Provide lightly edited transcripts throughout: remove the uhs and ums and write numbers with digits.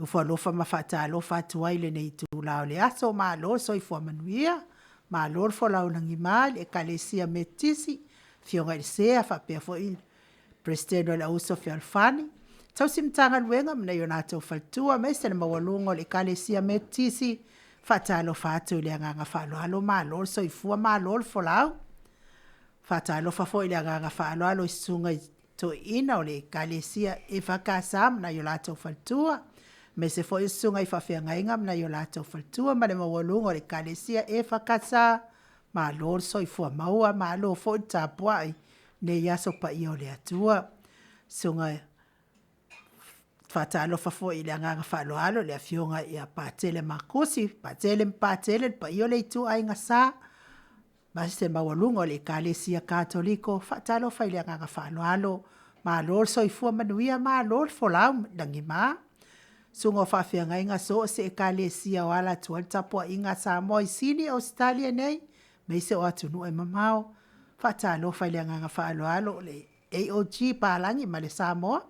Ofo alofa ma faatalofa atu ai i lenei itula o le aso. Malo le soifua manuia, malo le folau i lagima i le Ekalesia Metotisi, afioga i le Sea faapea foi le Peresetene o le Auuso Fealofani, tausi Matagaluega ma nai o latou faletua, aemaise le maualuga o le Ekalesia Metotisi, faatalofa atu i le agaga faaaloalo, malo le soifua malo le folau. Faatalofa foi i le agaga faaaloalo i Susuga i Toeaina o le Ekalesia EFKS ma nai o latou faletua, aemaise foi o Susuga i Faafeagaiga ma nai o latou faletua ma le maualuga o le Ekalesia EFKS, malo le soifua maua malo foi le tapuai i lenei aso paia o le Atua. Susuga Faatalofa foi i le agaga faaaloalo i le Afioga ia Patele Makusi, Patele ma Patele, le paia o le ituaiga Sa, aemaise le maualuga o le Ekalesia Katoliko, faatalofa i le agaga faaaloalo, malo le soifua manuia malo le folau i lagima. Susuga i faafeagaiga i so o se Ekalesia o ala atu ai le tapuaiga a Samoa i Sini, Ausetalia nei aemaise o atunuu e mamao, faatalofa i le agaga faaaloalo le AOG palagi ma le Samoa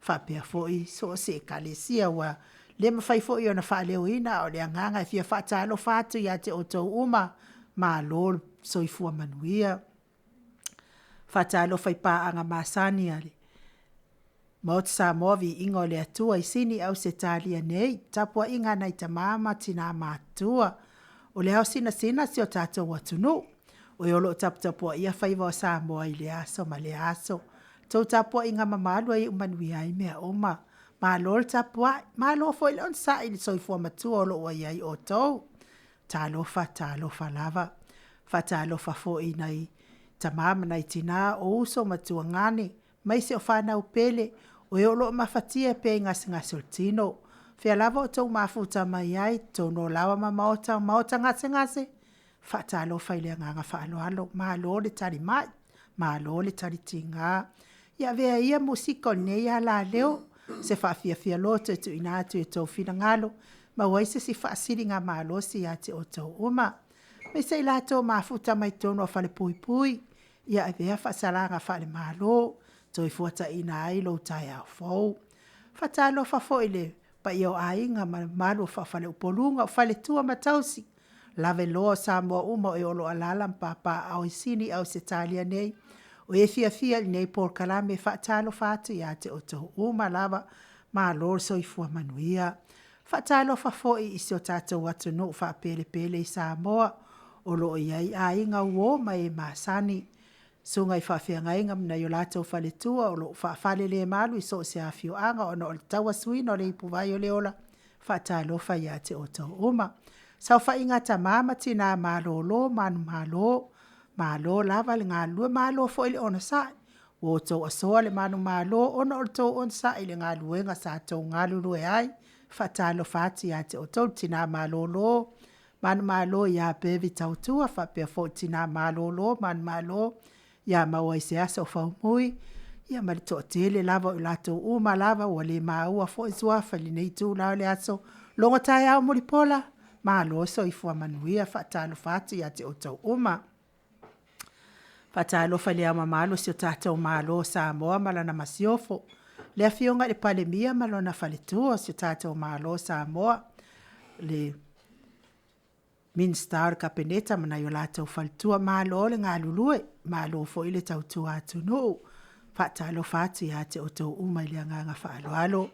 faapea foi so o se Ekalesia. Ua le mafai foi ona faaleoina a o le agaga e fia faatalofa atu ia te outou uma, malo le soifua manuia. Faatalofa i paaga masani a le Maota Samoa Viiga o le Atua i Sini Ausetalia nei, tapuaiga a nai tama ma tina matutua, o le ao sinasina o si o tatou atunuu, o e o lo o taputapuaia faiva o Samoa i lea aso ma lea aso. Le tou tapuaiga mamalu e iu manuia ai mea uma. Malo le tapuai, malo foi le onosai i le soifua matua o lo o ua i ai outou. Talofa, talofa lava. Faatalofa foi i nai tama ma nai tina, o uso ma tuagane, aemaise o fanau pele, o e o lo o mafatia pea i gasegase o le tino. O fea lava o outou mafuta mai ai, totonu o laoa ma maota, maota gasegase, faatalofa i le agaga faaaloalo, malo le tali mai, malo le tali tiga. Ia avea ia musika o lenei alaleo se faafiafia loto e tuuina atu i outou finagalo, maua ai se isi faasiligamalosi ia te outou uma. Aemaise i latou ua mafuta mai totonu o falepuipui, ia avea faasalaga faale-Malo, Toefuataiga ai lou taeao fou. Faatalofa foi i le paia o aiga ma le mamalu o faa-faleupoluga, o faletua ma tausi, lavaloa o Samoa uma o e o lo o alala ma papaaao i Sini Ausetalia nei, o e fiafia i lenei polokalame, faatalofa atu ia te outou uma lava, malo le soifua manuia. Faatalofa foi i si o tatou atunuu faapelepele i Samoa, o lo o i ai aiga uo ma e masani, susuga i faafeagaiga ma nai o latou faletua o lo o faafalelemalu i so o se afioaga ona o le tauasuina o le ipuvai o le ola, faatalofa ia te outou uma. Saofaiga a tama ma tina malolo manumalo, malo lava le galulue malo foi le onosai, ua outou asoa le manumalo ona o le tou onosai i le galuega sa outou galulue ai. Faatalofa atu ia te outou le tina malolo manumalo ia Bev Tautua faapea foi le tina malolo manumalo ia Mauaiseaso Faumui ia ma le toatele lava o i latou uma lava ua le maua foi suafa i lenei itula o le aso. Logo taeao mulipola, malo le soifua manuia, faatalofa atu ia te outou uma. Faatalofa i le Ao mamalu o si o tatou Malo o Samoa ma lana Masiofo, le Afioga i le Palemia ma lona faletua o si o tatou Malo o Samoa, le Minisita o le Kapeneta ma nai o latou faletua, malo le galulue, malo foi le tautua atunuu. Faatalofa atu ia te outou uma i le agaga faaaloalo.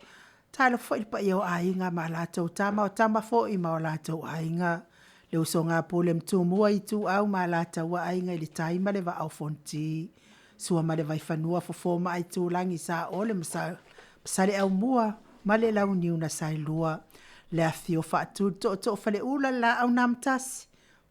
Talofa foi i le paia o Aiga ma latou Tama, o Tama foi ma o latou Aiga, le usoga a Pule ma Tumua, Ituau ma Alataua, Aiga i le Tai ma le Vaa o Fonoti, Sua ma le Vaifanua, Fofo ma Aitulagi, Saole ma Saleaaumua ma le Launiu na Saelua, le afifio o Faatui o Tootoo o Faleula, le Laau na Amotasi,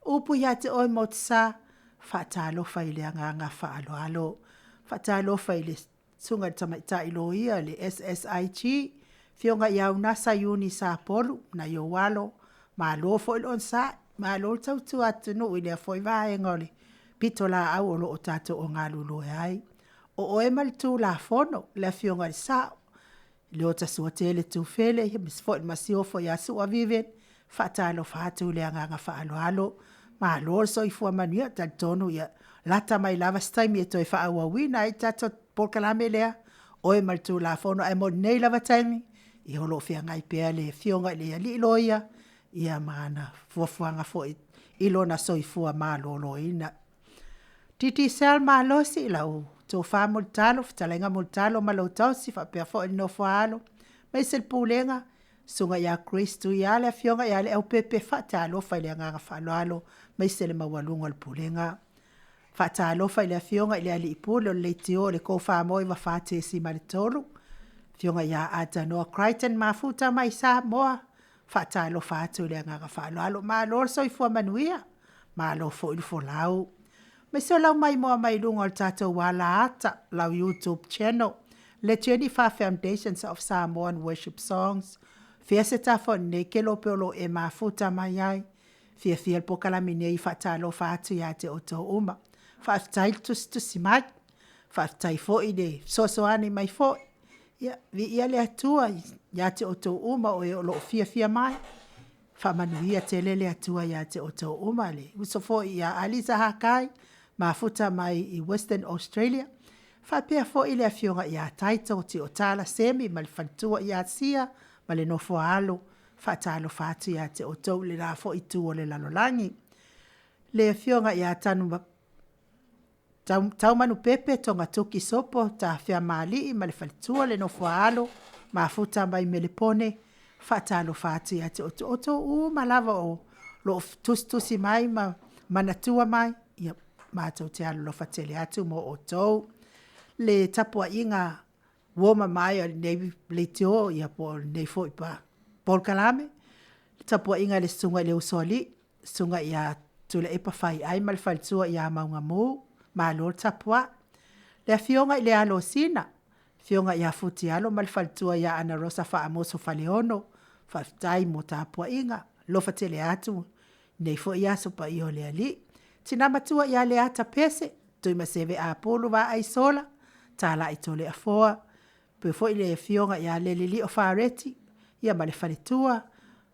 upu ia te oe Motusa, faatalofa i le agaga faaaloalo. Faatalofa i le Susuga i le Tamaitai Loia le SSIG, Afioga ia Unasa Iuni Sapolu ma nai ou alo, malo foi le onosai, malo le tautua atunuu i lea foi vaega o le pitolaau o lo o tatou galulue ai. O oe ma le Tulafono, le Afioga i le Sao Leotasuatele Tufele aemaise foi le Masiofo ia Su'a Viven, faatalofa atu i le agaga faaaloalo. Malo le soifua manuia, e talitonu e lata mai lava se taimi e toe faaauauina ai le tatou polokalame lea, oe ma le Tulafono. Ae mo lenei lava taimi, Ia o lo o feagai pea le Afioga i le Alii Loia ia ma ana fuafuaga foi i lona soifua maloloina. Digicel Malosi i lau Tofa Mulitalo Fetalaiga Mulitalo ma lou tausi faapea foi le nofo a alo, aemaise le Pulega, Susuga ia Grace Tuia, le Afioga ia Leaupepe, faatalofa i le agaga faaaloalo aemaise le maualuga o le Pulega. Faatalofa i le Afioga i le Alii Pule o le Leitio le 94.3, Afioga ia Atanoa Crichton Mafuta mai Samoa, faatalofa atu i le agaga faaaloalo. Malo le soifua manuia, malo foi le folau. Aemaise o lau maimoa mai i luga o le tatou alaata, lau YouTube channel, le Jennifer Foundations of Samoan Worship Songs. Fea se tafa o lenei kelope o lo o e mafuta mai ai, fiafia le polokalame nei e faatalofa atu ia te outou uma. Faafetai le tusitusi mai, faafetai foi le fesoasoani mai foi, ia viia le Atua ia te outou uma o e o lo o fiafia mai, faamanuia tele le Atua ia te outou uma. Le uso foi ia Alisa Hakai, mafuta mai i Western Australia, faapea foi le afioga ia Taito Tiotatala Semi ma le faletua ia Sia ma le nofo a alo, faatalofa atu ia te outou i le la foi itu o le lalolagi. Le afioga ia Taumanupepe Togatoki Sopo Tafamalii ma le faletua, le nofo a alo, mafuta mai Melepone, faatalofa atu ia te outou. O outou uma lava o lo o tusitusi mai ma manatua mai, ia matou te alolofa tele atu mo outou. Le tapuaiga uo mamae a lenei leitio po o lenei foi polokalame, le tapuaiga i le Susuga i le Usoalii, Susuga ia Tuilaepa Faiai ma le faletua ia Maugamu, malo le tapuai. Le afioga i le alo o Sina, afioga ia Futialo ma le faletua ia Anarosa Faamoso Faleolo, faafetai mo tapuaiga, alofa tele atu i lenei foi Aso Paia o le Alii. Tina matua ia Leata Pese, Tuimaseve Apulu Vaai Sola, Talai Toleafoa, faapea foi le afioga ia Lele Lio Fareti ia ma le faletua,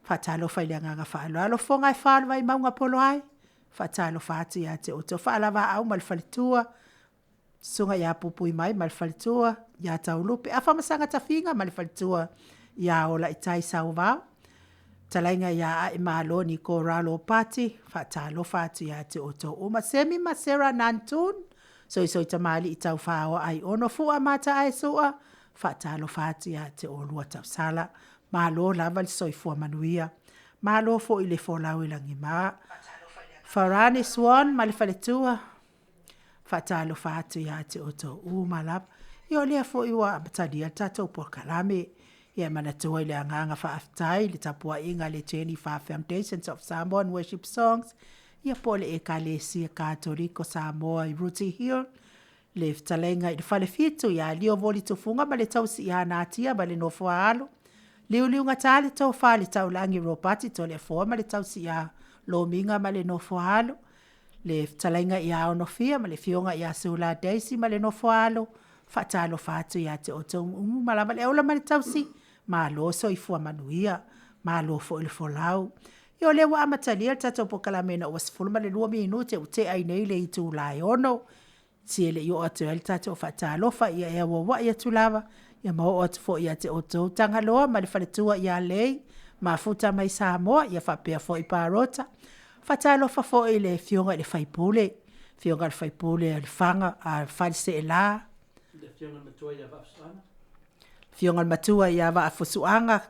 faatalofa i le agaga faaaloalo. Fofoga e fa o le Vaimauga Polo Ai, faatalofa atu ia te outou, Faalavaau ma le faletua, Susuga ia Puipuimai ma le faletua ia Taulupe, Afamasaga Tafiga ma le faletua ia Olaitai Sauvao, fetalaiga ia Aemalo Niko Ralo Pati, faatalofa atu ia te outou uma. Semi ma Sera Nantoon, Soisoi Tamalii Taufaoa Aiono, Fua Matae Sua, faatalofa atu ia te oulua tausala, malo lava le soifua manuia, malo foi le folau i lagima. Farani Swan ma le faletua, faatalofa atu ia te outou uma lava. Ia o lea foi ua amatalia le tatou polokalame, ia e manatua i le agaga faafetai le tapuaiga a le Jennifer Foundations of Samoan Worship Songs, ia po o le Ekalesia Katoliko Samoa i Rooty Hill, le fetalaiga i le Falefitu ia Lio Voli Tufuga ma le tausi ia Natia ma le nofo a alo, liuliugata le tofa i le Taulagi Ropati Toleafoa ma le tausi ia Lomiga ma le nofo a alo, le fetalaiga ia Onofia ma le afioga ia Sula Daisy ma le nofo a alo, faatalofa atu ia te outou uma lava. Le aula ma le tausi, malo le soifua manuia, malo foi le folau. Ia o lea ua amatalia le tatou polokalame ina ua 12 minute ua tea ai nei le itula e 6:00 e le i oo atu ai le tatou faatalofa, ia e auauai atu lava, ia ma oo atu foi ia te outou Tagaloa ma le faletua ia Lei, mafuta mai Samoa, ia faapea foi Parota. Faatalofa foi i le afioga i le sui usufono, afioga i le sui usufono o Lefaga Faleaseela, afioga i le Matua ia Vaafusuaga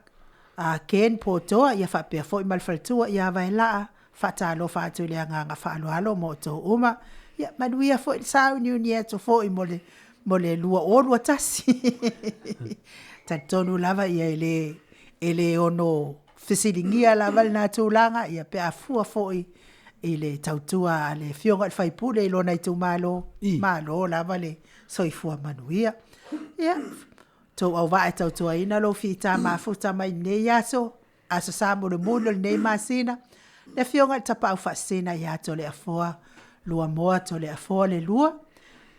Ken Potoa ia faapea foi ma le faletua ia Vaelaa, faatalofa atu i le agaga faaaloalo ma outou uma. Ia manuia foi le sauniuni atu foi mo le 2021. Talitonu lava e le ono fesiligia lava lena tulaga ia pe a fua foi i le tautua a le afioga i le sui usufono i lona itumalo, malo lava le soifua manuia. Ia, outou auvaa e tautuaina lou fita mafuta mai i lenei aso, Aso Sa mulimuli o lenei masina, le afioga i le Tapaau Faasisina ia Toleafoa Luamoa Toleafoa le II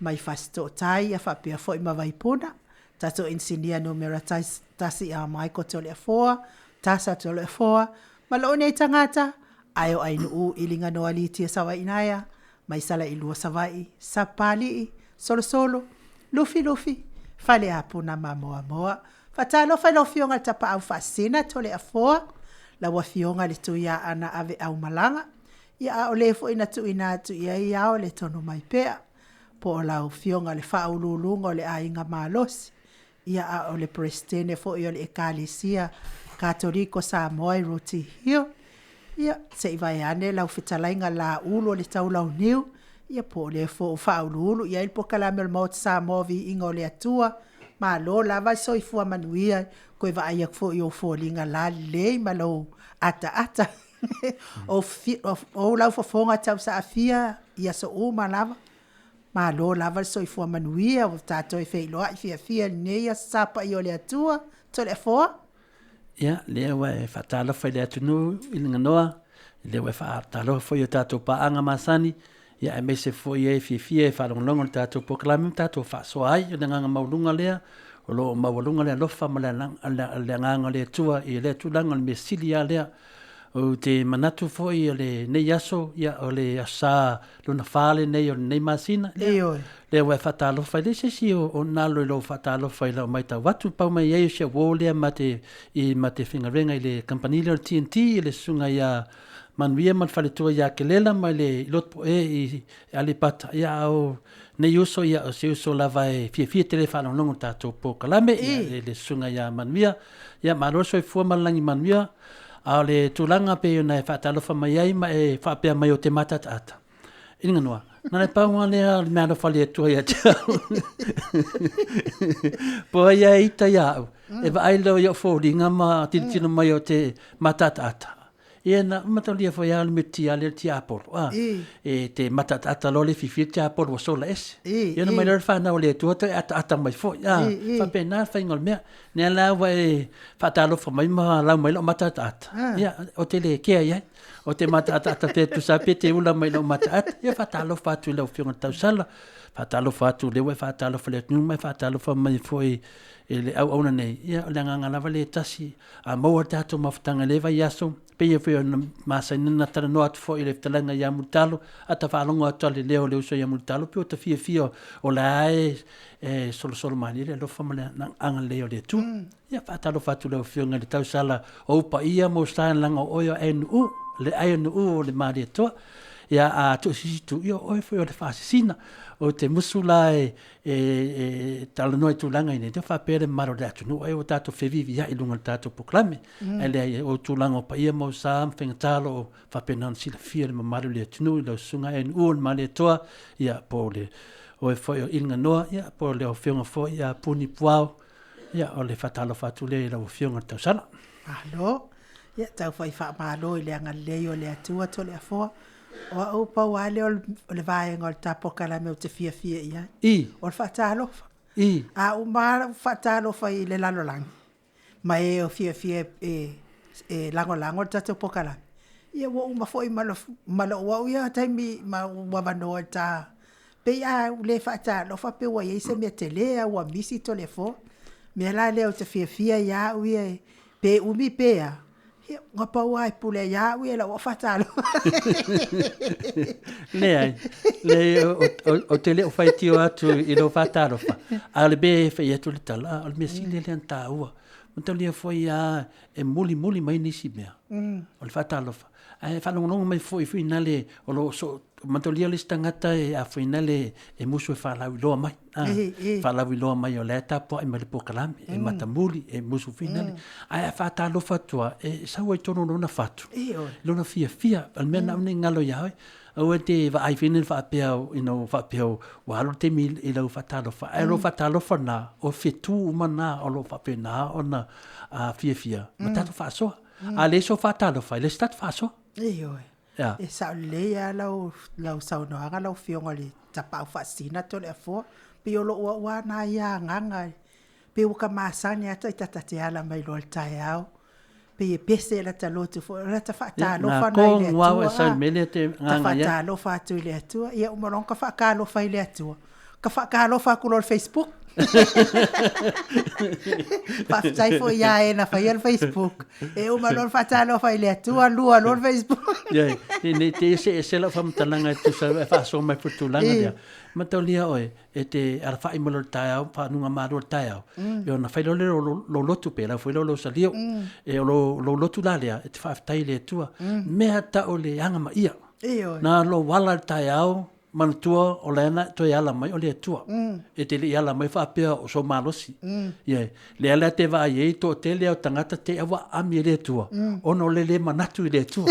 mai Fasitootai ia faapea foi ma Vaipuna, tatou inisinia numera 1 ia Michael Toleafoa, Tasa Toleafoa ma lou nei tagata, Aeoainuu Iliganoa Litia Savaiinaea mai Salailua Savaii, Sapapalii, Solosolo, Lufilufi, Faleapuna ma Moamoa. Faatalofa i lau Afioga i le Tapaau Faasisina Toleafoa, lau Afioga i le Tuiaana Aveaumalaga, ia a o le foi na tuuina atu i ai ao le tonu mai pea, po o lau Afioga i le Faauluuluga o le Aiga Malosi, ia a o le Peresetene foi o le Ekalesia Katoliko Samoa i Rooty Hill, ia se i vaeane lau fetalaiga Laulu o le Taulauniu, ia po o le foi ua faauluulu i ai le polokalame a le Maota Samoa o le Viiga o le Atua, malo lava le soifua manuia i le toe vaai atu foi i ou foliga lalelei ma lou ataata. O ou laufofoga tausaafia i aso uma lava, malo lava le soifua manuia, ua ta toe feiloai fiafia i lenei Aso Sa Paia o le Atua. Toleafoa. Ia, lea ua e faatalofa i le atunuu i Ganoa, lea ua e faatalofa foi i o tatou paaga masani, ia aemaise foi e fiafia e faalogologo i le tatou polokalame ma tatou faasoa ai. O le agaga maualuga lea, o lo o maualuga le alofa ma le agaga o le Atua i lea tulaga, o le mea sili lava lea. Ou te manatu foi o lenei aso, ia o le Aso Sa lona fa lenei o lenei masina. Ioe. Lea ua e faatalofa, e leai se isi o nalo i lou faatalofa i lau matau atu, pau mai ai o si au uo lea ma te, i ma te faigaluega i le kamupani lea o le TNT, i le susuga ia Manuia ma le faletua ia Kelela mai le Lotu Poe i Aleipata. Ia a o nei uso, ia o se uso lava e fiafia tele e faalogologo i le tatou polokalame, ia, le susuga ia Manuia. Ia malo le soifua ma le lagi manuia. A o le tulaga pei ona e faatalofa mai ai ma e faapea mai ou te mataataata, i Ganoa, na o le pau lava lea o le meaalofa a le Atua ia te au. Po o ai lava e ita ia au, e vaai loa i ou foliga ma tilotilo mai ou te mataataata, ia na mataulia foi lava o le metotia lea o le tiapolo, a, e te mataataata loa le fiafia le tiapolo ua sola ese. Ia ona omai loa lea o le fanau a le Atua toe ataata mai foi, a, faapena le faiga o le mea. Lea la ua e faatalofa mai ma lau mai lau mataataata, ia, ou te le kea i ai. Ou te mataataata pea e tusa lava pe te ula mai i lou mataata. Ia faatalofa atu i lau Afioga i le tausala, faatalofa atu o lea ua e faatalofa i le atunuu ma e faatalofa mai foi i le auauna nei. Ia, o le agaga lava lea e tasi, a maua le tatou mafutaga i lenei vaiaso, pei foi ona masani ona talanoa atu foi i le fetalaiga ia Mulitalo, a ta faalogo atu lava i le leo o le uso ia Mulitalo, pei ua ta fiafia o la e e solosolo malie le alofa ma le agalelei o le Atua. Ia faatalofa atu i lau Afioga i le tausala o ou paia ma ou sa leaga o oe o Aenuu, le Aenuu o le Malietoa. Ia a tuu se isi itu, ia o oe foi o le Faasisina. Ou te musu la e, e, e talanoa i tulaga i nei, e faapea le mamalu o le atunuu ai ua tatou feviiviai i luga o le tatou polokalame. Ae leai, o tulaga o paia ma ou sa ma faigata o lo o faapena ona silafia e le mamalu o le atunuu i lau susuga Aenuu o le Malietoa, ia po o le oe foi o Iliganoa, ia, po o le afioga foi ia Puni Puao, ia, o le faatalofa atu lea i lau Afioga i le tausala. Malo. Ia, tau fai faamalo i le agalelei o le Atua Toleafoa. O au pau lava lea o le vaega o le ta polokalame ou te fiafia i ai. I. O le faatalofa. I. A uma lava lau faatalofa i le lalolagi, ma e o fiafia e lagolago le tatou polokalame, ia ua uma foi ma lou au ia taimi ma ou avanoa i le ta... Pei a ou le faatalofa pei ua i ai se mea tele lava ua misi Toleafoa. O le mea la lea ou te fiafia ai lava au ia, pe umi pe a, ia na pau lava e pule ai lava au ia i lau faatalofa. Leai, leai, ou te le o faitio atu i lou faatalofa, a o le mea e fai atu le tala, o le mea sili lea ona taua. Mataulia foi lava e mulimuli mai nisi mea, o le faatalofa, ae faalogologo mai foi finale o lo o soo, mataulia le isi tagata e a foi nale e musu e faalauiloa mai, a, faalauiloa mai o la e tapuai mai le polokalame, e matamuli, e musu foi nale. Ae a faatalofa atu lava, e sau ai i totonu o lona fatu, lona fiafia. O le mea lena aua ne i galo ia oe. Aua e te vaai foi lele faapea, you know, faapea ua alu le taimi i lau faatalofa, ae o lou faatalofa lena, o fetu uma na o lo o faapena ona fiafia ma tatou faasoa. A leai sou faatalofa, e leai se tatou faasoa. Ioe. E sao lelei lava lau, lau saunoaga lau Afioga i le Tapaau Faasisina Toleafoa. Pei o lou au lava na ia agaga, pei ua ta masani lava ita ta te ala mai loa i le taeao, pei e pese lata lotu foi, o lata faatalofa lena i le Atua, ta faatalofa atu i le Atua, ia uma loa ona ta faatalofa i le Atua, ta faatalofa atu loa i le Facebook. Faafetai foi ia e na faia le Facebook. E uma loa le faatalofa i le Atua, lua loa le Facebook. Ia, ne i te i see ese lau faamatalaga e tusa e faasoa mai foi i le tulaga lea. Mataulia oe, e te alafai mai loa i le taeao, faanugamalo i le taeao, ia ona fai loa lea o lou lotu pe lau foi lea o lou salio. E o lou lotu la lea, e te faafetai i le Atua. Mea tau o le agamaia. Na lou ala i le taeao, Manatua o la e na toe ala mai o le Atua. E te le i ala mai faapea o sou malosi. Ioe. Lea la e te vaai ai toatele lava o tagata te i ua aami e le Atua ona o le le manatu i le Atua.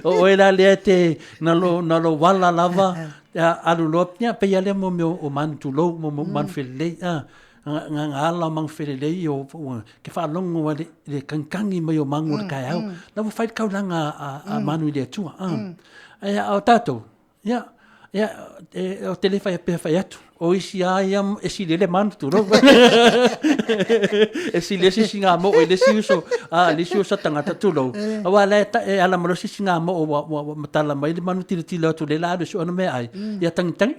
O oe la lea e te na lou na lou ala lava alu loa, ia pei lava lea mo mea o manu tulou, mo manu felelei a. Nga ala o manu felelei o ke faalogo ai i le kagikagi mai o manu o le taeao, la ua fai le taulaga a manu i le Atua. Ae o tatou, ia, ia, ou te le faapea fai atu, o isi lava ia e sili ai le manu, tulou. E sili ai se sinamo'o i le isi uso, a le isi uso a tagata, tulou. Aua o la e ala mai loa se sinamo'o ua matala mai le manu tilotilo atu o lea o le a alu e sue ana meaai, ia tagitagi,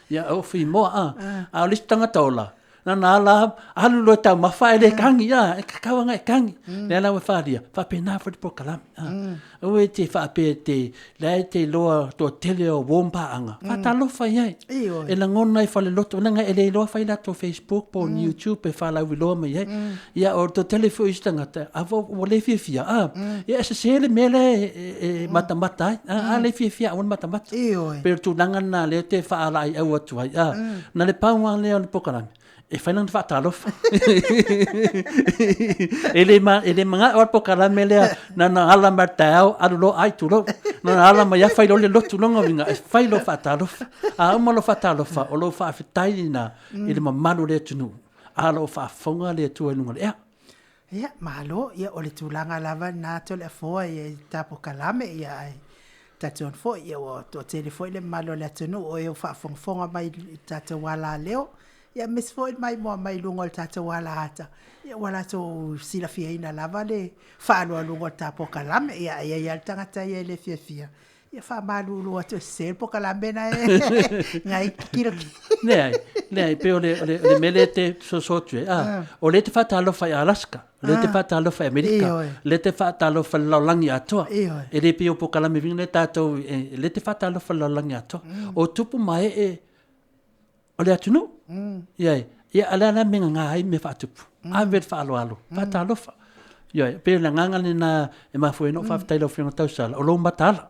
Ia, o fimoa, a. A o le isi tagata ola, na ona ala alu loa e taumafa ae le tagi, a, e tatau lava ona e tagi. Lea la ua faaalia, faapena foi le polokalame, a. Aua e te faapea e te, la e te iloa toatele o uo ma paaga, faatalofa i ai. E lagona i falelotu, leaga e le iloa fai latou facebook po o ni youtube e faalauiloa mai ai. Ia, o le toatele foi o isi tagata, a ua le fiafia, a, ia e sese le mea lea e matamata ai, a le fiafia aua le matamata. Ioe. Pei o le tulaga lena lea ou te faalaeiau atu ai, a, na o le pau lava lea o le polokalame, e fai lana faatalofa. E le e le manao lava le polokalame lea, na ona ala mai lava i le taeao, alu loa ai, tulou. Na ona ala mai lava fai loa le lotu, lona uiga, e fai lou faatalofa. A uma lou faatalofa, o lou faafetai lena i le mamalu o le atunuu. A o lo o faafofoga le Atua i luga o le ea. Ia, malo, ia o le tulaga lava lena Toleafoa ia i ta polokalame, ia ae talitonu foi ia ua toatele foi le mamalu o le atunuu o e faafogafoga mai i tatou alaleo, ia aemaise foi le maimoa mai i luga o le tatou alaata, ia ua latou silafiaina lava le faaaloaloga o le ta polokalame. Ia ae i ai lava le tagata ia e le fiafia, Ia faamalulu atu e sese le polokalame na e tilotilo. Leai, leai, pei o le, o le, o le mea lea e te soso atu ai, ah, o lea e te faatalofa i Alaska, o lea e te faatalofa i Amerika, o lea e te faatalofa i le lalolagi atoa. E le pei o polokalame foi nei a tatou, o lea e te faatalofa i le lalolagi atoa. O tupu ma ee o le atunuu. Ioe. Ia, a o le a la le mea e gaga ai mea faatupu? Ave le faaaloalo, faatalofa. Ioe. E pei o le agaga lena e mafua ai ona ou faafetai i lau Afioga Tausala, o lou mataala.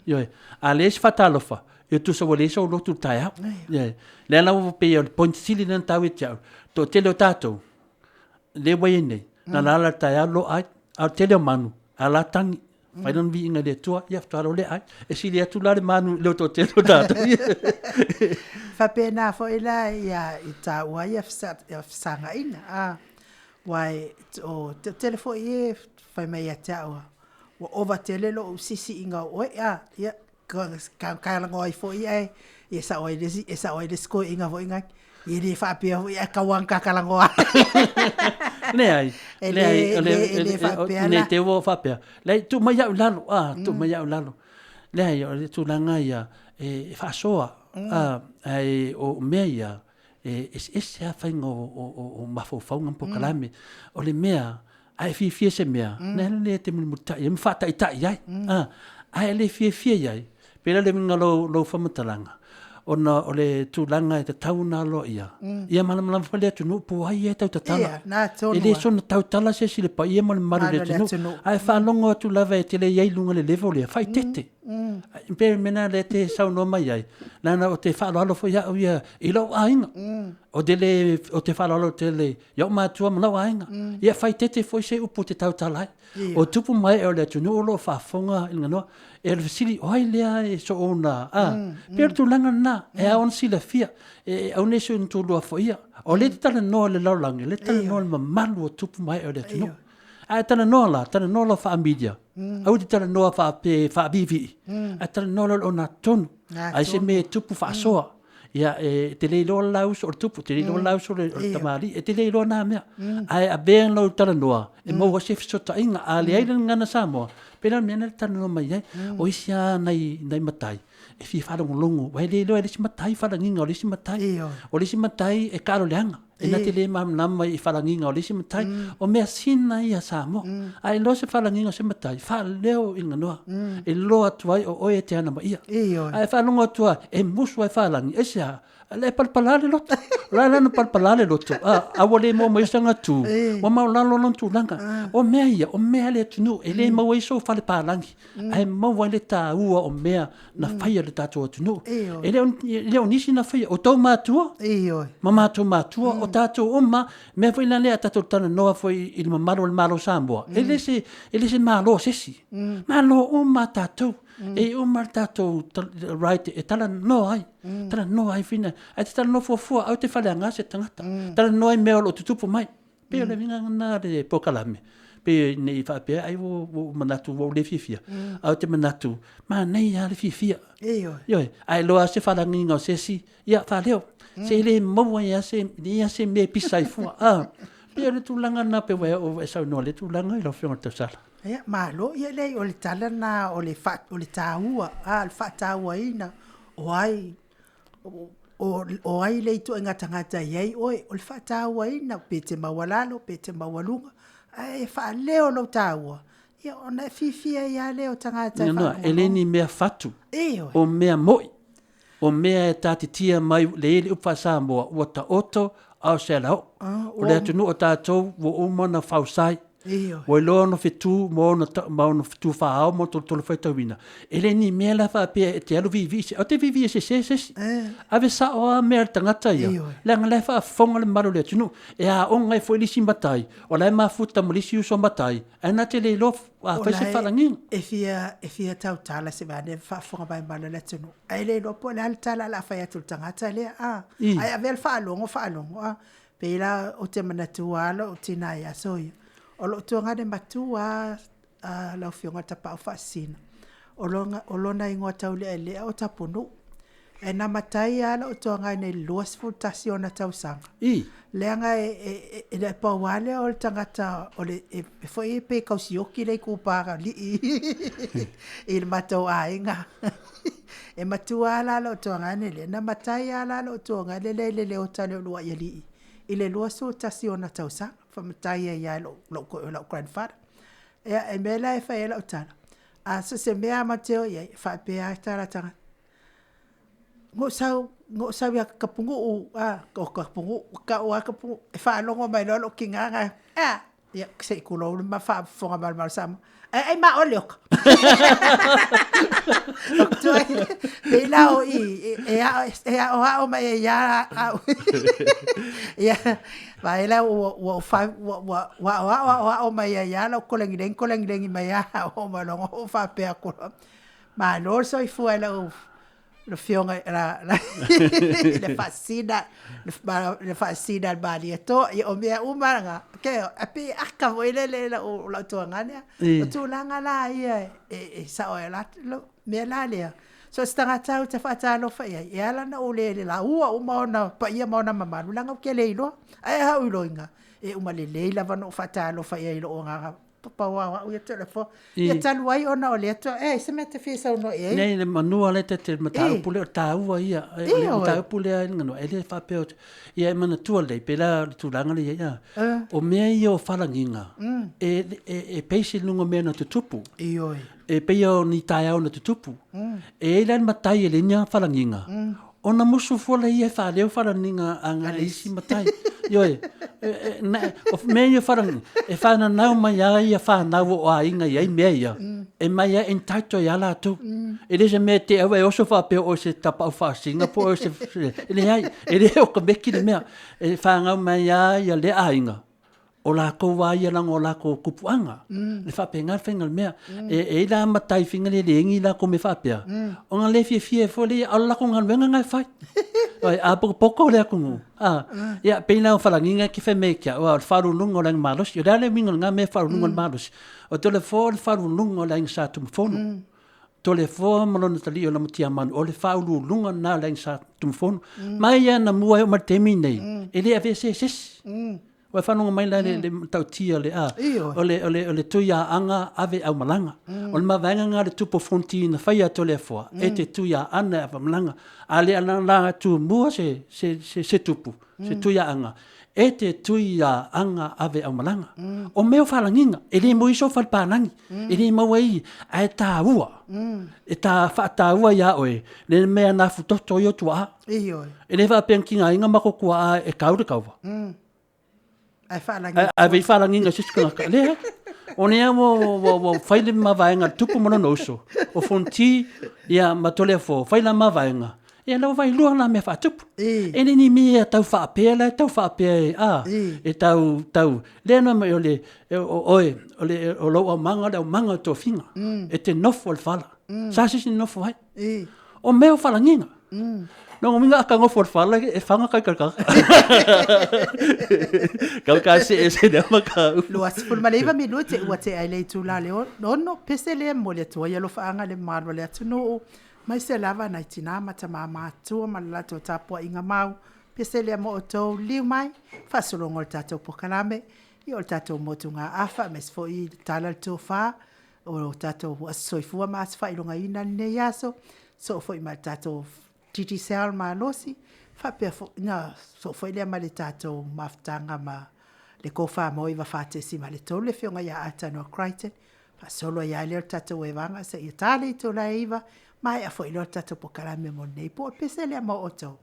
Ioe. A leai se faatalofa, ia tusa ua leai sou lotu i le taeao. Ioe. Lea la ua pei o le point sili lea na taua ia te au, toatele o tatou, lea ua i ai nei, na ona ala i le taeao loa ai, a o le tele o manu, ala tagi, fai lona viiga i le Atua, ia faatoa loa lea ai. E sili atu la le manu i le toatele o tatou. Faapena foi la ia i taua ai ia fesagaina, a, aua o toatele foi e fai mai ia te au, ua ova tele lou siisiiga o oe, a, ia, talanoa ai foi ae e sao ai le isi, e sao ai le isi toeaina foi lenei, e le faapea foi ae tau lava ina ta talanoa. Leai, leai, e le faapea la. Ne i te i ua faapea, leai, tuu mai au i lalo, a, tuu mai au i lalo. Leai, o le tulaga ia, e faasoa, a, ae o mea ia, e eseese lava faiga o mafaufauga ma polokalame. O le mea, a e fiafia i se mea, o le a le mea e te mulimulitai ai ma faataitai ai, a, a e le fiafia i ai, pei la o le uiga o lou faamatalaga, ona o le tulaga e tatau ona aloaia, ia malamalama foi le atunuu po o ai ea e tau tatala. E le soona tautala se isi i le paia ma le mamalu o le atunuu, ae faalogo atu lava e te le i ai i luga o le level lea, faaeteete. E pei o le mea lena lea e te saunoa mai ai, leaga ou te faaaloalo foi au ia i lou aiga. Ou te le, ou te faaaloalo tele i ou matua ma lou aiga. Ia faaeteete foi se upu ou te tautala ai. O tupu ma ee o le atunuu o lo o faafofoga i le ganoa, e o le fesili, o ai lea e soona, a? Pei o le tulaga lena, e ao ona silafia, e aua ne i soona tulua foi ia. O lea e te talanoa i le lalolagi, o lea e te talanoa i le mamalu o tupu ma ee o le atunuu. A e talanoa la, talanoa loa faa-media, aua e te talanoa faapea e faaviivii, ae talanoa loa i le ogatotonu, ai se mea e tupu faasoa. Ia, e te le iloa le lauuso o le tupu, e te le iloa le lauuso o le tamalii, e te le iloa na mea. Ae avea lou talanoa e maua ai se fesootaiga. A leai le gagana Samoa, pei la o le mea lena e talanoa mai ai. O isi lava nai matai e fia faalogologo, aua e le iloa e le isi matai falagiga o le isi matai. O le isi matai e taalo leaga, e na te le malamalama i falagiga o le isi matai. O measina ia a Samoa. A e iloa se falagiga o se matai, faaleo i le ganoa, e iloa atu ai o oe e te amanaia. A e faalogo atu lava e musu lava e falagi, aisea? E palapala le loto. O le a la ona palapala le loto? A ua le maua mai ai sana tu, ua maualalo lona tulaga. O mea ia, o mea a le atunuu, e le maua ai sou fale palagi, ae maua ai le taua o mea na faia e le tatou atunuu. E le o nisi na faia, o outou matua ma matou matua, o tatou uma lava. O le mea foi la lea a tatou talanoa foi i le mamalu o le Malo o Samoa, e le se Malo o se isi, Malo uma lava tatou. E i ai uma le tatou right e talanoa ai, talanoa ai, ae te talanoa fuafua, aua e te faaleaga se tagata. Talanoa i mea o lo o tutupu mai. Pei o le uiga lena o le polokalame, pei ne i faapea ai ua ou manatu ua ou le fiafia, ae ou te manatu, manaia lava le fiafia. Ioe, a e iloa lava se falagiga o se isi, ia faaleo. Se e le maua ai lava se mea e pisa ai fua. Pei o le tulaga lena pei ua e saunoa i lea tulaga lau Afioga i le Tausala. Ia, malo. Ia leai, o le tala lena o le taua, o le faatauaina o ai, o ai le ituaiga tagata e i ai oe. O le faatauaina, pe e te maualalo pe e te maualuga, ae faaleo lou taua, ia ona e fiafia ai lava lea o tagata e faalogologo. E le ni mea fatu, o mea moi, o mea e taatitia mai, lea e i ai le upu faa-Samoa, ua taoto a o se alaoo. O le atunuu o tatou ua uma ona fausai, ua iloa ona fetu ma ona fetu faa-ao ma ona tolotolo faitauina. E le ni mea la faapea e te alu viivii, ou te viivii e sese se isi. Ave sao lava mea a le tagata ia, leaga o la e faafofoga le mamalu o le atunuu. E aoga ai foi le isi matai, o la e mafuta ma le isi uso matai, ae na te le iloa a fai se falagiga. E fia, e fia tautala seivagana e faafofoga mai le mamalu o le atunuu, ae le iloa po o le a le tala o le a fai atu i le tagata lea, a. Ae avea le faalogo faalogo, a. E pei la ou te manatua lava lou tina i aso ia, o lou tuagane matua lava lau Afioga Tapaau Faasisina, o lona igoa taulealea o Tapunuu. Ae na matai lava lou tuagane i le 21 ona tausaga, leaga e pau lava lea o le tagata pe tau sioki le itupa-na-alii i le matou aiga. E matua lava la lou tuagane lea, na matai lava la lou tuagane lea i le leota o le uluai alii i le 21 o ona tausaga, matai ai lava e lou grandfather. Ia, o le mea la e fai ai lau tala, a so o se mea lava matou te o i ai, e faapea lava tala a tagata, na ou sau ia Tapunuu, a, o Tapunuu, e tau lava Tapunuu, e faalogo mai loa lou tina lena, ae a? Ia se i tulou le faafofoga mai a le mamalu o Samoa, ae ai ma oe Leota. Pei la o i, e aoao mai ai lava au. Ia, vaai la ua aoao aoao mai ai lava lou kolegilegi kolegilegi mai lava au ma lou faapea atu loa, malo le soifua i lau Afioga i le Faasisina, le Faasisina i le Malietoa. Ia o mea uma na, e pei e aka foi lele i lou tuagane. O tulaga la ia e sao ai, o le mea la lea, so o se tagata lava ou te faatalofa i ai, e ala ona ou le laua uma ona paia ma ona mamalu, leaga ou te le iloa. Ae a ou iloaina, e uma lelei lava ona ou faatalofa i ai i lou agaga pau lava o au ia telefoni. Ia talu ai ona o lea, e i ai se mea e te fia saunoa i ai? Nei, manu lea te mataupu lea o le taua ia. O le mataupu lea e le faapea, ia e manatua lelei, pei la o le tulaga lea e i ai, o mea ia o falagiga, e base i luga o mea na tutupu. Ioe. E pei o ni taeao na tutupu. E i ai la le matai e leai ni ana falagiga, ona musu fua lea e faaleo falagiga a isi matai. Ioe, o mea ia o falagiga, e fananau mai lava ia fanau o aiga e i ai mea ia, e mai lava e entitle ai lava latou. E le o se mea e te i lava ua e oso faapea o oe o se tapaau faasisina po o oe o se... E leai, e le okomeki le mea. E fanau mai lava lea aiga, o latou lava ia leaga o latou tupuaga. E faapena le faiga o le mea. E i ai la matai foi nei e leai ni latou mea faapea, ona le fiafia ai foi lea, a o le latou galuega lena e fai. A potopoto le atunuu, a, ia pei la o falagiga e te fai mai ia te au, aua o le faauluuluga o le aiga malosi. O le a le uiga o lena mea faauluuluga o le malosi? Ou te iloa o le faauluuluga o le aiga Sa Tunumafono. Toleafoa ma lona talii o Lamutiamanu, o le faauluuluga lena o le Aiga Sa Tunumafono. Ma ia na mua ai oo mai le taimi lenei, e le aveesea e se isi. Ua e faalogo mai la i le matautia o le a? O le, o le, o le Tuiaana ave aumalaga. O le mavaega lena a le tupu o Fonoti na faia e Toleafoa, e te Tuiaana e ave aumalaga. A le na tumua se, se, se, se tupu, se Tuiaana, e te Tuiaana ave aumalaga. O mea o faalagiga, e le maua ai sou fale palagi, e le maua ai, ae taua, e faataua ia oe le mea na afutoto ai ou tuaa. Ioe. E le faapea na tigaina matou tuaa e tau le taua. Ae faalagiga. Ae ave i faalagiga i se isi tagata. Leai. O lea ua fai le mavaega a le tupu ma lona uso, o Fonoti ia ma Toleafoa, fai la mavaega, ia la ua vailua la mea faatupu. E le ni mea tau faapea la e tau faapea e, a, e tau, tau, lea na o le, o oe, o le, o lou aumaga o le aumaga o tofiga. E te nofo i le fala. Sa se isi nofo ai. O mea o faalagiga. Lona uiga a ta nofo i le fala e faga tai ta tagata. Kau ka see ese lea mataupu. 29 minute ua tea i le itula le 6, pese lea e momoli atu ai alofaaga i le mamalu o le atunuu, aemaise lava nai tina ma tama matutua ma le latou tapuaiga mau. Pese lea mo outou, liliu mai faasologa o le tatou polokalame, ia o le tatou motugaafa aemaise foi le tala le tofa o tatou aso soifua ma aso faailogaina i lenei aso, sosoo foi ma le tatou Digicel malosi, faapea foi ona sosoo foi lea ma le tatou mafutaga ma le Tofa 94.3 le Afioga ia Atanoa Crichton, faasolo ai lava lea o le tatou evaga seia ta le itula e 9, maea foi loa le tatou polokalame mo lenei po. O le pese lea mo outou.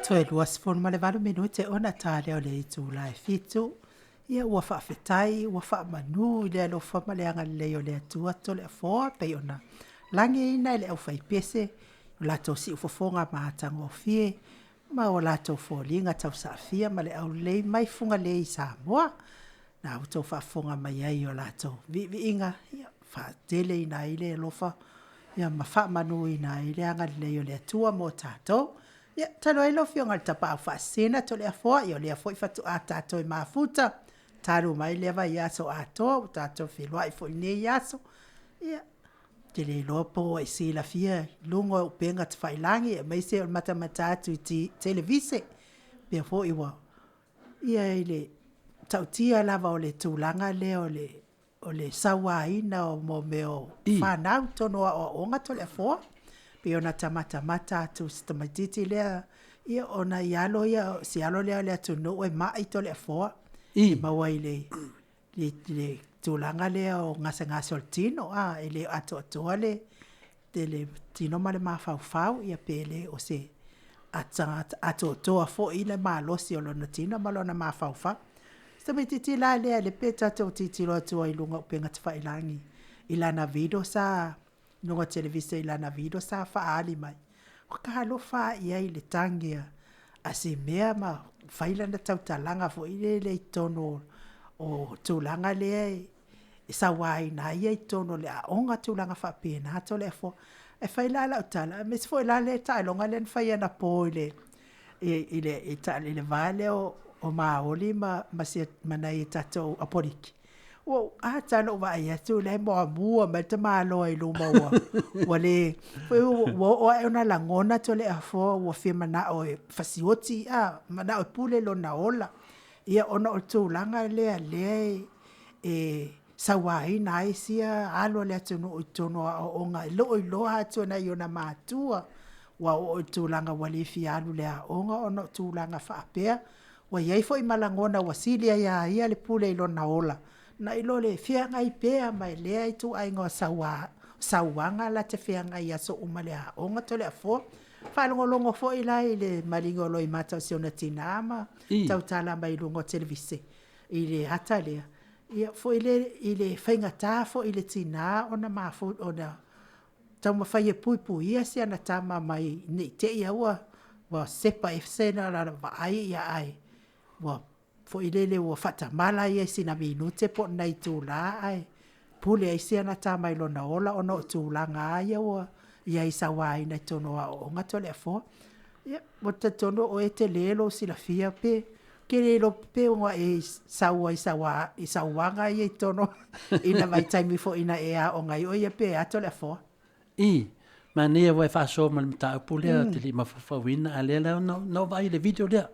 Toe 28 minute ona ta lea o le itula e 7. Ia ua faafetai, ua faamanu i le alofa ma le agalelei o le Atua Toleafoa pei ona lagiina e le aufaipese o latou siufofoga matagofie ma o latou foliga tausaafia ma le aulelei mai Fugalei i Samoa. Na outou faafofoga mai ai i o latou viiviiga, ia faateleina ai le alofa ia ma faamanuina ai le agalelei o le Atua mo tatou. Ia, talu ai lau Afioga i le Tapaau Faasisina Toleafoa, ia o lea foi faatoa tatou mafuta talu mai lea vaiaso atoa, ua tatou feiloai foi i lenei aso. Ia, ou te le iloa po ua e silafia i luga o upega tafailagi aemaise o le matamata atu i televise, pea foi ua ia i le ta'utia lava o le tulaga lea o le sauaina o mea o fanau i totonu o aoaoga Toleafoa. Pei ona ta matamata atu i si tamaitiiti lea, ia o nai alo ia, si alo lea o Leatunuu e ma'i Toleafoa, e maua i le tulaga lea o gasegase o le tino, e le atoatoa le tino ma le mafaufau, ia pe le o se tagata atoatoa foi le malosi o lona tino ma lona mafaufau. Si tamaitiiti la lea pe tatou tilotilo atu ai i luga o upega tafailagi i lana video sa i luga o televise i lana video sa faaali mai, ua ta alofa lava i ai i le tagi a si mea ma fai lana tautalaga foi lele i totonu o tulaga lea e sauaina ai ia i totonu o le aoga, tulaga faapena Toleafoa. E fai la lau tala, aemaise foi la le taaloga lea na fai anapo i le va lea o Maoli ma nai a tatou Apoliki, ua ou ata lava lou vaai atu o la e muamua mai le tamaloa i luma ua le, ua oo lava ona lagona Toleafoa ua fia manao e fasioti, manao e pule lona ola, ia ona o le tulaga lea o lea e sauaina ai sia alo o le atunuu i totonu o aoaoga e le o iloa atu e nai ona matua, ua oo i le tulaga ua le fia alu i le aoga ona o tulaga faapea. Ua i ai foi ma lagona ua sili ia te ia le pule i lona ola, nai lo le feagai pea ma lea ituaiga sauaga la te feagai i aso uma i le aoga Toleafoa. E faalogologo foi la i le maliga o Loimata o si ona tina ma tautala mai luga o televise i le ata lea, ia foi lele i le faigata foi i le tina ona taumafai e puipuia si ana tama mai ne i te i lava ua sepa ese lana vaai, ae ua foi lele ua faatamala ia i sina minute po o ni nai itula ae pule ai si ana tama i lona ola ona o tulaga lava ia ua i ai sauaina i totonu o aoaoga Toleafoa. Ia, ou te talitonu o oe e tele lou silafia pe ou te le iloa pe ua e sau ai i sauaga ia i totonu i le vaitaimi foi na e aoga ai o ia pe a Toleafoa? I, manaia ua e faasoa ma le mataupu lea ou te le i mafaufauina, a o lea la na ou vaai i le video lea.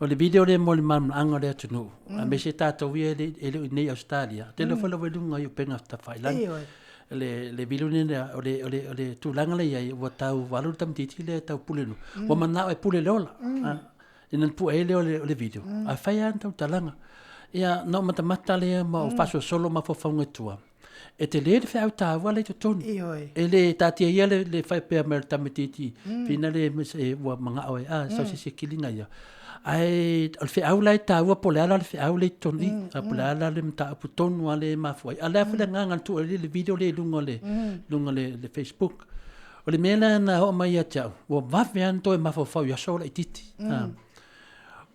O le video lea mo le malamalamaaga o le atunuu, aemaise tatou ia e le o i inei i Ausetalia, ou te iloa foi la ua i luga i upega tafailagi. Le video lea, o le tulaga lea e i ai, ua tau alu le tamaitiiti lea e tau pule i luga, ua manao e pule i le ola. Ina pue ai lea o le video, ae fai lava le tautalaga. Ia, na ou matamata lea ma ou faasolosolo mafaufauga i tua, e tele le feau taua lea i totonu. Ioe. E le taatia ia le faapea mai o le tamaitiiti, whina le ua manao e, a, sau se isi e kiliga ia. Ae o le feau la e taua po o le a la le feau lea i totonu i i, po o le a la le mataupu tonu lava lea e mafua ai. A o le a foi le agaga na tuu ai le video lea i luga o le, luga o le Facebook. O le mea lea na oo mai ia te au, ua vave lava ona toe mafaufau i aso laitiiti.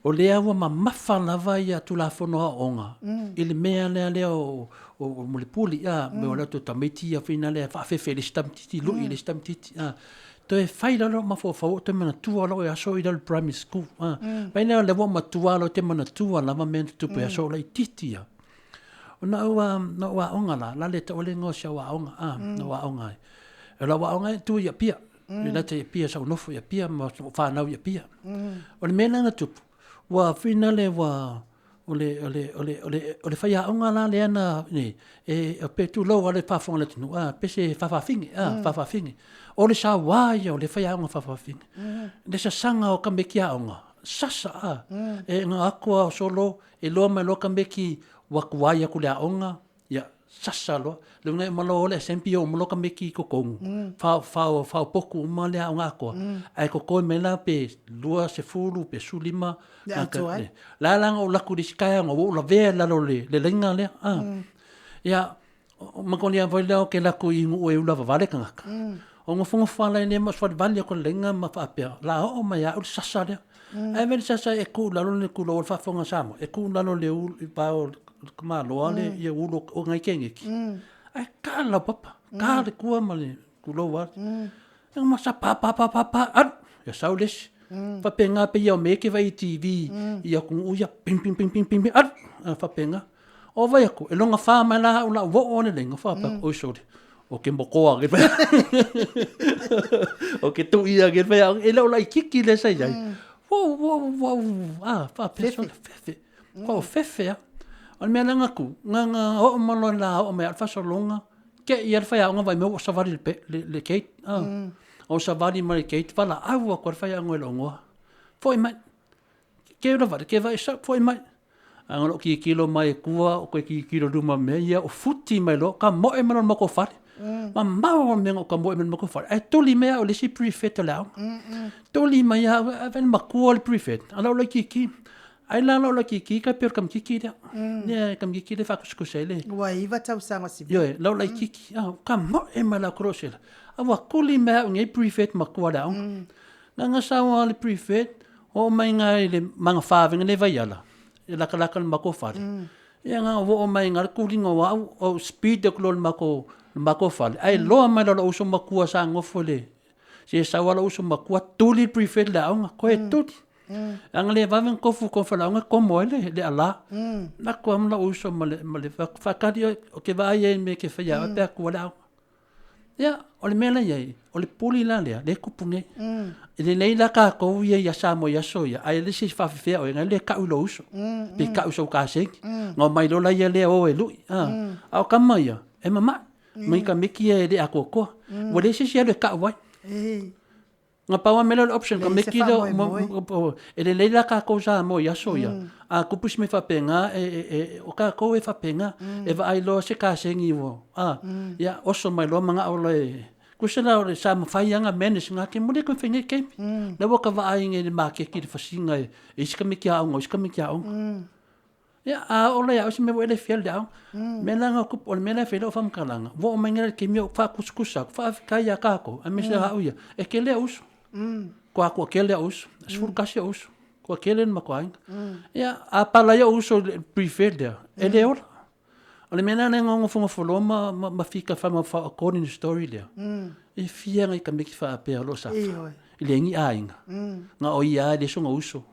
O lea ua mamafa lava ia Tulafono aoaoga i le mea lea lea o o mulepuli, a, mea o lea toe tamaiti ia whina lea faafefe i le isi tamaitiiti, lui i le isi tamaitiiti, a. Toe fai loa lou mafaufau ou te manatua lou aso i lalo i le primary school, a. Vaai la o lea ua ou matua loa ou te manatua lava mea na tutupu i aso laitiiti ia. Ona ou na ou aoga la, la le taua le igoa o si au aoga, a, na ou aoga ai. O lau aoga e tu i Apia, i lata i Apia, sa ou nofo i Apia ma ou fanau i Apia. O le mea lea na tupu, ua finale ua o le o le o le o le o le faiaoga la lea na nei e pe tulou lava le faafofoga a le atunuu a pe se faafafine a faafafine. O le saua ia o le faiaoga faafafine. Le sasaga o tamaiti aoga, sasa a. E na o atu lava o solo, e iloa mai loa tamaiti ua tuai atu i le aoga, ia. sasa loa. Le uiga e uma loa o le assembly o uma loa kameki i totonu, fao, fao, faopotu uma le aoga atoa, ae totoe mai la pe 20 pe 15 Le au tuai. La la na ou alu atu i le isi taeao ua ou lavea i lalo o le laina lea. Ia, manatua foi lea ou te alu atu i nuu e ulavavale tagata, ona nofonofo lava lea ma savalivali atu i le laina ma faapea, o le a oo mai ia au le sasa lea. Ae vaai i le sasa e tu i lalo le tulou a le faafofoga a Samoa, e tu i lalo o le va o le tamaloa le ulu o nai keneti, ae ta le laupapa, ta le tua ma le, tulou lava. Ma sa pa pa pa pa pa, alu, ia sau le isi. Faapena pei lava o mea e te vaai i TV i atunuu ia, pim pim pim pim, alu, e faapena. Ou vaai atu, e logo fa mai la au o le a ou oo i le laina, faapea atu, oi sole, ou te mokoa ou te tuia e le o laitiiti lea sa i ai. Ua ou, ua ou, a, faapea, sole, fefe, matua ou fefe lava. O le mea la na tu, na ona oo mai loa ina oo mai ia au le faasologa, te i lava le faiaoga vaai mai ua ou savali i le gate, ou savali mai le gate valaau atu lava le faiaoga i lou igoa, foi mai, ke ulavale, ke vaai sau, foi mai. Ae na o lou tilotilo mai tua ou toe tilotilo i luma o mea ia, ou futi mai loa, tamoe mai loa i le matou fale. Mamao lava le mea na ou tamoe mai ai i le matou fale, ae tuli mai au e le isi prefect o le aoga. Tuli mai au, ae vaai i le matua o le prefect, a o lou laitiiti. Ai la lou laitiiti tai pei o le tamaitiiti lea. Lea le tamaitiiti lea e faatusatusa ai le... Ua 9 tausaga o Simea. Ioe, lou laitiiti. Ua tamoe mai lava loa sela, a ua tuli mai au e nei prefect matua o le aoga. Na ona sau lava o le prefect oo mai ina i le magafa foi lea i Vaiala, e latalata i le matou fale, ia na ona oo mai i ina le tuliga o au, ou speed atu loa i le matou fale, ae iloa mai loa e lou uso matua sa nofo i le... se sau lava lou uso matua tuli le prefect o le aoga, toe tuli. Ana le vave ona tofu i totonu o le faleaoga e tomo ai le ala. Alu atu lava ma lou uso ma le fai atu, faatali oe, ou te vaai i le mea e te faia ia oe pe a tua le aoga. Ia, o le mea la e i ai, o le puli la lea, lea e tupu nei. E lelei la tatou ia i Samoa i aso ia, ae le se i faafefea oe, na le tau i lou uso, pe tau i sou kasegi, ona omai loa lea o e lui. A o tama ia, e mama'i, mai tamaiti ia e le atoatoa. Ua leai se isi e alu e tau ai. Na pau lava mea lea o le option, tamaiti lea, e lelei la tatou Samoa i aso ia, a tupu se mea faapena, o tatou e faapena, e vaai loa se kasegi ua, a, ia oso mai loa manao loa e, tusa la sa mafai lava ona manage na taimi, ua le toe faia i nei taimi. O lea ua ta vaai nei i le maketi i le fasiga e isi tamaiti aoga o isi tamaiti aoga. Ia, a oo la ia oe se mea ua e le fia alu i le aoga. O mea la na tupu, o le mea la e fai ai lau faamatalaga, ua oo mai nei la i le taimi o ou faatusatusa atu, faafetai ia tatou, aemaise lava au ia, e tele ou uso. Matua toatele ou uso, 11 ou uso, toatele le matou aiga. Ia, a pala ai ou uso i le prefect lea, e le ola. O le mea la lea na nofonofo loa ma fika according to le story lea, e fia nai tamaiti faapea o lo o suffer i le agi aiga, na o ia lava e leai sona uso.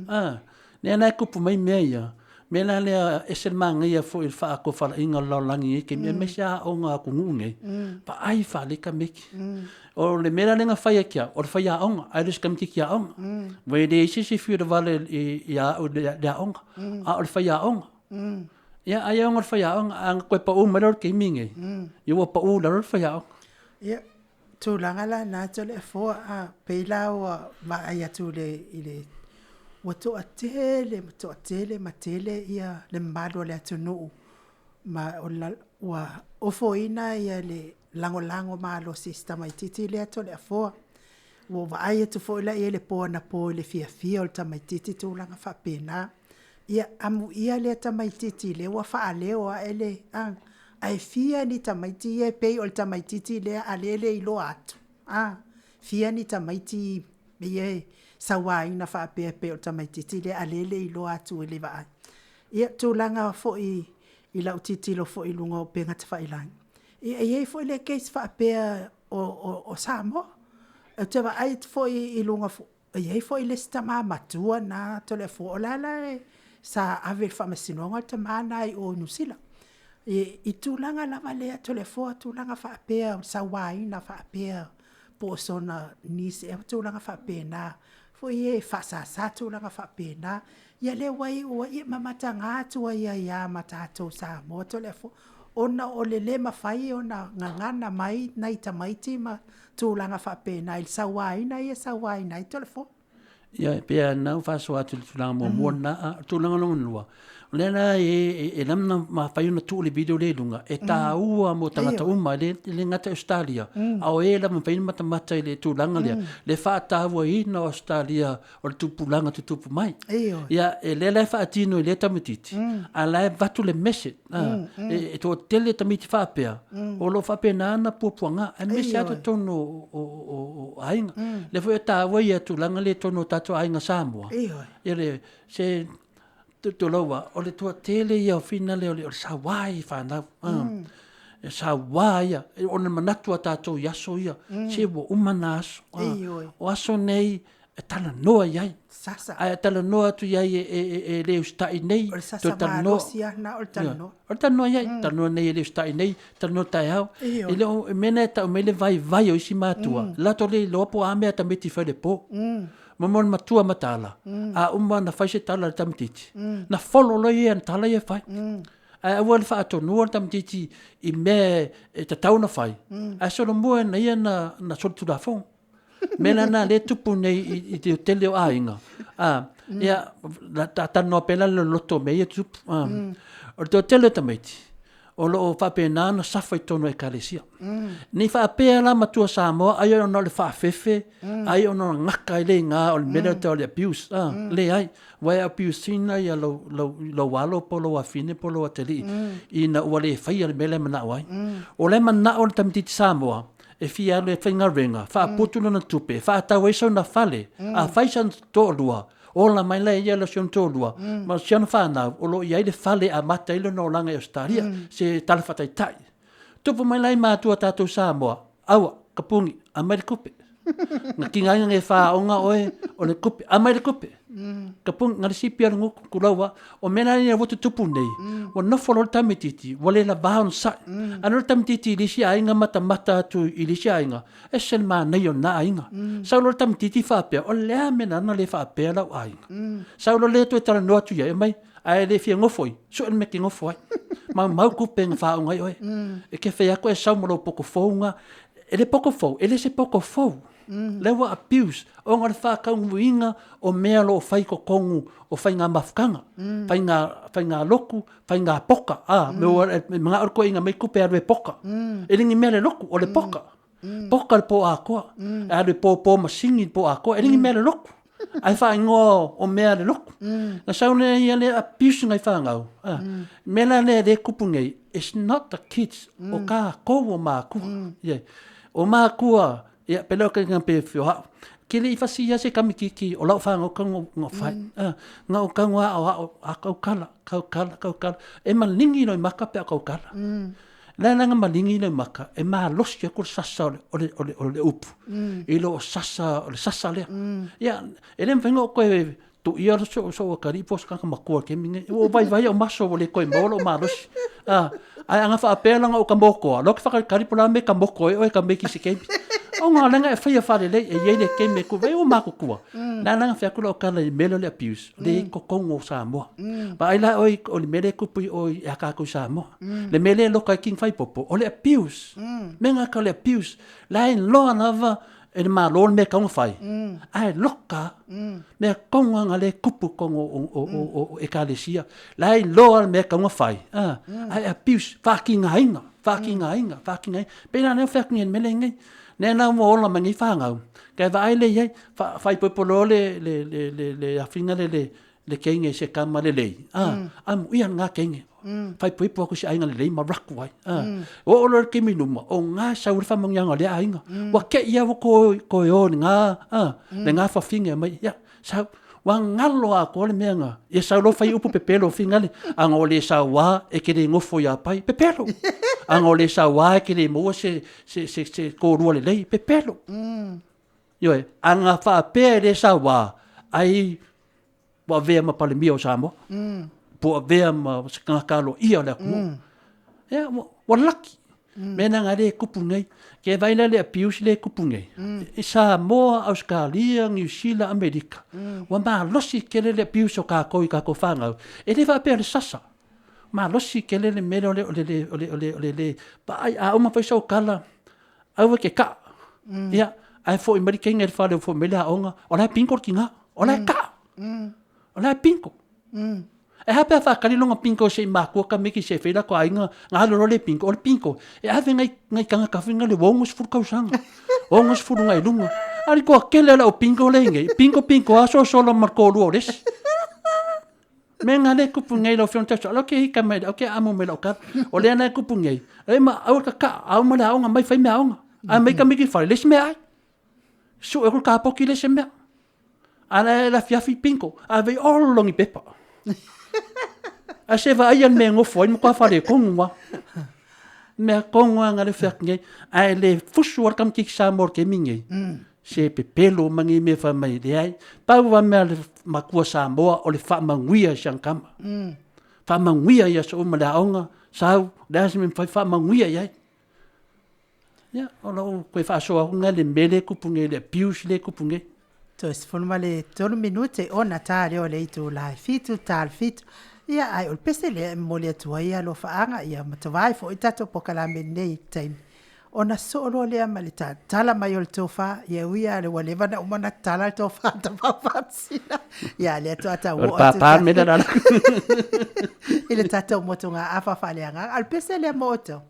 A, lea la e tupu mai mea ia, mea la lea e ese le manaia foi o le faatofalaiga o le lalolagi i lenei taimi, aemaise lava aoga a atunuu nei, vaai faalelei tamaiti. O le mea la lea na fai ia te au, o le faiaoga, ae le o se tamaitiiti aoga. Aua e leai se isi e fiu e vale ia au i le aoga, a o le faiaoga. Ia, ai ona o le faiaoga, a na toe pau mai loa i le taimi lenei, ia ua pau i lalo le faiaoga. Ia, tulaga la na Toleafoa, a pei la ua vaai atu i le ua toatele ma toatele ma tele le mamalu o le atunuu ma ua ofoina le lagolago malosi i si tamaitiiti lea Toleafoa. Ua ou vaai atu foi la i ai i le po anapo i le fiafia o le tamaitiiti tulaga faapena. Ia, amuia lea tamaitiiti lea ua faaleo ae le, ae fia ni tamaiti ia e pei o le tamaitiiti lea a o lea e le iloa atu, a? Fia ni tamaiti ia e sauaina faapea e pei o le tamaitiiti lea a o lea e le iloa atu e le vaai. Ia, tulaga foi i lau tilotilo foi i luga o upega tafailagi, ia e i ai foi le case faapea o Samoa. Ou te vaai atu foi i luga, e i ai foi le isi tama matua lena Toleafoa, o la e la sa ave i le faamasinoga le tama lena i o i Niu Sila i tulaga lava lea Toleafoa, tulaga faapea o le sauaina faapea po o sona niece ea ma tulaga faapena foi lea e faasasa tulaga faapena. Ia lea ua iu ai, ma mataga atu ai lava ma tatou Samoa Toleafoa, ona o le le mafai ona gagana mai nai tamaiti ma tulaga faapena i le sauaina ia e sauaina ai Toleafoa. Ia, e pei lava o lena ua faasoa atu i le tulaga muamua lena, a o le tulaga lona lua, O lea la e, e, e lama mafai ona tuu le video lea i luga, e taua mo tagata uma, e le, e le gata i Ausetalia, a o e lava mafai ona matamata i le tulaga lea, le faatauaina o Ausetalia o le tupulaga tutupu mai. Ioe. Ia, e lea la e faatino i lea tamaitiiti, a la e avatu le message, a, e, e toatele tamaiti faapea, o lo o faapena ona puapuaga, aemaise lava totonu o, o, o, o aiga. Lea foi e taua ia tulaga lea i totonu o tatou aiga Samoa, Ioe. ia le, se Tulou a, o le toatele ia o finale o le saua i fanau. E saua ia, ona manatu a tatou i aso ia, se ua uma na aso. O aso nei e talanoa i ai. Sasa. Ae talanoa atu i ai e le usitai nei. O le sasa malosi lava na o le talanoa. O le talanoa i ai, talanoa nei e le usitai nei, talanoa taeao. E le o mea na e tau mai le vaivai o isi matua, latou le iloa po o a mea a tamaiti e fai i le po. Mo le matua mataala, a uma ona fai se tala a le tamaitiiti, na follow loa ia i ana tala ia e fai. Ae aua le faatonua le tamaitiiti i mea e tatau ona fai, ae solomua e na ia na solitulafono. O mea la na lea e tupu nei i le tele o aiga, ia, talanoa pea la le loloto o mea ia e tutupu. O le toatele o tamaiti, o lo o faapena ona safa i totonu o Ekalesia. Ne i faapea la matua Samoa ai ona o le faafefe, ai ona o le gaka ai le iga o le mea lea tau o le abuse. Leai, ua e abuse ina ia lou, lou, lou alo po o lou afine po o lou atalii ina ua le faia le mea lea e manao ai. O la e manao le tamaitiiti Samoa e fia alu e faigaluega, faaputu lana tupe, faatau ai sona fale, afai sana toalua, Ola mai la e ia si ona toalua ma si ana fanau o lo o i ai le fale e amata ai lona olaga i Ausetalia, se tala faataitai. Tupu mai la i matua tatou Samoa, aua, kapuni, aumai le tupe. Na tigaina e faaaoga oe o le tupe, aumai le tupe. Kapuni, na le sipi o le gutu, tulou a. O mea la ia ua tutupu nei, ua nofo loa le tamaitiiti, ua le lava ona sa'i. A o le tamaitiiti i le isi aiga matamata atu i le isi aiga, Ese le manaia o lena aiga. Sau loa le tamaitiiti faapea, o le a mea na ala le faapea lau aiga? Sau loa le toe talanoa atu i ai, aumai, a e le fia nofo i, sue le mea e te nofo ai. Maumau tupe na faaoga ai oe. E te fai atu e sau ma lou poto fou lena. E le poto fou, e le se poto fou. Lea ua abuse ona o le faataunuuina o mea o lo o fai i totonu o faiga mafutaga, faiga lotu, faiga poka, a, me ua manao le toeaina aumai tupe e alu e poka. E le ni mea le lotu, o le poka. Poka le po atoa. E alu e popo masini le po atoa. E le ni mea le lotu. Ae faaigoa o mea le lotu. Na sau lea ia le abuse nai fanau. A, mea la lea e tupu nei, it's not the kids, o tatou o matua. Yeah. O matua, ia, pele o ke pe fio hao. Ke le i fasi ia se kamititi o lau whanau ka ngo whai. Nga o ka ngā o ao, a kau kala, kau kala, kau kala. E malingi loi maka pe a kau kala. La la nga malingi loi maka, e malosi aku le sasa o le, o le, o le, o le upu. I lo o sasa, o le sasa lea. Ia, e le mawhai ngo koe Tuia le so so kari po ska ka makua ke minge. O vai vai o maso o le koe mo lo malosi. Ah, ai anga fa apela nga o ka moko. Lo ke fa kari po la me ka moko e o ka me ki se ke. O nga lenga e whaia whare lei e iei le ke me ku vai o mako kua. La langa whea kula o kala i mele o le abuse. Le kokongo o Samoa. Pa ai la oi o le mele kupu i oi e akako i Samoa. Le mele loka i King Whaipopo o le abuse. Me nga ka le abuse. La e loa lava E le Malo le mea kaunga whai. Ae loka, mea kaunga nga le kupu kongo o ekalesia. La i loa le mea kaunga whai. Ae abuse, whaki ngā inga, whaki ngā inga, whaki ngā inga. Pēnā neo whaki ngā mele ngai. Nē nā ua ola mai nei whāngau. Kai vaai le iai, whai poipo loa le, le, le, le, le awhinga le, le, le keinge se kama lelei. A mo ia ngā keinge. Whai poipo aku se ainga lelei ma raku ai. O o le kimi numa, o ngā sau le whamangianga le ainga. Wa ke ia wa ko, ko e o ngā, le ngā whawhinga mai. Ia, sau, wa ngalo a ko le mea ngā. Ia sau lo whai upu pepelo whinga le. Anga o le sau wā e kere ngofo ia pai, pepelo. Anga o le sau wā e kere mua se, se, se, se kōrua lelei, pepelo. Ioe, anga whaapea e le sau wā, ai Ua avea ma Palemia o Samoa. Po ua avea ma se tagata aloaia o le atunuu. Ia, ua laki. Mea na nga le kupu nei. Ke vai la le abuse le kupu nei. I Samoa, Ausetalia, Niu Sila, Amerika. Ua malosi tele le abuse o kākou i kākou whanau. E le faapea le sasa. Malosi tele le mea o le, o le, o le, o le, o le, le, vaai, a uma fai sau tala, aua ke kaa. Ia, ae foi mai le keinga i le fale, foi mai le aoga, o la e bingo le tiga, o la e kaa. O la e bingo. Ae a pe a faatali lona bingo se i matua tamaiti se i fai latou aiga na alu loa le bingo. O le bingo, e ave nai, nai tagata foi na le 60 tausaga, 60 agai i luga. A o le toatele o le au bingo lea e i ai nei, bingo bingo lava sosola ma le toalua o le isi. Mea na lea e tupu nei lau Afioga i le Tausi, o lea ou te ita mai, ou te amo mai lau tala. O lea la e tupu nei, e ma aua le tataa, a uma le aoga, omai fai meaaoga. Ae omai tamaiti i le fale, leai se meaai. Sue atu le kapoti leai se mea. A la e afiafi bingo, ave i olo ni pepa. Ae se vaaia le mea e nofo ai, matua faaletonu lava. Mea tonu lava na lea e fai atu nei, ae le fusu lava le tamaitiiti Samoa i le taimi lenei, se pepelo uma nei mea fai mai, leai. Pau lava mea a le matua Samoa o le faamanuia i si ana tama. Faamanuia i aso uma i le aoga, sau, o le a se mea e mafai, faamanuia i ai. Ia, o lau toe faasoa atu lena i le mea lea e tupu nei, le abuse lea e tupu nei. Toe 13 minute ona ta lea o le itula e 7 ta le 7. Ia, ae o le pese lea e momoli atu ai alofaaga, ia matavae foi le tatou polokalame i lenei taimi, ona sosoo loa lea ma le tatala mai o le tofa, ia e ui lava ua leva ona uma ona tatala le tofa a Tapaau Faatosina, ia a o lea faatoa tau oo atu i le tatou motugaafa faaleagaga. A o le pese lea mo outou.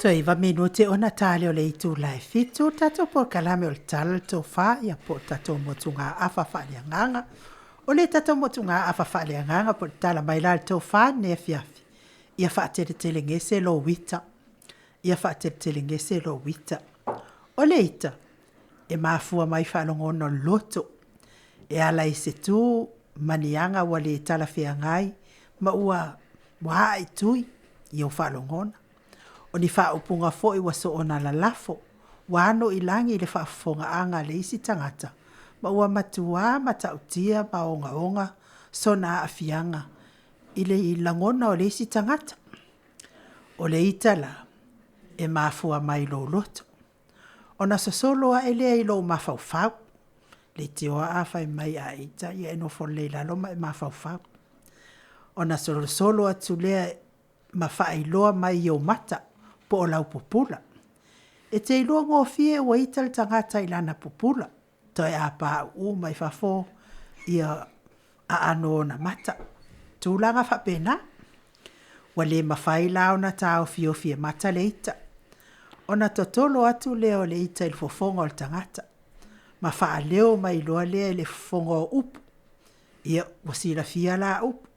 Toe iva minute ona ta lea o le itula e fitu le tatou polokalame o le Tala o le Tofa, ia po o le tatou motugaafa faaleagaga. O le tatou motugaafa faaleagaga po o le tala mai la o le tofa i lenei afiafi, ia faateletelegese lou ita. Ia faateletelegese lou ita. O le ita, e mafua mai faalogona o le loto, e ala i se tu ma ni aga ua le talafeagai ma ua aaitui i ou faalogona. O ni faaupuga foi ua soona lalafo, ua ano i lagi le faafofogaaga a le isi tagata, ma ua matuā matautia ma ogaoga sona aafiaga i le lagona o le isi tagata. O le ita la, E mafua mai i lou loto. Ona sosolo ae lea i lou mafaufau. Leitioa a fai mai a ita, ia e nofo lelei i lalo ma e mafaufau. Ona solosolo atu lea ma faailoa mai i ou mata po o lau pupula. E te iloa gofie ua ita le tagata i lana pupula, toe apauu mai fafo ia aano o ona mata. Tulaga faapena. Ua le mafai la ona taofiofi e mata le ita, ona totolo atu lea o le ita i le fofoga o le tagata, ma faaleo mai loa lea i le fofoga o upu. Ia, ua silafia la upu,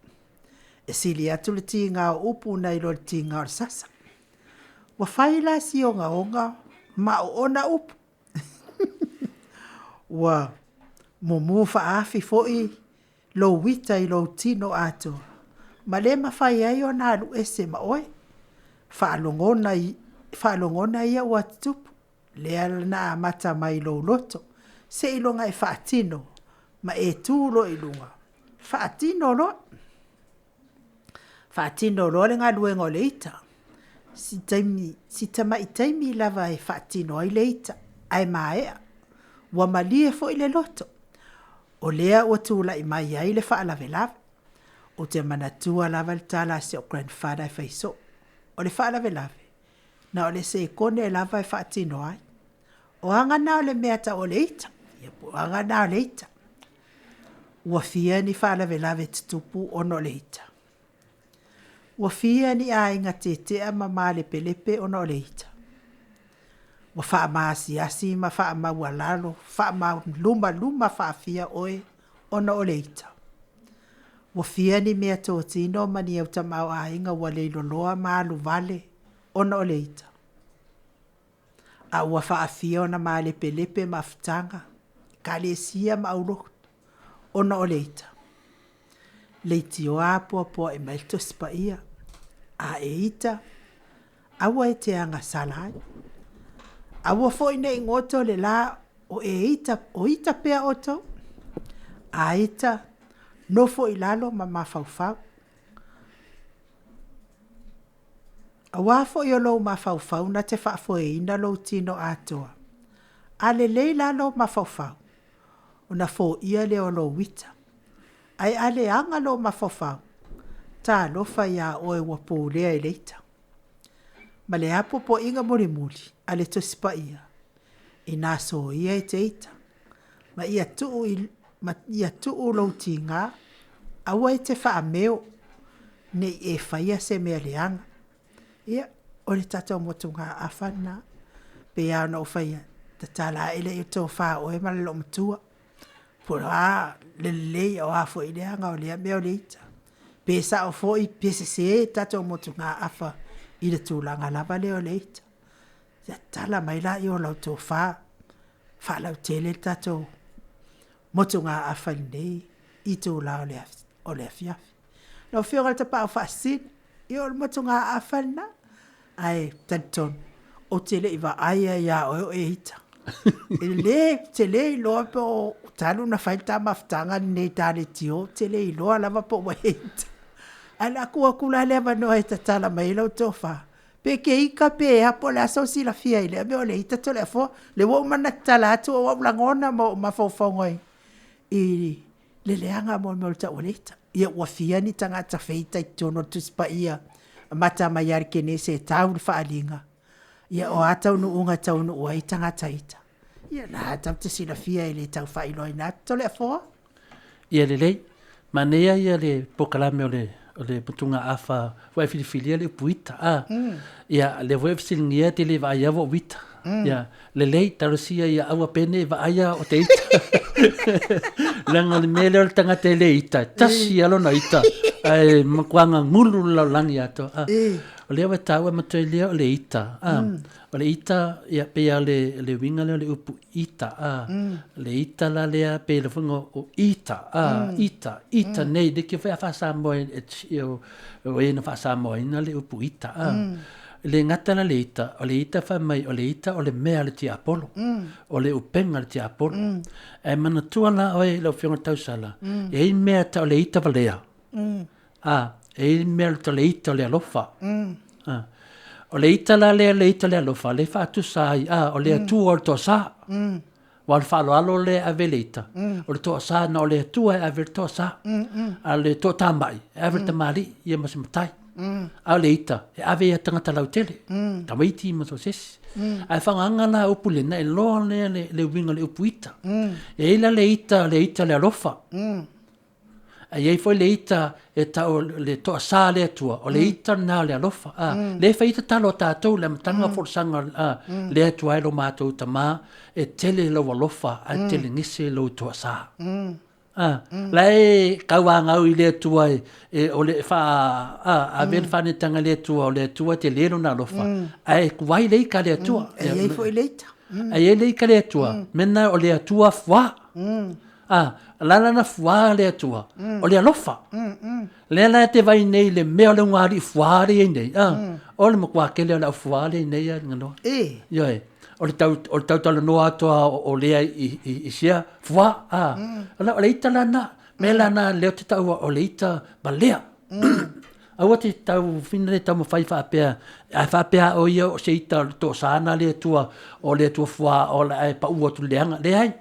e sili atu le tiga o upu nai lo le tiga o le sasa. Ua fai la si ogaoga ma oona upu. Ua mumu faaafi foi lou ita i lou tino atoa, ma le mafai ai ona alu ese ma oe. Faalogona, faalogona ia ua tutupu, lea na amata mai lou loto, seiloga e faatino ma e tu loa i luga, faatino loa. Faatino loa le galuega o le ita. Si taimi, si tamai taimi lava e faatino ai le ita, ae maea, ua malie foi le loto. O lea ua tulai mai ai le faalavelave. Ou te manatua lava le tala a si ou grandfather e fai soo, o le faalavelave, na o le sekone lava e faatino ai. O aga na o le mea tau o le ita, ia po o aga na o le ita. Ua fia ni faalavelave tutupu ona o le ita. Ua fia ni aiga tetea ma malepelepe ona o le ita. Ua faamaasiasi ma faamaualalo, faamalumaluma faafia oe ona o le ita. Ua fia ni meatotino ma ni au tamaoaiga ua leiloloa ma alu vale ona o le ita. A ua faafia ona malepelepe mafutaga, ekalesia ma aulotu ona o le ita. Leitioa apoapoai mai le Tusi Paia, a e ita, aua e te agasala ai. Aua foi ne i goto le la o e ita, o ita pea outou. A ita, nofo i lalo ma mafaufau. Aua foi o lou mafaufau na te faafoeina lou tino atoa. A lelei la lou mafaufau, ona foia lea o lou ita. Ae a leaga lou mafaufau, talofa ia oe ua pulea e le ita. Ma le apoapoaiga mulimuli a le Tusi Paia, inā soia e te ita, ma ia tuu, i, ma ia tuu lou tiga, aua e te faameo, ne i e faia se mea leaga. Ia, o le tatou motugaafa lena. Pei lava ona ou fai atu, tatala ae lea o le tofa a oe ma le loomatua, po o a le lelei a o a foi le leaga o lea mea o le ita. Pe sao foi pe sese le tatou motugaafa i le tulaga lava lea o le ita. Ia tatala mai lea o lau tofa, faalautele le tatou motugaafa i lenei itula o le afiafi. Lau Afioga i le Tapaau Faasisina, ia o le motugaafa lena, ae talitonu, ou te le i vaai lava ia oe o e ita. E le, ou te le iloa po o talu ona fai le ta mafutaga lenei i le ta leitio, ou te le iloa lava po ua e ita. Ae o le a tuu atu la le avanoa e tatala mai ai lau tofa, pe te ita pe a, po o le a sou silafia i lea mea o le ita Toleafoa. O lea ua uma ona tatala atu o au lagona ma ou mafaufauga i le leaga mo le mea e tau o le ita. Ia ua fia ni tagata feita i totonu o le Tusi Paia, amata mai lava i le Kenese e tau i le Faaaliga. Ia o a taunuuga e taunuu ai tagata ita? Ia o lena tatou te silafia e le tau faailoaina atu Toleafoa. Ia lelei, manaia ia le polokalame o le o le motugaafa ua e filifilia le upu ita a. Ia lea foi e fesiligia e te le vaaia ua ou ita. Ia lelei talosia ia aua pene e vaaia o te ita. Leaga o le mea lea o le tagata e le ita, e tasi lava lona ita, ae matua gagulu le lalolagi atoa. A. O lea ua e taua matua lea o le ita. A. O le ita, ia pei lava o le, le uiga lea o le upu ita, a. Le ita la lea, pei le uiga o ita, a, ita, ita nei, le leitioa foi a faa-Samoa e, o, o e na faa-Samoaina le upu ita, a. E le gata la le ita, o le ita fai mai, o le ita o le mea a le tiapolo, o le upega a le tiapolo. Ae manatua la oe lau Afioga Tausala, e i ai mea e tau o le ita valea, a, e i ai mea o le ita o le alofa. A. O le ita la lea, le ita le alofa, le faatusa ai, a, o le Atua o le toasa. Aua o le faaaloalo lea e ave i le ita, o le toasa, na o le Atua e ave i le toasa. A o le toatamai, e ave i le tamalii, ia ma se matai. A o le ita, e ave ia tagata lautele, tamaiti ma so o se isi. Ae faagaga la upu lena, e loa lea le uiga o le upu ita. E i ai la le ita, le ita le alofa. Ae i ai foi le ita e tau o le toasa a le Atua, o le ita lena o le alofa. A, lea e fai ai tatalo a tatou i le amataga o folasaga a le Atua e lo matou Tama, e tele lou alofa ae tele gese lou toasa. A, la e kauāgau i le Atua e, e, o le fa, a, ave le faaneetaga i le Atua, o le Atua e tele lona alofa, ae kuai le ika a le Atua. E i ai foi le ita. Ae i ai le ika a le Atua, mea lena o le Atua fuā. A, la la na fuā le Atua, o le alofa. Lea la e te vaai nei i le mea o le ugaalii fuā lea e i ai nei, a, o le matua tele o le au fuā lea e i ai nei a Liganoa. Ioe, o le tau, o le tautalanoa atu lava o Lea i sia fuā, a, o le ita la lena. Mea la lena lea ou te taua o le ita valea. Aua te tau whina le taumawhai whaapea, ae whaapea o ia o se ita o le tosa na le atua, o le atua fua o le ae pau atu leanga. Leai,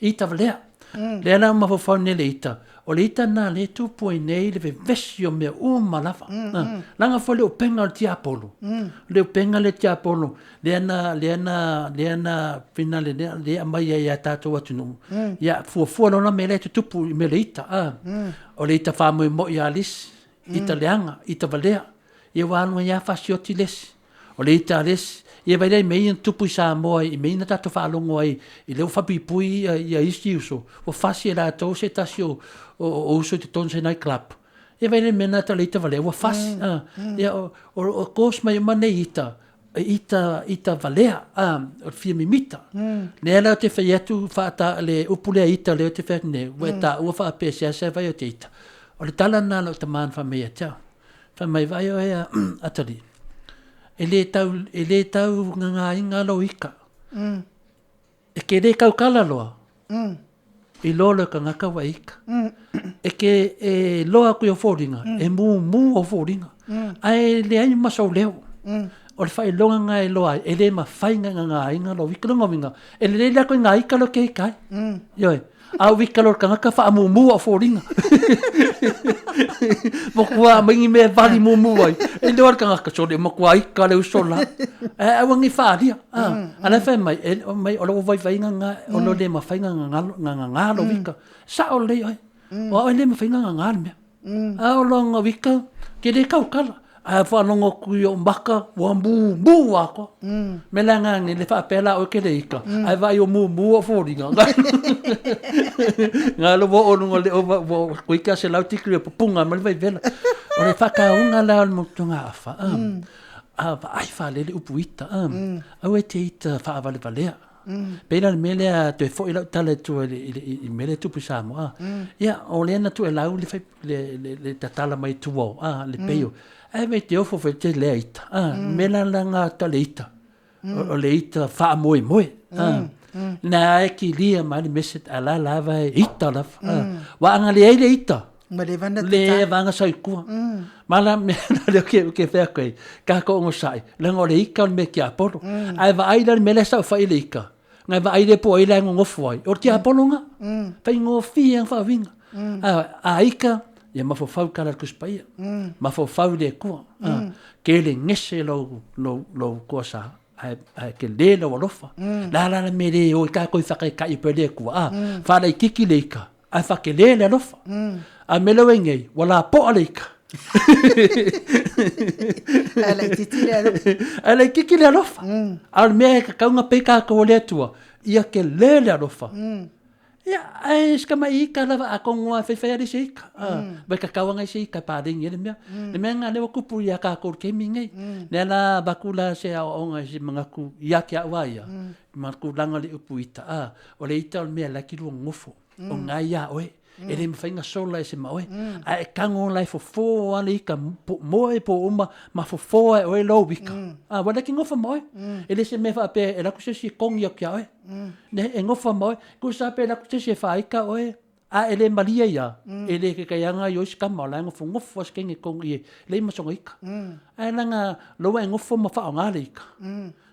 ita valea. Lea la mafaufau nei le ita, o le ita na le tupu ai nei le vevesi o mea uma lava. Leaga foi le upenga o le tiapolo. Le upenga le tiapolo, lea na, lea na, lea na whina le, lea, lea aumai ai ia tatou atunuu. Ia fuafua lona mea lea e tutupu i mea le ita. O le ita faamoemoe ia lisi, ita leaga, ita valea. Ia ua alu ai lava fasioti le isi. O le ita a le isi. Ia vaai la i mea ia na tupu i Samoa i mea ia na tatou faalogo ai i lea ua faapuipui ia isi uso, ua fasi e latou se tasi o uso i totonu o se night club. Ia vaai la i le mea lena tau le ita valea ua fasi. Ia o course mai uma nei ita, e ita, ita valea, a, o le fia mimita. Lea la ou te fai atu faata, le upu lea ita lea ou te fai atu nei, ua e taua faapea e seasea vaai o te ita. O le tala lena a lou tama na fai mai ia te au. Fai mai, vaai oe a atalii, e le tau, e le tau gagāina lou ika. E ke le kaukala loa, i loa loe kangaka ua ika. E ke e loa aku i o foliga, e mumu o foliga. Ae leai ma sou leo. O le faailoga na e loa ai, e le mafai na gagāina lou ika. Lona uiga, e lelei le aku i ngā ika lo ke ika ai. Ioe. A o wika lo kangaka faamumu o foliga. Matua mai ni mea vali mumu ai. E loa le kangaka, sole matua ika le uso la. E aua ni whaaria. A la whai mai, e mai o lo vaivaiga nga, o lo le mawhai nga nga nga lo wika. Sa o le oi. O a oi le mawhai nga nga le mea. A o lo nga wika, ke le kaukala. A whaalongo ku i o maka, ua mū, mū a koa. Me la nga nge le whaapea la oe ke le ika. Ai vai o mū, mū o fōringa. Nga lo wo o lunga le o wa, wa, koe kia se lau tikri o pupunga ma le vai vela. O le whakaunga la o le motunga awha. A va ai whalele upu ita. Au e te ita whaawalevalea. Pei la le mea lea toe foi lau tala i tua i le, i le, i mea lea tupu i Samoa. Ia, o lea na tuu e lau le, fai, le, le, le tatala mai tua o, a, le peio. Ae vai te ofo fai te lea ita. A, mea la la ngā ta le ita. O, o le ita whaamoemoe. A, Nā e kilia mai le message a la lava e ita lava. A, wa anga le ai le ita. Ma le vana Le vanga saikua. Ma la mea la leo ke, ke whea koe, ka ko ongo sai, langa o le ika o le mea ki apolo. Ae vaai la le mea lea sau whai le ika. Ngai vaai le po ai la ngongofo ai. O te apolo nga. Whai ngofia ang whaawinga. A, a ika, ia mafofau ka la kuspaia. Mafofau le kua. Ke le ngese lou, lou, lou kua sa. Ae, ae ke le lau alofa. La la la me le o i ka koi whakaikai pe le kua. A, whalai kiki le ika. Ae whakelē le alofa. A me lau e ngei, ua lapoa le ika. Ae laititi le alofa. Ae laititi le alofa. A o le mea e kakauga pei kākou o le Atua, ia kelē le alofa. Ia, ae se tama ika lava a kongoa e whaiwhai ari se ika. Vai kakau anga i se ika e pārengi e le mea. Le mea ngā leo kupu i a kākou le kemi ngei. Lea la vaku la se aoaoga i se mangaku i a ke au a ia. Mangaku langa le upu ita. A, o le ita o le mea la ki lua ngofo. O ngā ia oe. E le mawhai ngā sola e se ma oe. A e kango la e fofo a le ika po, moe po uma ma fofo e oe lou ika. A, wala ki ngofa ma oe. E le se mea whaapea e laku se si kongi o kia oe. Ne, e ngofa ma oe. Ku sa pe laku se si e whaika oe. A e le malie ia, e le kekaiaga i oi kama o la e ngofongofo a se kenge kong i e lei ma songa ika. Ae langa loua e ngofo ma whaonga le ika.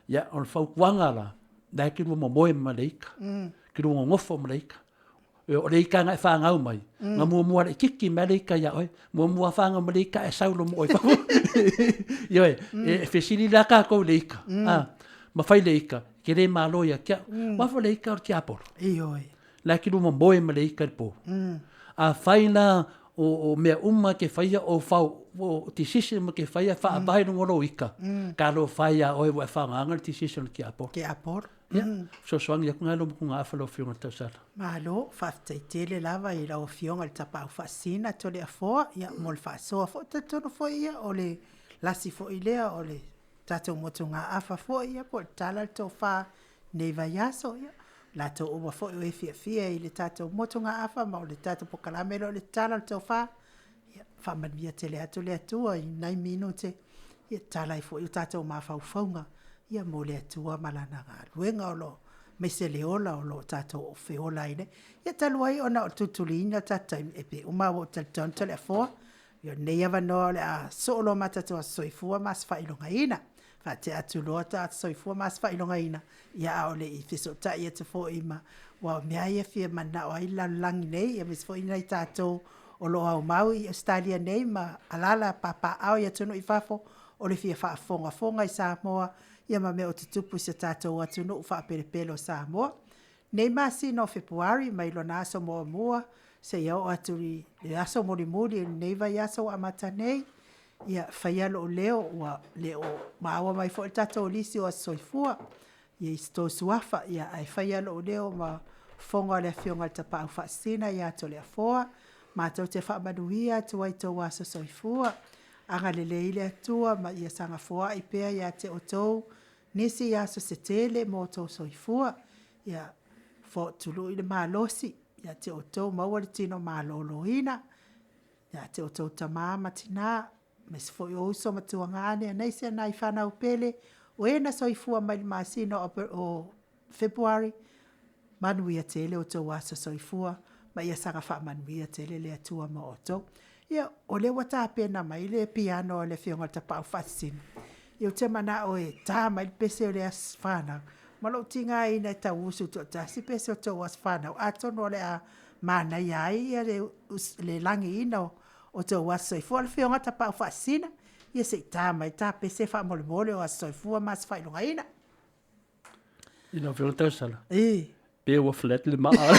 Ia, o le whaukuanga la, la e ki rua momoe ma le ika. Ki rua ngofo ma le ika. O le ika nga e whangau mai. Nga muamua le kiki mai le ika ia oe. Muamua whangau mai le ika e saulo mo oe whafu. Ioe, e fesili la kākou le ika. Ah, ma whai le ika, ke le malo ia kia. Wafo le ika o le tiapolo. Ioe. La ki ruma moe ma le ika le pō. A whai la o mea uma ke whaia o whao, o decision ma ke whaia whaavae runga o ika. Ka lo whai a oe wa e whaanganga le decision ki aporo. Ke aporo. Ia, fesoasoani aku ngai lo ma ku gaafa lau Afioga i le Tausala. Malo, faafetai tele lava i lau Afioga i le Tapaau Faasisina Toleafoa, ia, mo le faasoa foi. Talitonu foi ia, o le lasi foi lea o le tatou motugaafa foi, ia, po o le tala le tofa i lenei vaiaso, ia, latou uma foi o e fiafia i le tatou motugaafa ma o le tatou polokalame lea o le tala o le tofa, ia, faamanuia tele atu le Atua i nai minute, ia tala ai foi o tatou mafaufauga, ia mo le Atua ma Lana galuega o lo o, aemaise le ola o lo o tatou feola ai nei. Ia talu ai ona o le tulituliina o tatou taimi, e pei uma lava ua ou talitonu Toleafoa, ia o lenei avanoa o le a soo loa ma tatou aso soifua ma aso faailogaina. Faatea atu loa tagata soifua ma aso faailogaina, ia a o le i fesootai atu foi ma, aua o mea lava ia e fia mananao ai le lalolagi nei, aemaise foi nai tatou o lo o aumau i Ausetalia nei ma alaala papaaao i atunuu i fafo, o le fia faafogafoga i Samoa ia ma mea o tutupu i si o tatou atunuu faapelepele o Samoa. Nei masina o Fepuari mai lona aso muamua seia oo atu i le aso mulimuli o lenei vaiaso ua amata nei, ia faia lou leo ua le o maua mai foi le tatou lisi o aso soifua ia i tou suafa, ia ae faia lou leo ma fofoga o le Afioga i le Tapaau Faasisina ia Toleafoa, matou te faamanuia atu ai i tou aso soifua. Agalelei le Atua ma ia saga foai pea ia te outou nisi aso se tele mo outou soifua. Ia footului le malosi ia te outou, maua le tino maloloina ia te outou tama ma tina, aemaise foi o uso ma tuagane, aemaise nai fanau pele o e na soifua mai le masina o February, manuia tele outou aso soifua ma ia saga faamanuia tele le Atua ma outou. Ia, o lea ua tapena mai le piano a le Afioga i le Tapaau Faasisina, ia ou te manao e ta mai le pese o le aso fanau, ma lou tigaina e tau usu toatasi pese o tou aso fanau, atonu o le a manaia ai ia le lagiina o outou aso soifua. Le Afioga Tapaau Faasisina, ia se i ta mai ta pese faamolemole o aso soifua ma aso faailogaina. I lau Afioga Tausala. I. Pe ua flat le maa.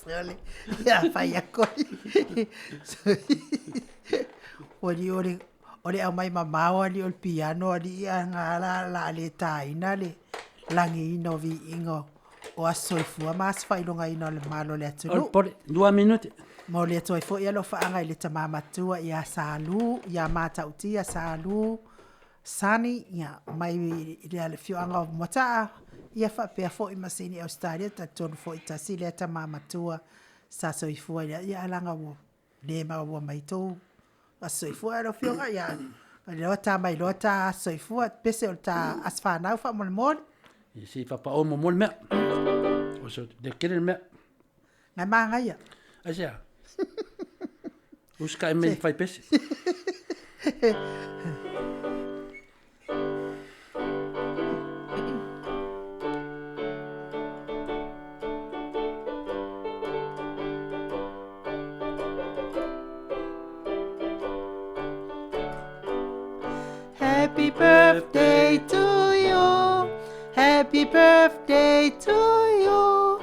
Sole, ia fai ako. Ua li o le, o le aumai mamao ali o le piano ali ia nga la la le taina le lagiina o viiga o aso soifua ma aso faailogaina o le mamalu o le atunuu. Pole, 2 minute. Momoli atu ai foi alofaaga i le tama matua ia Salu, ia Matautia Salu Sonny, ia, mai i le afioaga o Moataa, ia faapea foi ma Sini Ausetalia, talitonu foi tasi lea tama matua sa soifua i le, ia leaga ua le maua mai tou aso soifua lau Afioga, ia, loa ta mai loa ta aso soifua, pese o le ta aso fanau faamolemole. Ia se i faapaoa muamua le mea. O se le kele le mea. Ngai magaia. Aisea? Usikai mai fai pese. Happy birthday to you. Happy birthday to you.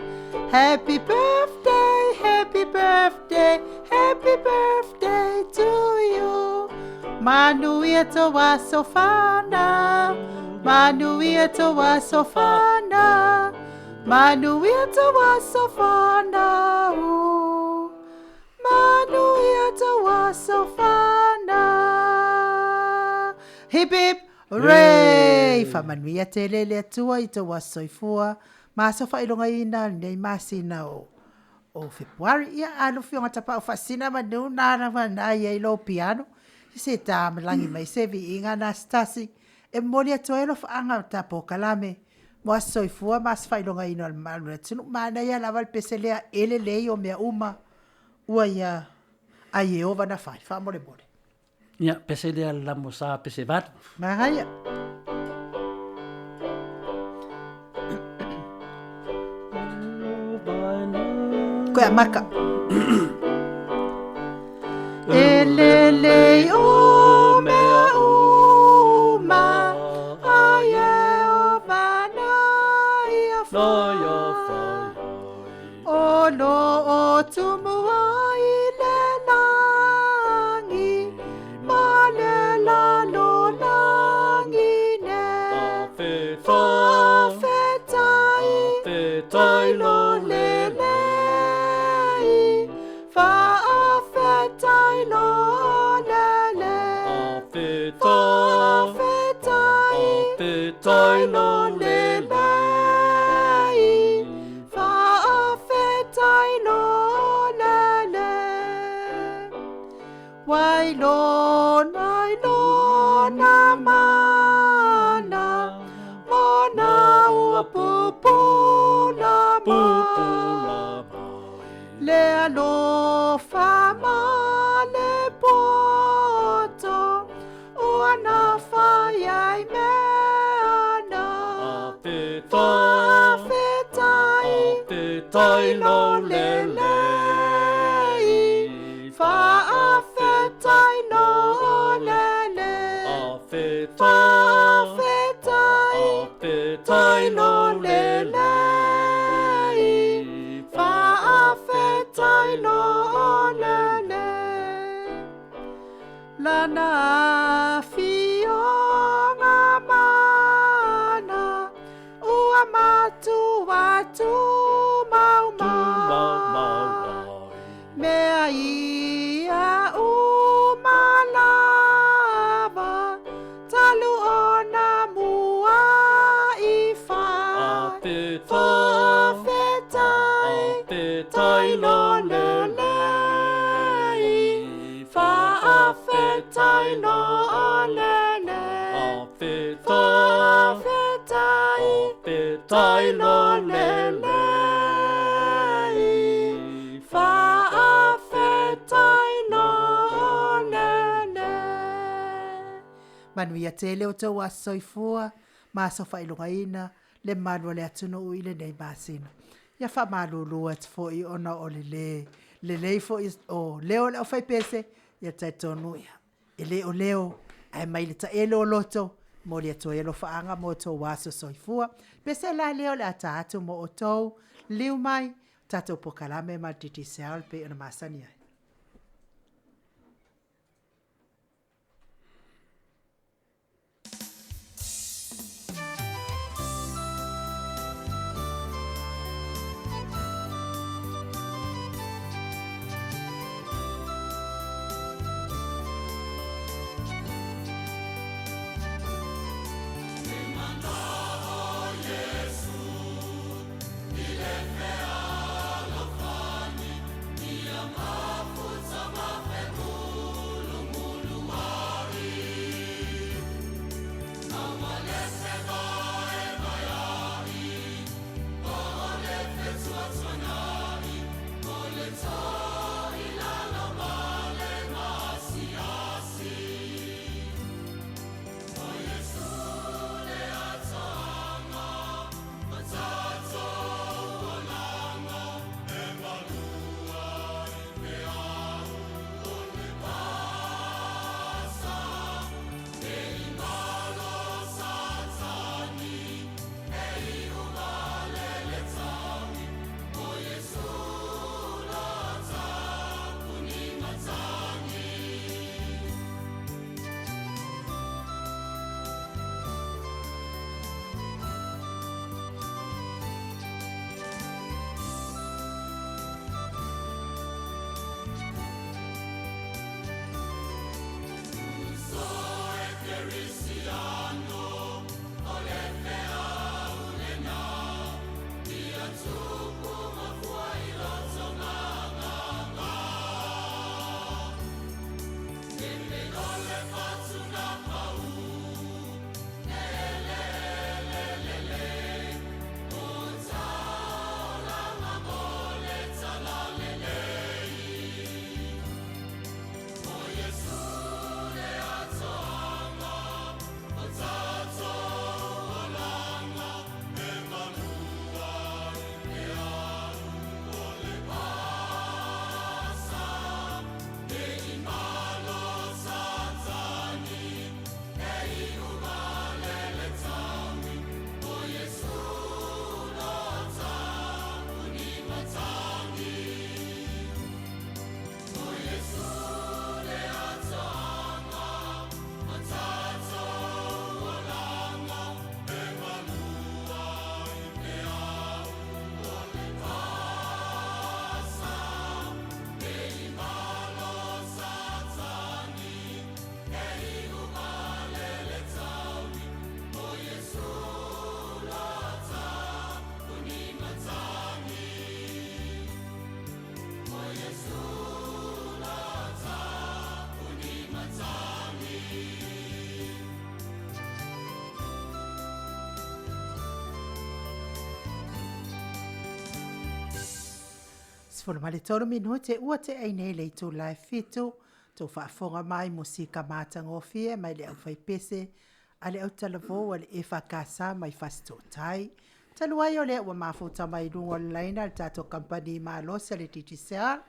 Happy birthday, happy birthday, happy birthday to you. Manuia tou aso fanau. Manuia tou aso fanau. Manuia tou aso fanau. Manuia tou aso fanau. Hip hip hooray! Faamanuia tele le Atua i tou aso soifua ma aso faailogaina lenei masina o o Fepuari. Ia a lau Afioga Tapaau Faasisina manu na lava na i ai lou piano se ta malagi mai se viiga na se tasi e momoli atu ai alofaaga o ta polokalame. Mo aso soifua ma aso faailogaina o le mamalu o le atunuu. Manaia lava le pese lea, e lelei o mea uma ua ia a Ieova na fai, faamolemole. Ia, pese lea le lamosa pese valu. Manaia. Koe amaka. E lelei o mea uma, a Ieova na ia fai. O lo o tumu ai le lagi, ma le lalolagi nei. Faafetai, tai lo lelei, faafetai lo lelei. Faafetai, tai lo lelei, faafetai lo lelei. Wai lona i lona mana, mona ua pupula mai. Le alofa ma le poto, ua na fai ai mea na. Faafetai, tai lo lelei, faafetai lo lelei. Faafetai, tai lo lelei, faafetai lo lelei. Lana afioga mana, ua matua tumau mai. Mea ia uma lava, talu ona mua i fai. Faafetai, tai lo lelei, faafetai lo lelei. Faafetai, tai lo lelei, faafetai lo lelei. Manuia tele o outou aso soifua ma aso faailogaina le mamalu o le atunuu i lenei masina. Ia faamalulu atu foi ona o le lē lelei foi o leo o le aufaipese, ia talitonu ia, e le o leo ae mai le taele o loto, momoli atu ai alofaaga mo outou aso soifua. Pese la lea o le a ta atu mo outou, liliu mai, tatou polokalame ma le Digicel pei ona masani ai. 13 minute ua tea ai nei le itula e 7, tou faafofoga mai musika matagofie mai le aufaipese a le autalavou a le EFKS mai Fasitootai. Talu ai o lea ua mafuta mai i luga o le laina le tatou kamupani malosi a le Digicel,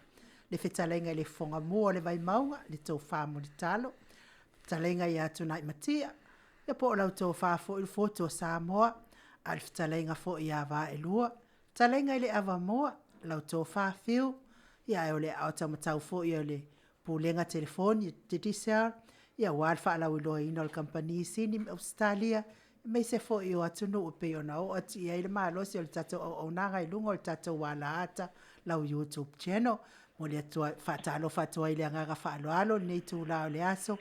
le fetalaiga i le Fofoga Mua o le Vaimauga, le Tofa Mulitalo, fetalaiga ia Tunaimatia, ia po o lau tofa foi le Fotu o Samoa, a o le fetalaiga foi ia Vaelua, fetalaiga i le Avamua, lau tofa Fiu, ia ae o le aao taumatau foi o le Pulega Telefoni, Digicel, ia aua le faalauiloaina o le kamupani i Sini ma Ausetalia, aemaise foi o atunuu e pei ona oo atu i ai le malosi o le tatou auaunaga i luga o le tatou alaata, lau YouTube channel. Momoli atu ai, faatalofa atu ai i le agaga faaaloalo i lenei itula o le aso.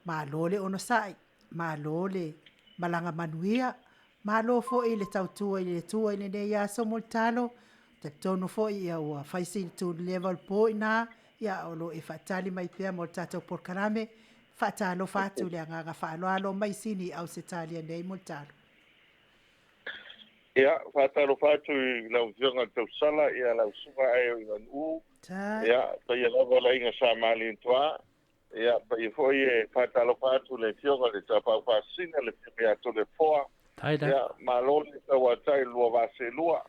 Malo le onosai, malo le malaga manuia, malo foi le tautua i le Atua i lenei aso Mulitalo. Talitonu foi ia ua fai sina tuleva o le po i ina, ia o lo o e faatali mai pea mo le tatou polokalame. Faatalofa atu i le agaga faaaloalo mai Sini i Ausetalia nei Mulitalo. Ia, faatalofa atu i lau Afioga i le Tausala, ia lau Susuga Aeo Iganu'u, ia, paia lava o le Aiga Sa Malietoa, ia, paia foi e faatalofa atu i le Afioga i le Tapaau Faasisina, le Afioga ia Toleafoa, ia, malo le tauatai i le lua vaa seelua.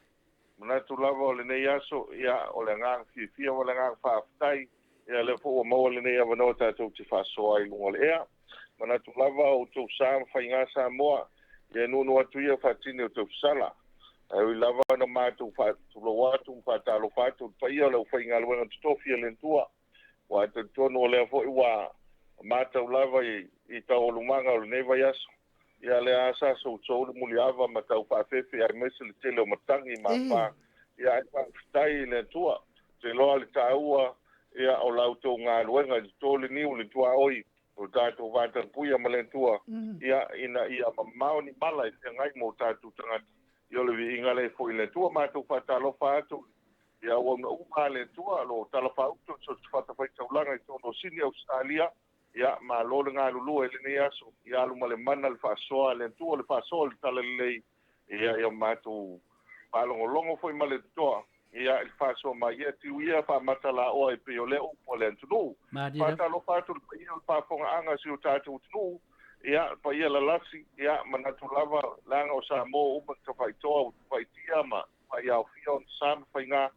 Manatu lava o lenei aso, ia, o le agaga fiafia ma le agaga faafetai, ia, lea foi ua maua lenei avanoa tatou te faasoa ai i luga o le ea. Manatu lava o outou sa ma faiga Samoa, ia nuunuu atu ia faatini o tausala. Ae ui lava ina matou faatulou atu ma faatalofa atu i le paia o le aufaigaluega totofi a le Atua, aua e talitonu o lea foi ua matau lava i taualumaga o lenei vaiaso, ia lea sa sousou le muliava ma tau faafefe aemaise le tele o matagi ma afa. Ia ae faafetai i le Atua, ou te iloa le taua ia o la outou galuega i toto le niu le tuaoi o le tatou vatapuia ma le Atua, ia ina ia mamao ni mala e feagai ma o tatou tagata. Ia o le viiga lea e foi i le Atua. Matou faatalofa atu i auauna uma a le Atua o lo o talafaauto i so o se fatafaitaulaga i totonu o Sini, Ausetalia. Ia, malo le galulue i lenei aso. Ia alu ma le mana le faasoa a le Atua, le faasoa o le Talalelei. Ia, ia matou faalogologo foi ma le totoa, ia, i le faasoa mai. Ia, tiu ia faamata laoa e pei o lea upu a le atunuu. Faatalofa atu i le paia o le faafofogaaga a si o tatou atunuu, ia, le paia lalasi, ia, manatu lava, leaga o Samoa uma tafaitoa ua tafaitia ma tafaiaofia ona sa ma faiga,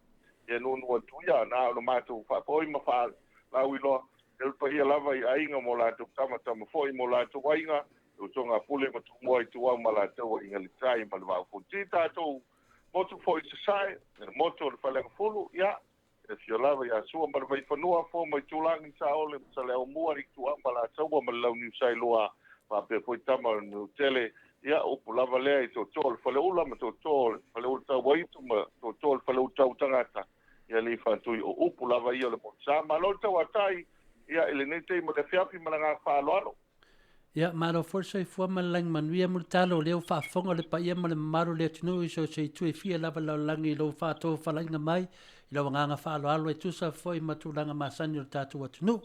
ia nuunuu atu ia, na ona matou faapoi ma faalauiloa. E le paia lava i aiga ma o latou tama, tama foi ma o latou aiga, le usoga a Pule ma Tumua Ituau ma latou aiga Litai ma le Vaa o Fonoti, tatou motu foi i Sasae, le motu o le Faleagafulu, ia, e afio lava ia Sua ma le Vaifanua, Fofo ma Itulagi, Saole ma Saleaaumua, Ituau ma Alataua ma le Launiu Saelua, faapea foi tama o le Nuutele, ia, upu lava lea i tootoo o le Faleula ma tootoo o le Faleula Tauaitu ma tootoo o le Faleula Tautagata, Ia le faatui o upu lava ia o le motu. Malo le tauatai ia i lenei taimi o le afiafi ma le agaga faaaloalo. Ia, malo foi le soifua ma le lagi manuia Mulitalo, o lea ua faafofoga le paia ma le mamalu o le atunuu i so o se itu e fia lava le lalolagi i lou faatofalaiga mai i lau agaga faaaloalo e tusa foi ma tulaga masani o le tatou atunuu.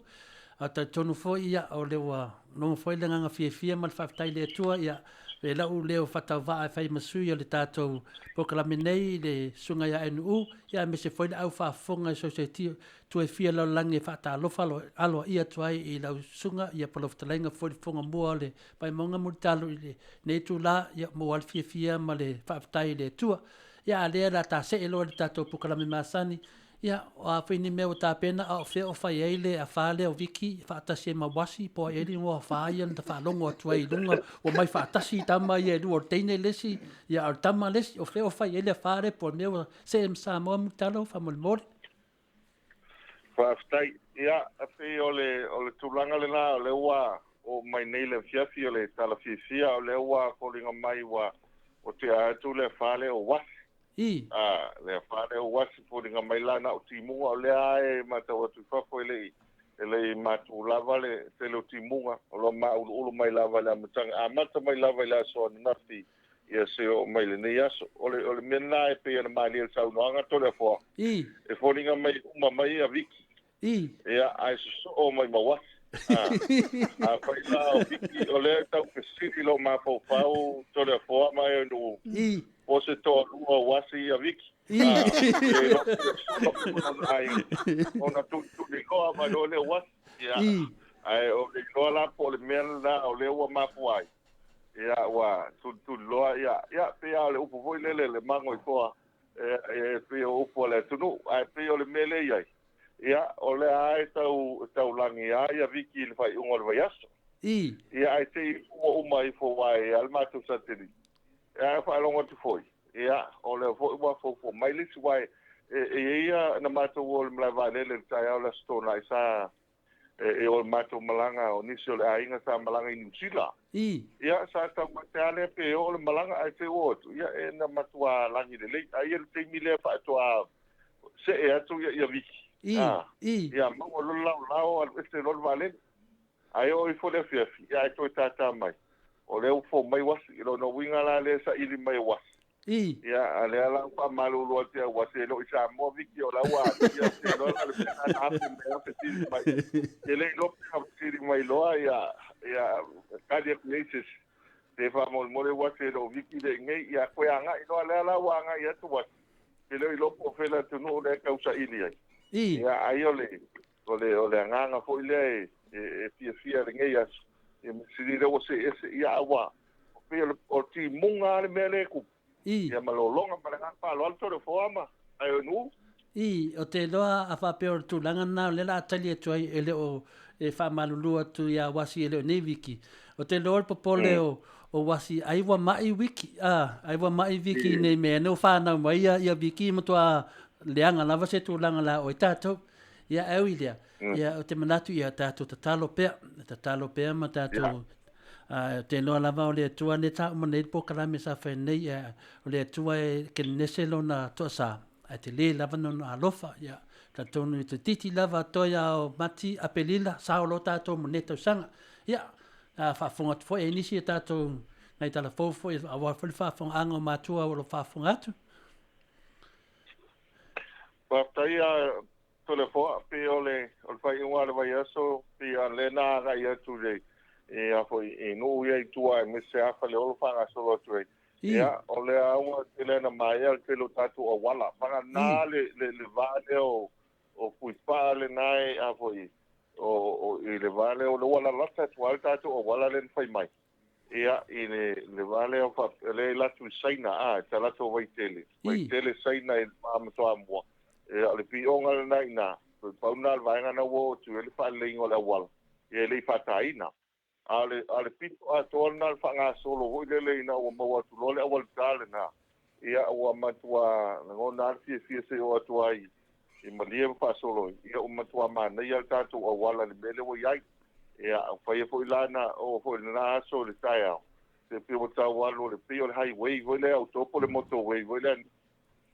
Ae talitonu foi ia o lea ua logo foi le agaga fiafia ma le faafetai i le Atua, ia e lau leo faatauvaa e fai ma sui o le tatou polokalame nei i le Susuga ia NU, ia aemaise foi le au faafofoga i so o se itu e fia lalolagi e faatalofa aloaia atu ai i lau susuga ia po o lau fetalaiga foi le fofoga mua o le Vaimauga Mulitalo i lenei itula, ia maua ai le fiafia ma le faafetai i le Atua. Ia a lea o le a tasee loa i le tatou polokalame masani. Ia, o a foi ni mea ua tapena, a o fea o fai ai le afa lea o Viki faatasi ai ma Uasi, po o ai le igoa afa ia na faalogo atu ai i luga, ua omai faatasi tama ia e lua, o le teine le isi, ia a o le tama le isi, o fea o fai ai le afa lea, po o le mea ua see ma Samoa Mulitalo, faamolemole. Faafetai. Ia, e pei o le, o le tulaga lena, o lea ua oo mai nei le afiafi o le tala fiafia, o lea ua foliga mai ua tea atu le afa lea o Uasi. I. A, le afa lea o Uasi, foliga mai la na o timuga, o lea e matau atu i fafo e le i, e le i matu lava le tele o timuga, o lo o mauluulu mai lava i le amataga, amata mai lava i le aso ananafi, ia se oo mai lenei aso. O le, o le mea lena e pei ona malie i le saunoaga Toleafoa, I. e foliga mai uma mai ia Viki. I. Ia, ae sosoo mai ma Uasi. A, afai la o Viki, o lea e tau fesili lou mafaufau Toleafoa ma e nuu, I. po o se toalua o Uasi ia Viki. E iloa pe sola pe ma lona aiga, ona tulituliloa mai loa lea o uasi. Ia, ae o le iloa la po o le mea lena o lea ua mafua ai, ia, ua tulituliloa, ia, ia, pei lava o le upu foi lele, le mago i toa, e pei o upu a le atunuu, ae pei o le mea lea e i ai, ia, o lea lava e tau taulagi lava ia Viki i le faaiuga o le vaiaso. Ia, ae te i ua uma ifo aua e i ai lava le matou satelite. Ia, ae faalogo atu foi, ia, o lea foi ua foufou mai le isi, aua e i ai ia na matou o i le malae vaalele i le taeao o le Aso Toonai, sa e o i le matou malaga, o nisi o le aiga sa malaga i Niu Sila. Ia, sa taumate lava lea pe oo le malaga, ae te oo atu, ia, e na matua lagi lelei. Ae ia le taimi lea faatoa see atu ia Viki, ia maua loa le laolao alu ese loa le vaalele. Ae oo ifo le afiafi, ia ae toe tātā mai, o lea ua fou mai uasi. I lona uiga la lea e saili mai e uasi. Ia, a lea la ua faamalulu atu ia uasi, e le o i Samoa Viki o la ua alu, ia ou te iloa la o le mea lena na afe mai ai fesili mai. E le iloa pe na fesili mai loa ia, ia tali atu i ai se isi. Se faamolemole uasi e le o Viki lea i inei, ia toe agai loa, lea la ua agai atu uasi, e le o iloa po o fea le atunuu lea e tau saili ai. Ia, ai o le, O le, o le agaga foi lea e, e, e fiafia i lenei aso, ia me sili lea ua see ese, ia a ua, o pei o le, o le timuga lava le mea lea e tupu. Ia ma lologa ma le agaga faaaloalo Toleafoa ma Aeonuu. Ou te iloa a faapea o le tulaga lena o lea o le a tali atu ai e le o e faamalulu atu ia Uasi e le o nei Viki. Ou te iloa o le popole o o Uasi ai ua ma'i Viki, a, ai ua ma'i Viki i nei mea ane ua fanau mai ia Viki matua leaga lava se tulaga la oe tatou. Ia, ae ui i lea, ia, ou te manatu ia tatou tatalo pea, tatalo pea ma tatou, ou te iloa lava o le Atua lea sa uma nei le polokalame sa fai nei, ia, o le Atua e kelese lona toasa, ae tele lava lona alofa, ia, talitonu i toeitiiti lava toe lava o Mati, Aperila, sao loa tatou ma lenei tausaga. Ia, a faafofoga atu foi e nisi o tatou nai tala fou foi, aua foi le faafofogaaga o matua o lo o faafofoga atu. Faafetai a Toleafoa, pei o le o le faaiuga o le vaiaso, pei a lea na agai atu i le i a foi i nuu ia i tua aemaise lava Faleolo faagasolo atu ai. Ia, o lea ua tele ina maea le tele o tatou auala. Vagana le le le va lea o o Puipaa lena e a foi o o i le va lea o lea ua lalata atu lava le tatou auala lea na fai mai. Ia, i le, le va lea o faapea, lea e latu i Saina, a, e talaatu o Vaitele. Vaitele, Saina i le va ma Toamua. Ia, o le pioga lena i ina, pau lena o le vaega lena ua oo atu i ai le faaleleiga o le auala, ia e le i faataina. A o le, a o le pito atoa lena o le faagasolo foi lele ina ua maua atu loa le auala ta lena, ia ua matua lagona lava le fiafia se i oo atu ai i Malie ma faasolo ai, ia ua matua manaia le tatou auala i le mea lea ua i ai. Ia, ua faia foi la na oo foi i lena aso i le taeao, se pei ua tau alu o le pei o le highway foi lea auto po o le motorway foi lea,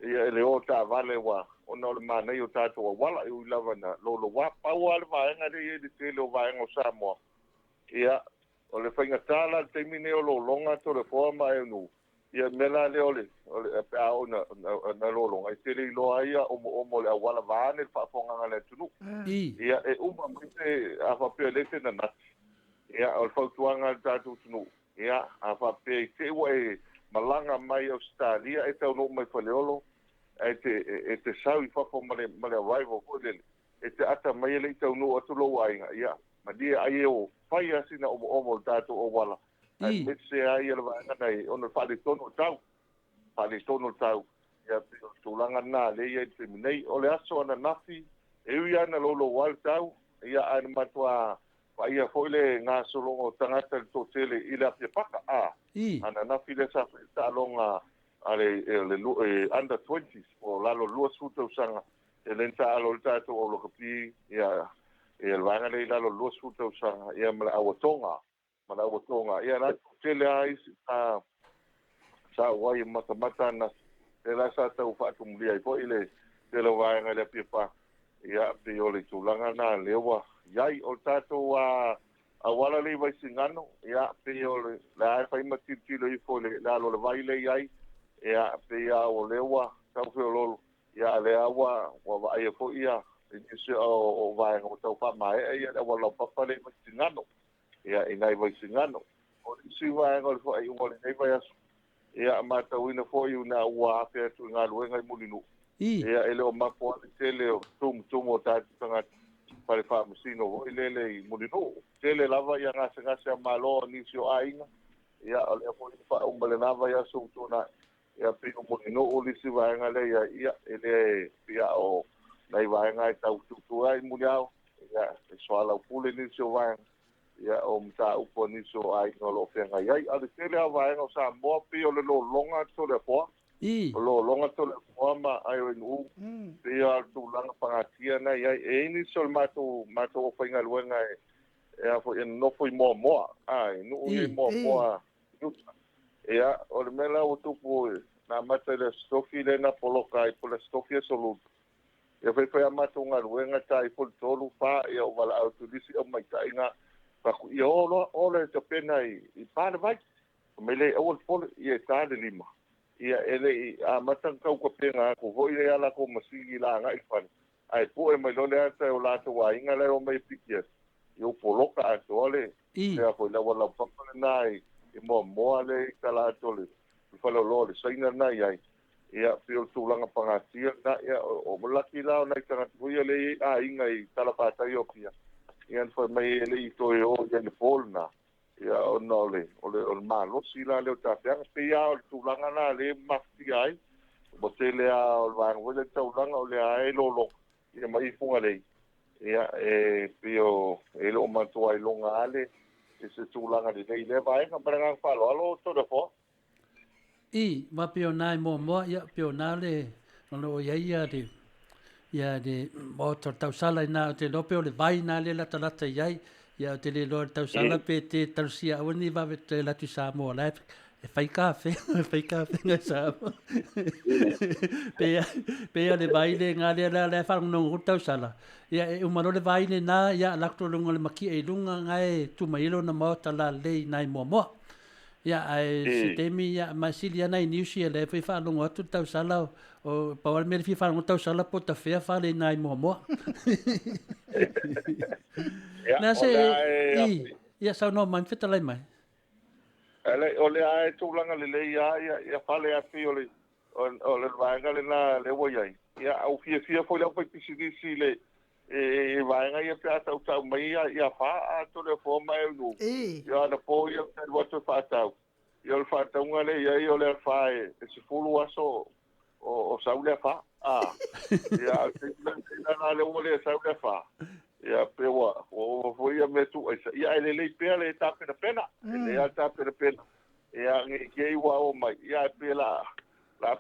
ia e le o taavale ua ona o le manaia o tatou auala, e ui lava ina louloua. Pau lava le vaega lea e i ai le tele o vaega o Samoa, ia, o le faigata la i le taimi lenei o lologa Toleafoa ma Aeonuu, Ia mea la lea o le, o le, pe a oo ina, ina lologa, e te le iloa ai ia omoomo o le auala vaeane le faafofogaaga a le atunuu. Ia, e uma mai pe, a faapea o lea e te nanati, ia, o le fautuaga a le tatou atunuu, ia, a faapea i te i ua e malaga mai Ausetalia e taunuu mai Faleolo, ae te, e te sau i fafo ma le, ma le arrival foi lele, e te ata mai e le i taunuu atu lou aiga, ia, malie ai e o fai lava sina omoomo o le tatou auala, aemaise ai le vaega nei ona faaletonu o le tau, faaletonu o le tau. Ia, pei o le tulaga lena lea e i ai i le taimi nei. O le aso ananafi, e ui lava ina louloua le tau, ia, ae na matua vaaia foi le gasologa o tagata i le toatele i le Apia Paka, a, ananafi lea sa fai le taaloga a le, le under 20s, po o lalo o le 20 tausaga, e le na taalo ai le tatou au lakapi, ia, ia le vaega lea i lalo o le 20 tausaga, ia ma le au atoga. Ma le auatoga. Ia la tele lava isi sa sa auai e matamata ana lea la sa tau faatumulia ai foi le tele o vaega i le Apia Park. Ia pei o le tulaga lena lea ua i ai. O le tatou auala lea i Vaisigano, ia pei o le a e fai ma tilotilo ifo i le alo o le vai lea i ai, ia pei lava o lea ua tau feoloolo, ia a o lea ua vaaia foi ia nisi o vaega ua tau faamaea ia le auala laupapa lea i Vaisigano. Ia, i nai Vaisigano. O le isi vaega o le faaiuga o lenei vaiaso, Ia, matauina foi ina ua afe atu i galuega i Mulinuu. Ia, e le o mapo lava le tele o tumutumu o tatou tagata i fale faamasino foi lele i Mulinuu. Tele lava ia gasegase a Malo a nisi o aiga. Ia, o lea foi na faauma i lena vaiaso ua tuanai. Ia, pei o Mulinuu le isi vaega lea i ai. Ia, e le pei lava o nai vaega e tau tutu ai i Muniao. Ia, e soalaupule nisi o vaega. Ia, o mataupu a nisi o aiga o lo o feagai ai. A o le tele lava o vaega o Samoa, pei o le lologa Toleafoa. O lologa Toleafoa ma Aioinuu, pei lava o le tulaga pagatia lena e i ai. E i ai nisi o le matou matou aufaigaluega e e a foi e nonofo i Moamoa, a, i nuu ia i Moamoa i uta. Ia, o le mea la ua tupu, na amata i le Aso Tofi lea na poloka ai po o le Aso Tofi aso Lulu. Ia faifai a matou galuega ta ifo le 3, 4 ia ou valaau atu i le isi aumaitai na fai atu, ia o loa, o loa e tapena i pa le vai. Fai mai lea, aua le popole, ia e ta le 5. Ia e le i amata ona tau tapena atu foi lea latou masini la agai i le fale, ae pue mai loa le ata o latou aiga la e omai e piki atu, ia ua poloka atoa le lea foi le auala laupapa lena i Moamoa lea i tala atu o le faleoloa o le Saina lena e i ai. Ia, pei o le tulaga pagatia lena. Ia, o laki la o nai tagata foi ia lea e i ai aiga i talafatai o Apia, ia na fai mai e le i toe o i ai i le po lena, ia ona o le, o le, o le malosi la lea o tafeaga. Pei lava o le tulaga lena lea e mafatia ai, ua tele lava o le vaega foi lea o le taulaga o lea lava e lologa, ia ma i Fugalei. Ia, e pei o, e le o matua iloga lava le, se tulaga lelei i lea vaega. Ma le agaga faaaloalo, Toleafoa. I, ma pei o na e muamua, ia, pei o na le, o lo o i ai ia le, ia le maota o le tausala i na, ou te iloa pei o le vai na lea e latalata i ai, ia ou te le iloa i le tausala pe te talusia aua ne i vave toe alu atu i Samoa o la e fai kafe, e fai kafe i Samoa. Pei, pei o le vai lena lea la e faalogologo atu le tausala, ia e uma loa le vai lena, ia alu atu loa i luga o le makia i luga, na e tu mai ai lona maota lalelei i na i Moamoa. Ia, ae se taimi, ia, ma e sili lava nai news ia lea foi e faalogo atu le tausala, o, pau lava le mea le fia faalogo le tausala po o tafea fale i nai Moamoa. Ia, Na se, o le a e i, ia, saunoa mai ma fetalai mai. Ale, o le a e tulaga lelei lava ia, ia fale a pei o le, o le vaega lena lea ua i ai. Ia, a ua fiafia foi le aufaipisinisi i le, i vaega ia pe a tautau mai ia fa a Toleafoa ma Eunu. Ia anapo ia ou te alu atu e faatau. Ia o le faatauga lea i ai o le afa e 10 aso o sau le afa. A, ia a o le taimi la lea ua le sau le afa. Ia pe ua ova foi ia mea tuu aisa. Ia ae lelei pea le tapenapena. E lelei lava le tapenapena. Ia ne i te i ua oo mai, ia ae pe la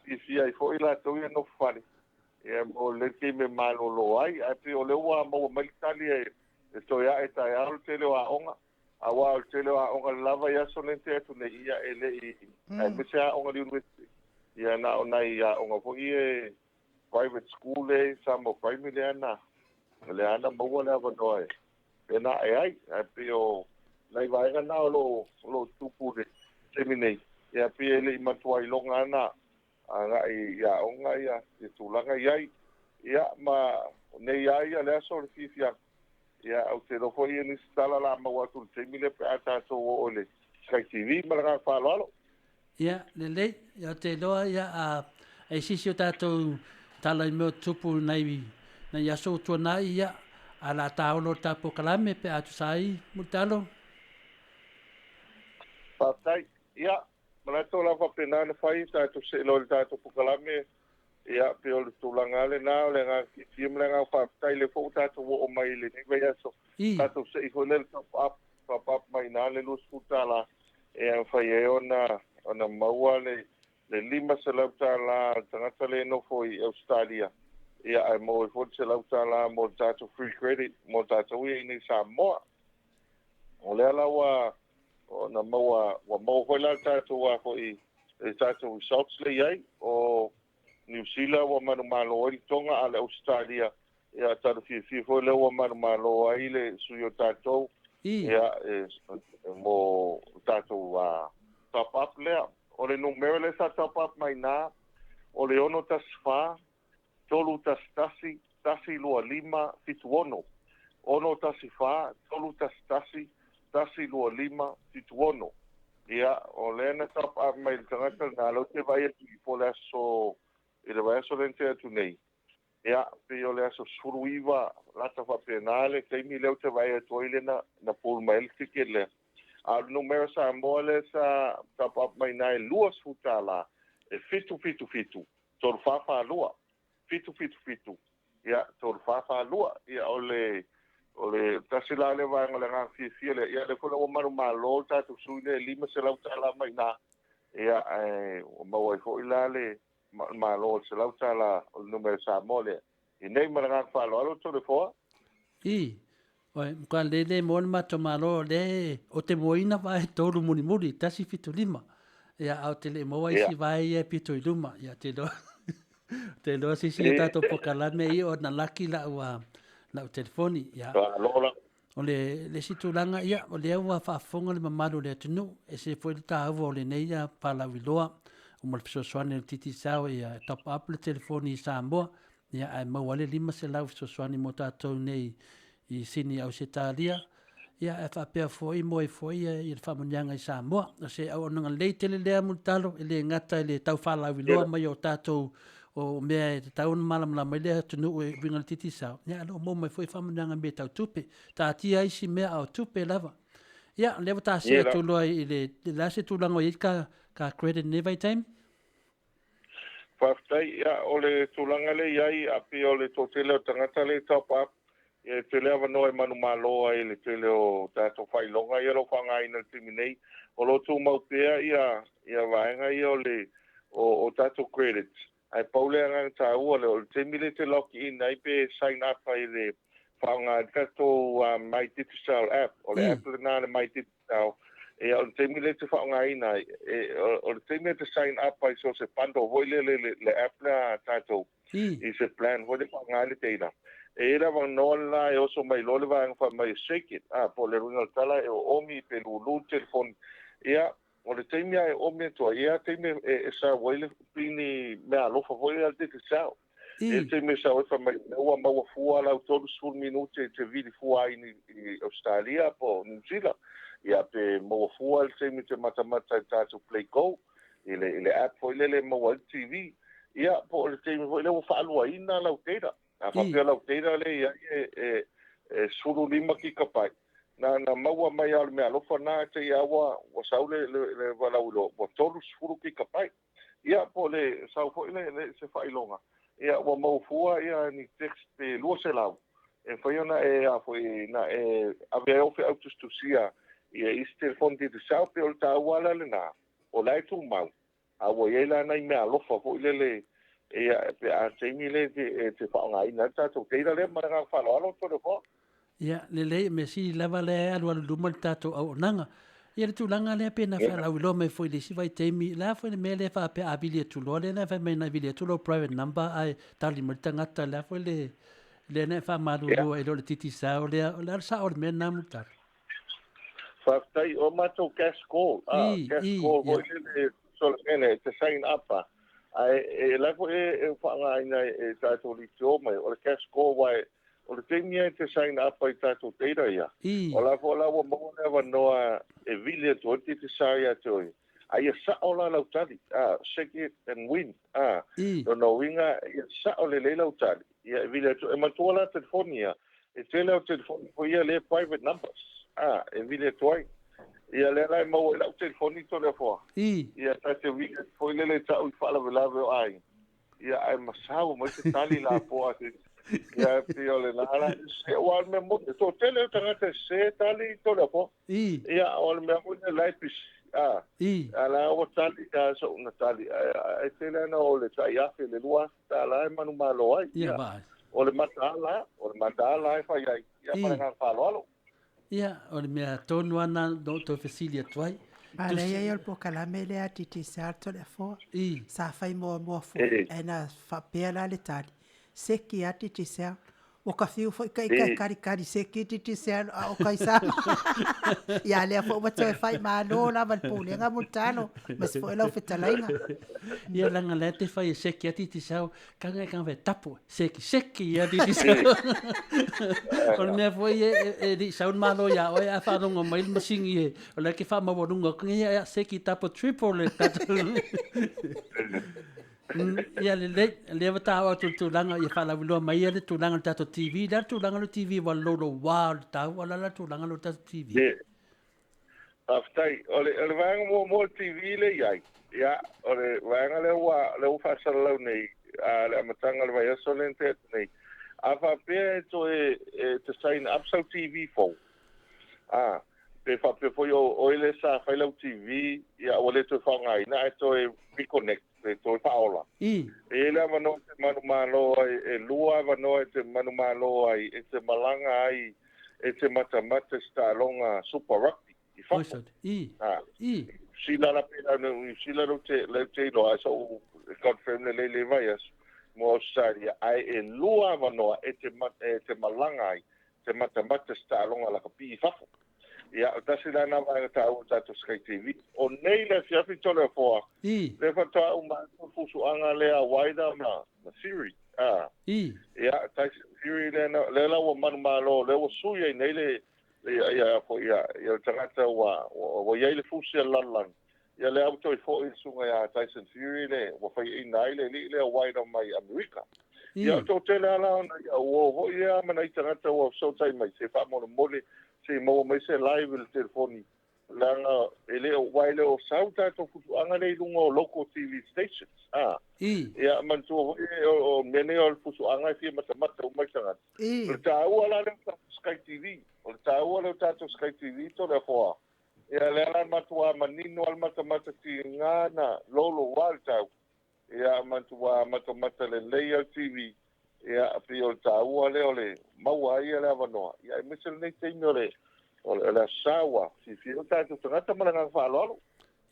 fiafia ai foi latou ia nofo fale. Ia mo le taimi e malolo ai, ae pei o lea ua maua mai le tali e toe ae taeao le tele o aoga, aua o le tele o aoga i le la vaiaso lea na tea atu nei, ia e le i, aemaise aoga a le University, ia na o nai aoga foi ia private school lea i Samoa Primary lea na, lea na maua le avanoa e na ae ai. Ae pei o nai vaega na o lo o tupu i le taimi nei, ia pei e le i matua iloga lava na agai i aoga ia i tulaga i ai. Ia ma nei lava ia le aso o le fiafiaga, ia ou te iloa foi ia nisi tala o le a maua atu i le taimi lea pe a tatou oo i le Sky TV. Ma le agaga faaaloalo. Ia, lelei. Ia, ou te iloa, ia, a, a i sisi o tatou tala i mea o tutupu nai, nai aso ua tuanai, ia, a o le a taolo le ta polokalame pe a tusa ai, Mulitalo. Faafetai. Ia, Manatu o le a faapena ona fai, tatou see loa i le tatou polokalame. Ia, pei o le tulaga lava lena, o le agaga fiafia ma le agaga faafetai, lea foi ua tatou oo mai i lenei vaiaso, tatou see foi lea i le top up, top up mai i ina le $20 e mafai ai ona maua le $500 a le tagata lea e nofo i Ausetalia, ia, ae maua ai foi le $100 mo le tatou free credit mo tatou ia i inei i Samoa. O lea la ua ona maua, ua maua foi la le tatou a foi le tatou results lea i ai. O Niu Sila ua manumalo ai le Tonga, a o le Ausetalia, ia talu fiafia foi lea ua manumalo ai le sui o tatou, ia e, mo tatou top up lea. O le numera lea sa top up mai na, o le 614 311 125 76. 614 311 125 76. Ia, o lea na top up mai le tagata lena, lea ou te vaai atu i po o le aso, i le vaiaso lea na tea atu nei, ia, pei o le aso 19 lata faapena le taimi lea ou te vaai atu ai lea na, na pull mai ai le ticket lea. A o le numera Samoa lea sa top up mai i ina e $20, e 777 3442. 777, ia, 3442. Ia, o le, o le tasi la lea vaega o le agaga fiafia lea. Ia, lea foi la ua manumalo le tatou sui lea e $500 mai i ina. Ia, ae ua maua ai foi la le malo o le $100 o le numera Samoa lea. I nei ma le agaga faaaloalo Toleafoa. I, oi, matua lele mo le matou malo le o te moaina vae tolu mulimuli, 175. Ia, a o te le maua isi vae ia e pito i luma. Ia, te iloa, te iloa sisi o tatou pokalame ia o na laki lau, lau telefoni. Ia, o le, le isi tulaga, ia, o lea ua faafofoga le mamalu o le atunuu, e ese foi le taua o lenei palauiloa, ma le fesoasoani a le Digicel ia top up le telefoni i Samoa, Ia, ae maua ai le 500 fesoasoani mo tatou nei i Sini Ausetalia, ia, ae faapea foi mo ai foi ia le faamanuiaga i Samoa. O se auaunaga lelei tele lea Mulitalo, e le gata i le tau faalauiloa mai o tatou o mea e tatau ona malamalama ai le atunuu e uiga i le Digicel, ia, ae o lo o maua mai foi faamanuiaga i mea tau tupe. Taatia isi mea a o tupe lava. Ia, o lea ua ta see atu loa i le, o le a se tulaga o i ai ka credit i lenei vaitaimi? Faafetai. Ia, o le tulaga lea i ai, a pei o le toatele o tagata lea e top up, ia e tele avanoa e manumalo ai i le tele o tatou faailoga ia o lo o faaaogaina i le taimi nei. O lo o tumau pea ia, ia vaega ia o le, o, o tatou credits. Ae pau le agaga taua lea, o le taimi lea e te log in ai pe sign up ai i le faaaoga ai le tatou My Digicel app, o le app lena le My Digicel, ia o le taimi lea e te faaaogaina ai, e, o le taimi e te sign up ai so se bundle foi lele le, le app lea a tatou, i se plan foi lea faaaoga ai le data. E i ai le avanoa lena e oso mai loa le vaega fai mai e shake it, a, po o le uiga o le tala e oomi pe lulu le telefoni. Ia, O le taimi lava e oomi atu ai, e i ai lava taimi e sau ai le pini meaalofa foi lea a le Digicel. E i ai le taimi e sau ai fai mai, o lea ua maua fua lau 30 minute e te vili fua ai i Ausetalia po o Niu Sila. Ia pe maua fua le taimi e te matamata i le tatou Play Go, i le app foi lele e maua ai le TV. Ia po o le taimi foi lea ua faaluaina lau data. A faapea lau data lea i ai e 15 kikapai, na na maua mai lava o le meaalofa na te i a ua ua sau le le le valauiloa ua 30 kikapai. Ia po o le sau foi le le se faailoga, ia ua maua fua ia ni text pe 200 e mafai ona e a foi na e ave ai ou feau tusitusia i isi telefoni digicel pei o le taua la lena, o la e tumau. A ua i ai la nai meaalofa foi lele, ia, pe a taimi lea e te faaaogaina ai le tatou data lea ma le agaga faaaloalo Toleafoa. Ia, lelei, mea sili lava lea e alualu i luma le tatou auaunaga. Ia, le tulaga lea pei ona faalauiloa mai foi i le isi vaitaimi, o le a foi le mea lea faapea a vili atu loa, lea na fai mai na vili atu lou private number ae tali mai le tagata, le a foi le lea na e faamalulua i lo le Digicel lea, o le a le sao o le mea lena Mulitalo? Faafetai, o matou cash call, ah, cash call foi lele solemele e te sign up a, ae e la foi e faaaogaina e tatou leitio mai, o le cash call aua o le taimi lava e te sign up ai i tatou data ia, o la foi la ua maua le avanoa e vili atu ai le Digicel ia te oe, a ia sao la lau tali, ah, shake it and win, ah, lona uiga ia sao lelei lau tali, ia e vili atu, e matua la telefoni ia, E tele au telefoni foi ia lea private numbers, a, e vili atu ai. Ia lea la e maua i lau telefoni Toleafoa. Ia ta te vili atu foi lele i ta'u i faalavelave o aiga. Ia ae masau mai se tali la po a se Ia e pei o lena la se ua o le mea moni, e toatele o tagata e sese tali Toleafoa. Ia o le mea foi lea la e pisi, a, a la ua tali a so'u na tali ae tele ana o le tai afe le 2000 tala e manumalo ai. Ia vaai. O le mataala, o le mataala e fai ai. Ia ma le agaga faaaloalo. Ia, o le mea tonu lava lena na ou toe fesili atu ai. Manaia ia o le polokalame lea a Digicel Toleafoa. Sa fai muamua foi, ae na faapea la le tali, seki lava Digicel. Ua ka fiu foi ka ika e karikari se ki se alo a o kai sa. Ia lea foi ua toe fai malo lava le pulega mo le talo ma se foi lau fetalaiga. Ia langa lea te fai e seki ati ti sau kanga e kanga fe tapu seki seki ia ti ti sau. O le mea foi e e li sau malo ia oe a whaalongo mai le masingi e o lea ke whaamaualunga ko ngia ia seki tapu triple le tatou. Ia lelei, lea ua taua atu le tulaga ia faalauiloa mai ia le tulaga o le tatou TV, le a le tulaga o le TV ua louloua o le tau, o le a la le tulaga lea o le tatou TV? Ye. Faafetai. O le, o le vaega muamua o le TV lea i ai, ia, o le vaega lea ua, lea ua faasalalau nei, a le amataga o le vaiaso lea na tea atu nei, a faapea e toe, e te sign up sau TV fou, a, pe faapea foi o oe lea sa fai lau TV, ia, ua le toe faaaogaina ae toe reconnect, e toe faaola. I. E i ai le avanoa e te manumalo ai, e lua avanoa e te manumalo ai, e te malaga ai, e te matamata i se taaloga Super Rugby i fafo. I. Ha. I. Sila la pe la no sila lo te le te iloa ai so confirm lelei le vaiaso mo Australia ae e lua avanoa e te e te malaga ai te matamata i se taaloga lakapi i fafo. Ia, o tasi la na vaega taua o tatou Sky TV. O nei le afiafi Toleafoa, I. lea faatoa uma atu le fusuaga lea a Wilder ma, ma Fury. Ah. I. Ia, Tyson Fury lea, na, lea la ua manumalo, lea ua sui ai nei le, ia, ia, foi, ia, ia le tagata ua, ua, ua i ai le fusi a le lalolagi. Ia lea ua toe foi le susuga ia Tyson Fury le ua faiaina ai le alii lea o Wilder mai Amerika. Ia o le toatele lava la ona ia uo foi ia ma nai tagata ua fesootai mai se faamolemole se i maua mai se live i le telefoni leaga e le o aua e le o sau tatou fusuaga lea i luga o local TV stations. A. Ia manatua foi o mea nei o le fusuaga e fia matamata uma i tagata. O le taua la lea o tatou Sky TV. O le taua lea o tatou Sky TV Toleafoa. Ia lea la matuā manino a le matamata tiga na louloua le tau. Ia matuā matamata lelei a le TV. Ia pei o le taua lea o le maua ai ia le avanoa. Ia aemaise lenei taimi o le o le Aso Sa ua fiafia ai o tatou tagata ma le agaga faaaloalo.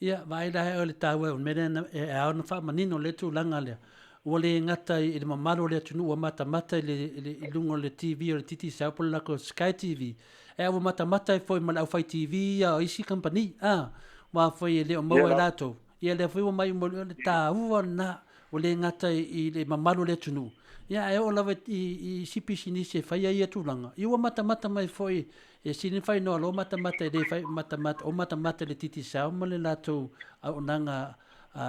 Ia, vaai la e oe le taua o le mea lea e ao ona faamanino le tulaga lea. Ua le gata i le mamalu o le atunuu ua matamata i le, i le, i luga o le TV o le Digicel po o le latou Sky TV, ae ua matamata ai foi ma le aufai TV ia o isi kamupani, a, aua foi e le o maua e latou. Ia lea foi ua mai uma le taua lena, ua le gata i le mamalu o le atunuu, ia ae oo lava i isi pisinisi e faia ia tulaga, ia ua matamata mai foi E sili ona fai noa loa matamata e le fai matamata o matamata i le Digicel ma le latou auaunaga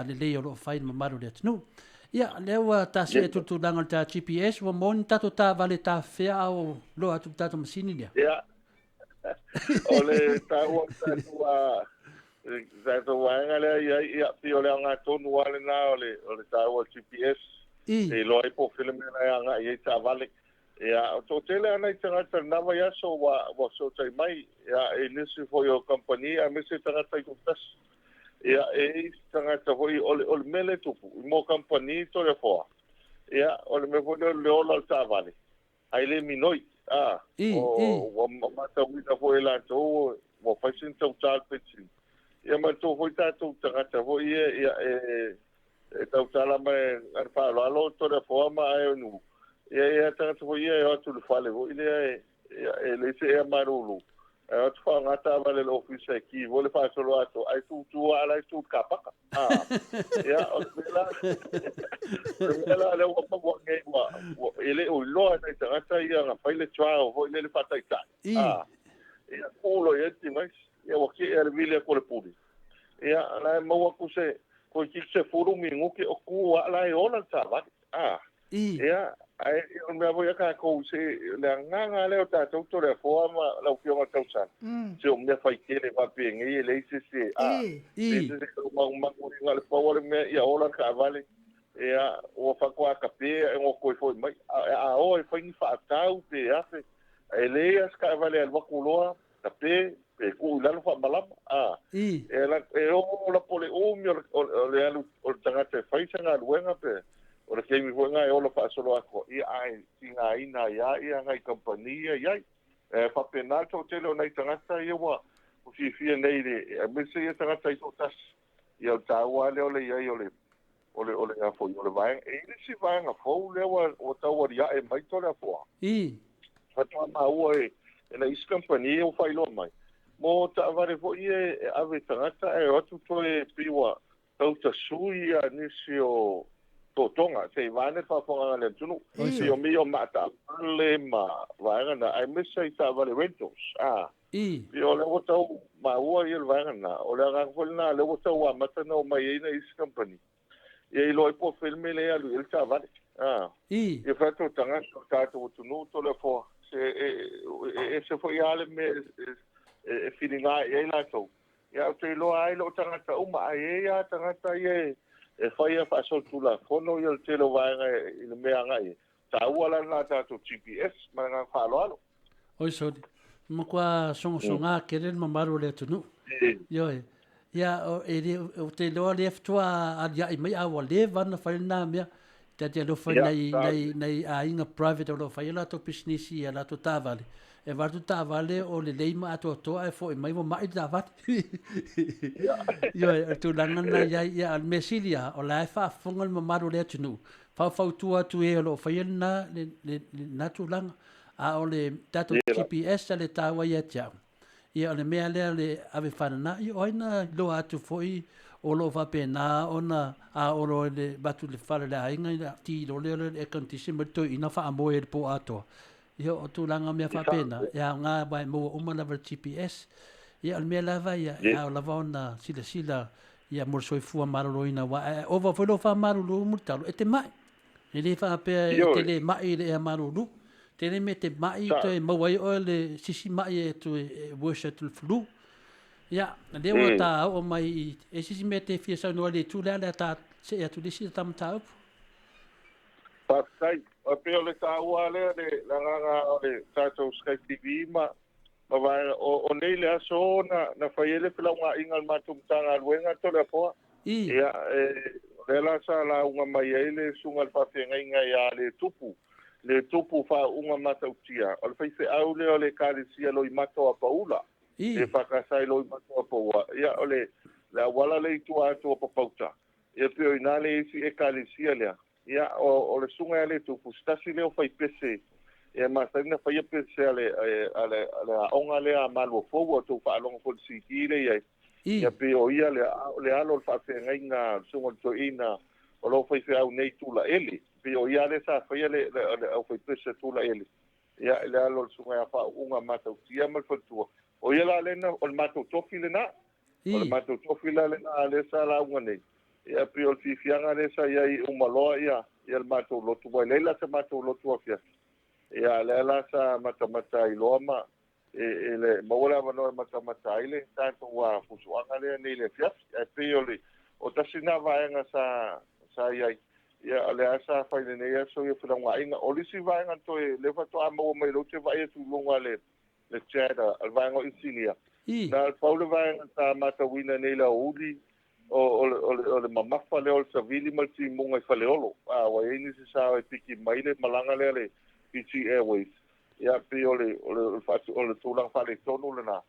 lelei o lo o fai i le mamalu o le atunuu. Ia, lea ua ta see atu i le tulaga o le ta GPS, ua maua ni tatou taavale tafefea a o loa atu i le tatou masini lea? Ia, o le taua o le tatou, tatou vaega lea i ai, ia, pei o le aoga tonu lava lena o le, o le taua o le GPS, e iloa ai po o fea le mea la e agai ai taavale. Ia, o toatele lava nai tagata i lena vaiaso ua, ua fesootai mai, ia, i nisi foi o kamupani aemaise tagata taitoatasi. Ia, e i ai isi tagata foi, o le, o le mea lea e tupu, i mua kamupani Toleafoa, ia, o le mea foi lea o le ola o le taavale, ae le minoi, a, I, o, i. ua matauina foi e latou, ua fai sina tautā le penisini. Ia manatua foi tatou tagata foi ia, ia, e, E tautala mai a le faaaloalo Toleafoa ma Aeonuu, ia e a tagata foi ia e o atu i le fale foi lea e, ia, e leai se ea malulu, ae o atu faaaoga taavale a le ofisa e ki foi le faasolo atoa, ae tutu lava la e tu i le kapaka. A, ia, o le mea la, o le mea la lea ua maua nei, ua, ua, e le o iloa e nai tagata ia na fai le trial foi lea le faataitai. I. A, ia, tu loa i ai le device, ia ua kee le vili atu o le puli. Ia, la e maua atu se, toeitiiti 10 minute o tu a la e ola le taavale. A, I. ia, ae o le mea foi a tatou, se, le agaga lea o tatou Toleafoa ma lau Afioga i le Tausala, se o mea fai tele faapenei e leai se isi, a, I. I. leai se isi e taumagumagu i na le pau o le mea ia ola le taavale, ia, ua faatoa tape ae ua toe foi mai. A, a o e fai ni faatau pe afe, e leai lava se taavale e alu atu loa, Tape, pe tuu i lalo faamalama, a. I. E, la, e oo la po le umi o le, o le, o le alu o le tagata e fai se galuega pe o le taimi foi lena e ola faasolo atu ai, ia, ae tigaina ai lava ia nai kamupani ia i ai. E faapena le toatele o nai tagata ia ua fiafia nei i le, aemaise ia tagata i toatasi. Ia o le taua lava lea o le i ai o le O le o le a foi o le vaega. E i ai le isi vaega fou lea ua ua tau aliae mai Toleafoa. Faatoa maua e e nai isi kamupani ia ua faailoa mai, mo taavale foi ia e ave i tagata ae o atu toe pei ua tau tasui ia nisi o totoga, se i vaeane le faafofogaaga a le atunuu, pei o mea ia o maataavale ma vaega na, aemaise i taavale rentals, a. Pei o lea ua tau maua ia le vaega lena, o le agaga foi lena lea ua tau amata ona omai ai nai isi kamupani, ia iloa ai po o fea le mea lea e alu i ai le taavale. A. Ia fai atu o tagata o le tatou atunuu Toleafoa, se e ese foi lava le mea e filiga i ai latou. Ia ou te iloa ai lou tagata uma, ae i ai lava tagata ia e fai a faasolitulafono ia le tele o vaega i le mea agai i ai. Taua la lena tatou GPS ma le agaga faaaloalo. Oi soli, matua sogasoga tele le mamalu o le atunuu. Ioe. Ia, e le, ou te iloa lea faatoa aliae mai a ua leva ona fai lena mea. Ta te alofa i nai, nai, nai aiga private o lo o fai a latou pisinisi i a latou taavale. E vaai atu le taavale o lelei ma atoatoa ae foi mai ua mai le taavale. Ioe, o le tulaga lena i ai. Ia, a o le mea sili lava, o la e faafofoga le mamalu o le atunuu, faufautua atu e o lo o faia lena, lena tulaga. A o le tatou GPS a le taua ia te au, ia o le mea lea le ave faanana, ia o ai na iloa atu foi o lo o faapena ona a olo i le avatu i le fale o le aiga, ia ti loa lea o le air condition ma le toeaina faamoe i le po atoa. Ia o tulaga mea faapena, e aoga aua e maua uma lava i le GPS. Ia o le mea lava ia, e ao lava ona silasila ia mo le soifua maloloina, aua a ova foi lou faamalulu Mulitalo, e te mai. E le faapea e te le mai i le ea malulu. Tele mea te mai toe maua ai oe le sisi mai e toe worse atu le flu. Ia, lea ua ta oo mai i e sisi mea te fia saunoa i le itu lea, lea ta see atu i le isi ta mataupu. Faafetai. E pei o le taua lea le agaga o le tatou Sky TV ma ma vaega o nei le aso na na fai ai le felaugaaiga a le matou Matagaluega Toleafoa. Ia, e, o lea la sa lauga mai ai le susuga i le faafeagaiga ia Le Tupu, Le Tupu Faauuga Matautia, o le faifeau lea o le Ekalesia Loimata o Apaula, le EFKS i Loimata o Apaua. Ia, o le, le auala lea i tua atu o Papauta, ia pei o i ina lea e i ai si Ekalesia lea. Ia, o, o le susuga ia Le Tupu, se tasi lea o faipese e masani ona faia pese a le, a le, a le aoga lea a Maluafou, ua outou faalogo foi i le CD lea e i ai. Ia pei o ia le, le alo o le faafeagaiga a le Susuga i le Toeaina o lo o faifeau nei i Tulaele. Pei o ia lea sa faia le, le, le aufaipese a Tulaele. Ia, le alo o le Susuga ia Faauuga Matautia ma le faletua. O ia la lena, o le matou tofi lena. O le matou tofi la lena lea sa lauga nei. Ia pei o le fiafiaga lea sa i ai uma loa ia, ia le matou lotu. Ua leai la se matou lotu afiafi. Ia, lea la sa matamata ai loa ma, e, e le, maua le avanoa e matamata ai le tatou fusuaga lea nei i le afiafi. Ae pei o le, o tasi lena vaega sa, sa i ai, ia, o lea sa fai i lenei aso ia felaugaaiga. O le isi vaega na toe, lea faatoa maua mai lea ou te vaai atu i luga le, le chat a le vaega o inisinia. Na o le pau le vaega sa matauina nei i le aoauli, o, o, le, o, le, o le mamafa lea o le savili ma le timuga i Faleolo. A, ua i ai nisi sa e piki mai le malaga lea a le Fiji Airways. Ia, pei o le, o le, o le, o le tulaga faaletonu lena.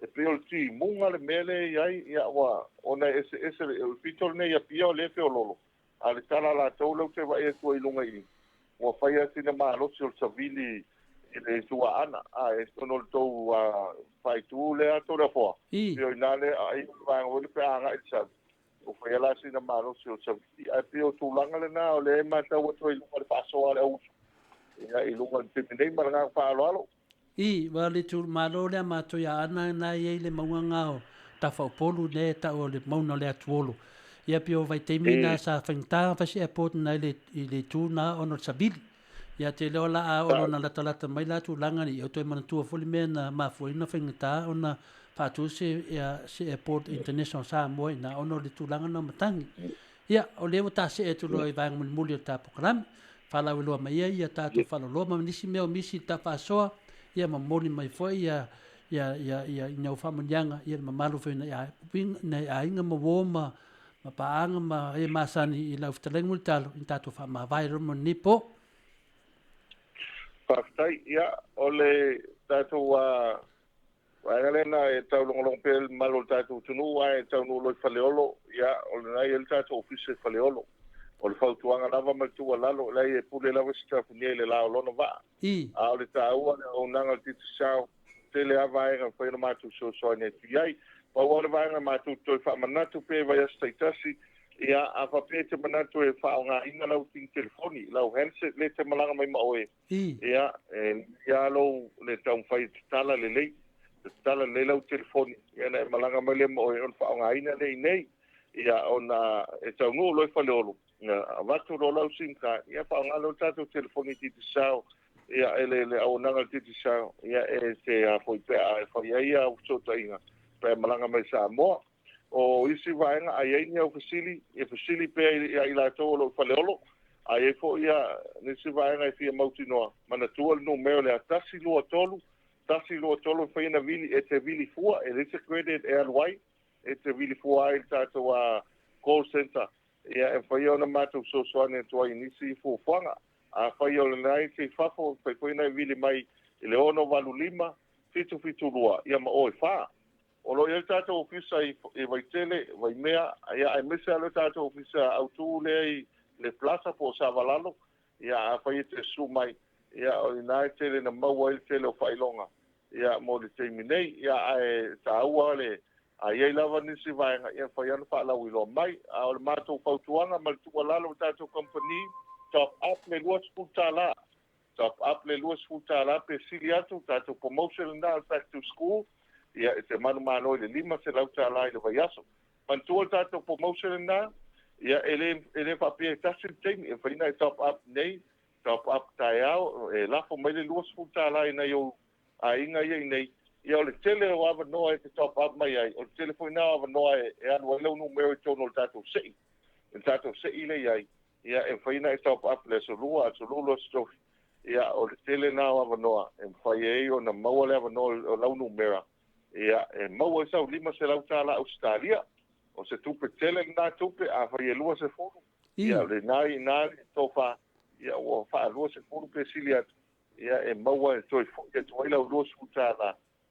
E pei o le timuga le mea lea e i ai, ia, ua, ona e eseese le, o le pito lenei i Apia o lea e feoloolo, a o le tala a latou lea ou te vaai atu ai i luga i i, ua fai lava sina malosi o le savili i le itu Aana, a, e ona o le tou faaitu lea Toleafoa, pei o i ina lea, ai o le vaega foi lea pe a agai i le sami, ua fai lava la sina malosi o le savili, ae pei o tulaga lena o lea e matau atu ai i luga i le faasoa a le auuso, ia, i luga i le taimi nei ma le agaga faaaloalo. I, ua le itumalo lea matou i Aana na e i ai le mauga na o Tafaupolu lea e tau o le mauna o le Atuolo. Ia pei o vaitaimi na sa faigata ona fai se airport na i le i le itu na ona o le savili. Ia te iloa la a oo loa ina latalata mai la tulaga nei, ia toe manatua foi le mea na mafua ai ona faigata ona faatu se ia se airport international Samoa i ina ona o le tulaga na o matagi. Ia, o lea ua ta see atu loa i vaega mulimuli o le ta polokalame. Faalauiloa mai ai ia tatou faaloloa ma nisi mea o misi i le ta faasoa, ia momoli mai foi ia ia ia ia i nau faamanuiaga ia le mamalu foi i nai aiga ma uo ma ma paaga ma e masani i lau fetalaiga Mulitalo i tatou faamavae loa mo lenei po. Faafetai. Ia, o le tatou vaega lena e taulogologo pea i le mamalu o le tatou atunuu ae taunuu loa i Faleolo, ia, o lena e i ai le tatou ofisa i Faleolo. O le fautuaga lava ma le tuualalo, leai e pule lava Sitafune i le la o lona vaa. A o le taua o le auaunaga a le Digicel, tele lava vaega e mafai ona matou fesoasoani atu i ai. Pau lava le vaega matou te toe faamanatu pea i vaiaso taitasi, ia, a faapea e te manatu e faaaogaina lau telefoni, lau handset lea e te malaga mai ma oe, ia, e lelei lava lou le taumafai e tatala lelei, tatala lelei lau telefoni, ia ona e malaga mai lea ma oe ona faaaogaina lea i inei. Ia, ona e taunuu loa i Faleolo, ia, avatu loa lau sim card, ia faaaoga loa le tatou telefoni Digicel, ia, e le auaunaga a le Digicel, ia, e te a foi pe a e fai ai au fesootaiga pe a e malaga mai i Samoa. O isi vaega, a i ai ni au fesili, ia fesili pea ia i latou o lo o i Faleolo. A i ai foi ia nisi vaega e fia mautinoa, manatua le numera lea, 123, 123 e mafai ona vili, e te vili fua, e leai se credit e alu ai, e te vili fua ai i le tatou call centre, ia e mafai ona matou fesoasoani atu ai i nisi fuafuaga. Afai o lena e te i fafo, e mafai foi ona e vili mai i le 685 772, ia ma o e fa. O lo o i ai le tatou ofisa i Vaitele, Vaimea, ia aemaise lava le tatou ofisa autu lea i le Plaza po o Savalalo. Ia afai e te susu mai, ia o i ina e tele ina maua ai le tele o faailoga ia mo le taimi nei. Ia ae taua le, a i ai lava nisi vaega, ia e mafai lava ona faalauiloa mai. A o le matou fautuaga ma le tuualalo i le tatou kamupani, top up le $20. Top up le $20 pe sili atu, tatou promotion lena o le back to school, ia e te manumalo i le $500 i le vaiaso. Manatua le tatou promotion lena, ia e le, e le faapea e tasi le taimi, e mafai ona e top up nei, top up taeao, e lafo mai le $20 i nai ou aiga ia i inei, ia o le tele o avanoa e te top up mai ai, o le tele foi lena o avanoa e alu ai lau numera i totonu o le tatou sei, le tatou sei lea e i ai, ia e mafai ona e top up i le aso Lua, aso Lulu, aso Tofi, ia o le tele lena o avanoa e mafai ai ona maua le avanoa o lau numera, ia e maua ai sau $500 Ausetalia. O se tupe tele lena tupe, afai e 20, ia lena i ina le tofa, ia ua faa-20 pe sili atu, ia e maua e toe foi atu ai lau $20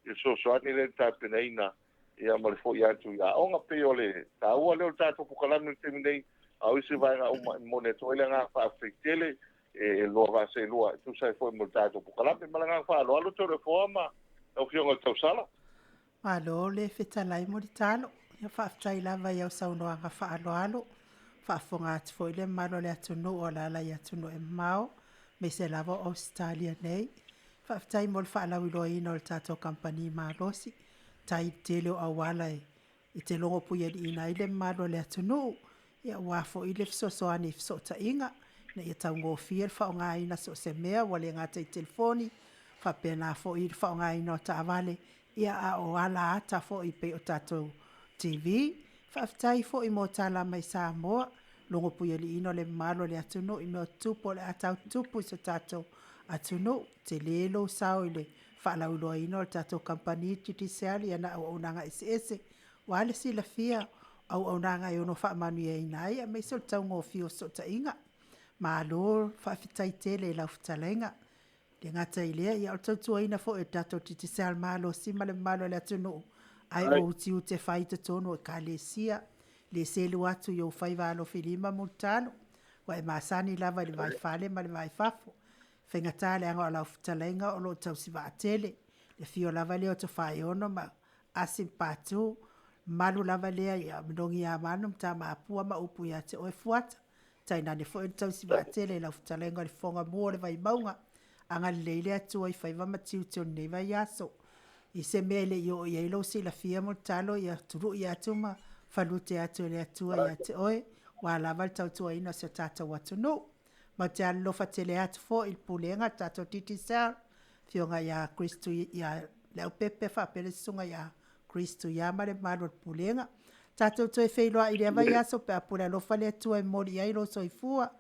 i le fesoasoani lea i le tapenaina ia ma le foi atu i aoga. Pei o le taua lea o le tatou polokalame i le taimi nei, a o isi vaega uma e momoli atu ai le agaga faafetai tele e lua vaa seelua e tusa ai foi mo le tatou polokalame. Ma le agaga faaaloalo Toleafoa ma lau Afioga i le Tausala. Malo le fetalai Mulitalo. Ia faafetai lava i au saunoaga faaaloalo. Faafofoga atu foi le mamalu o le atunuu o alaala i atunuu e mamao, aemaise lava o Ausetalia nei. Faafetai mo le faalauiloaina o le tatou kamupani malosi, tai i le tele o auala e te logo puialiiina ai le mamalu o le atunuu, ia aua foi le fesoasoani i fesootaiga, ina ia taugofie le faaaogaina so o se mea, ua le gata i telefoni, faapena foi i le faaaogaina o taavale, ia a o ala ata foi pei o tatou TV. Faafetai foi mo tala mai Samoa, logo puialiiina o le mamalu o le atunuu i mea o tutupu o le a tau tutupu i so tatou atunuu. Tele lou sao i le faalauiloaina o le tatou kamupani Digicel i ana auaunaga eseese, aua le silafia o auaunaga e ono faamanuiaina ai aemaise o le taugofie o fesootaiga. Malo faafetai tele i lau fetalaiga. E le gata i lea, ia o le tautuaina foi o le tatou Digicel malosi ma le mamalu o le atunuu, ae o utiute fai i totonu o Ekalesia, le selu atu i ou faiva alofilima mulitalo, ua e masani lava i le vaifale ma le vaifafo. Faigata leaga o lau fetalaiga o lo o tausi vaatele, le afio lava lea o Tofaeono ma Asi ma Patu, malu lava lea ia Manogi ia Manu ma Tamapua ma upu ia te oe Fuata, tainane foi o le tausi vaatele i lau fetalaiga o le Fofoga Mu o le Vaimauga. Agalelei le Atua i faiva ma tiute o lenei vaiaso. I se mea e le i oo i ai lou silafia Mulitalo, ia tului atu ma falute atu e le Atua ia te oe, ua lava le tautuaina o si o tatou atunuu. Matou te alolofa tele atu foi i le Pulega le tatou Digicel, Afioga ia Chris Tui, ia Leaupepe faapea le Susuga ia Chris Tuia ma le mamalu o le Pulega. Tatou toe feiloai i lea vaiaso pe a pule alofa le Atua e momoli i ai lou soifua.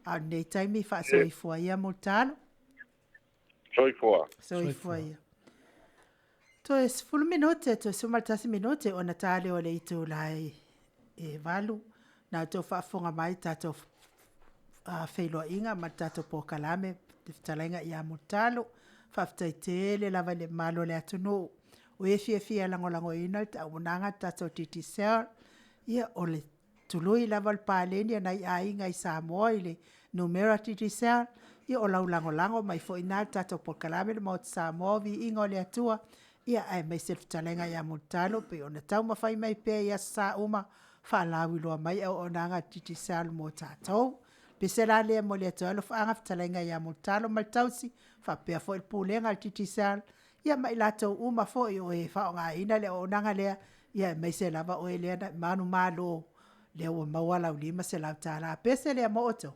A o lenei taimi, faasoifua ia Mulitalo. Soifua. Soifua ia. Toe 10 minute, toe 11 minute ona ta lea o le itula e 8. Na outou faafofoga mai tatou feiloaiga ma le tatou polokalame le fetalaiga ia Mulitalo. Faafetai tele lava i le mamalu o le atunuu o e fiafia e lagolagoina le auaunaga a le tatou Digicel. Ia, o le. tului lava o le paleni a nai aiga i Samoa i le numera Digicel, ia o lau lagolago mai foi lena i le tatou polokalame le Maota Samoa, Viiga o le Atua, ia aemaise le fetalaiga ia Mulitalo e pei ona taumafai mai pea i aso sa uma, faalauiloa mai auaunaga a le Digicel mo tatou. Pese la lea e momoli atu ai alofaaga fetalaiga ia Mulitalo ma le tausi faapea foi le Pulega a le Digicel ia ma i latou uma foi o e faaaogaina le auaunaga lea, ia aemaise lava oe lea na e manumalo lea ua maua lau $500. Pese lea mo outou.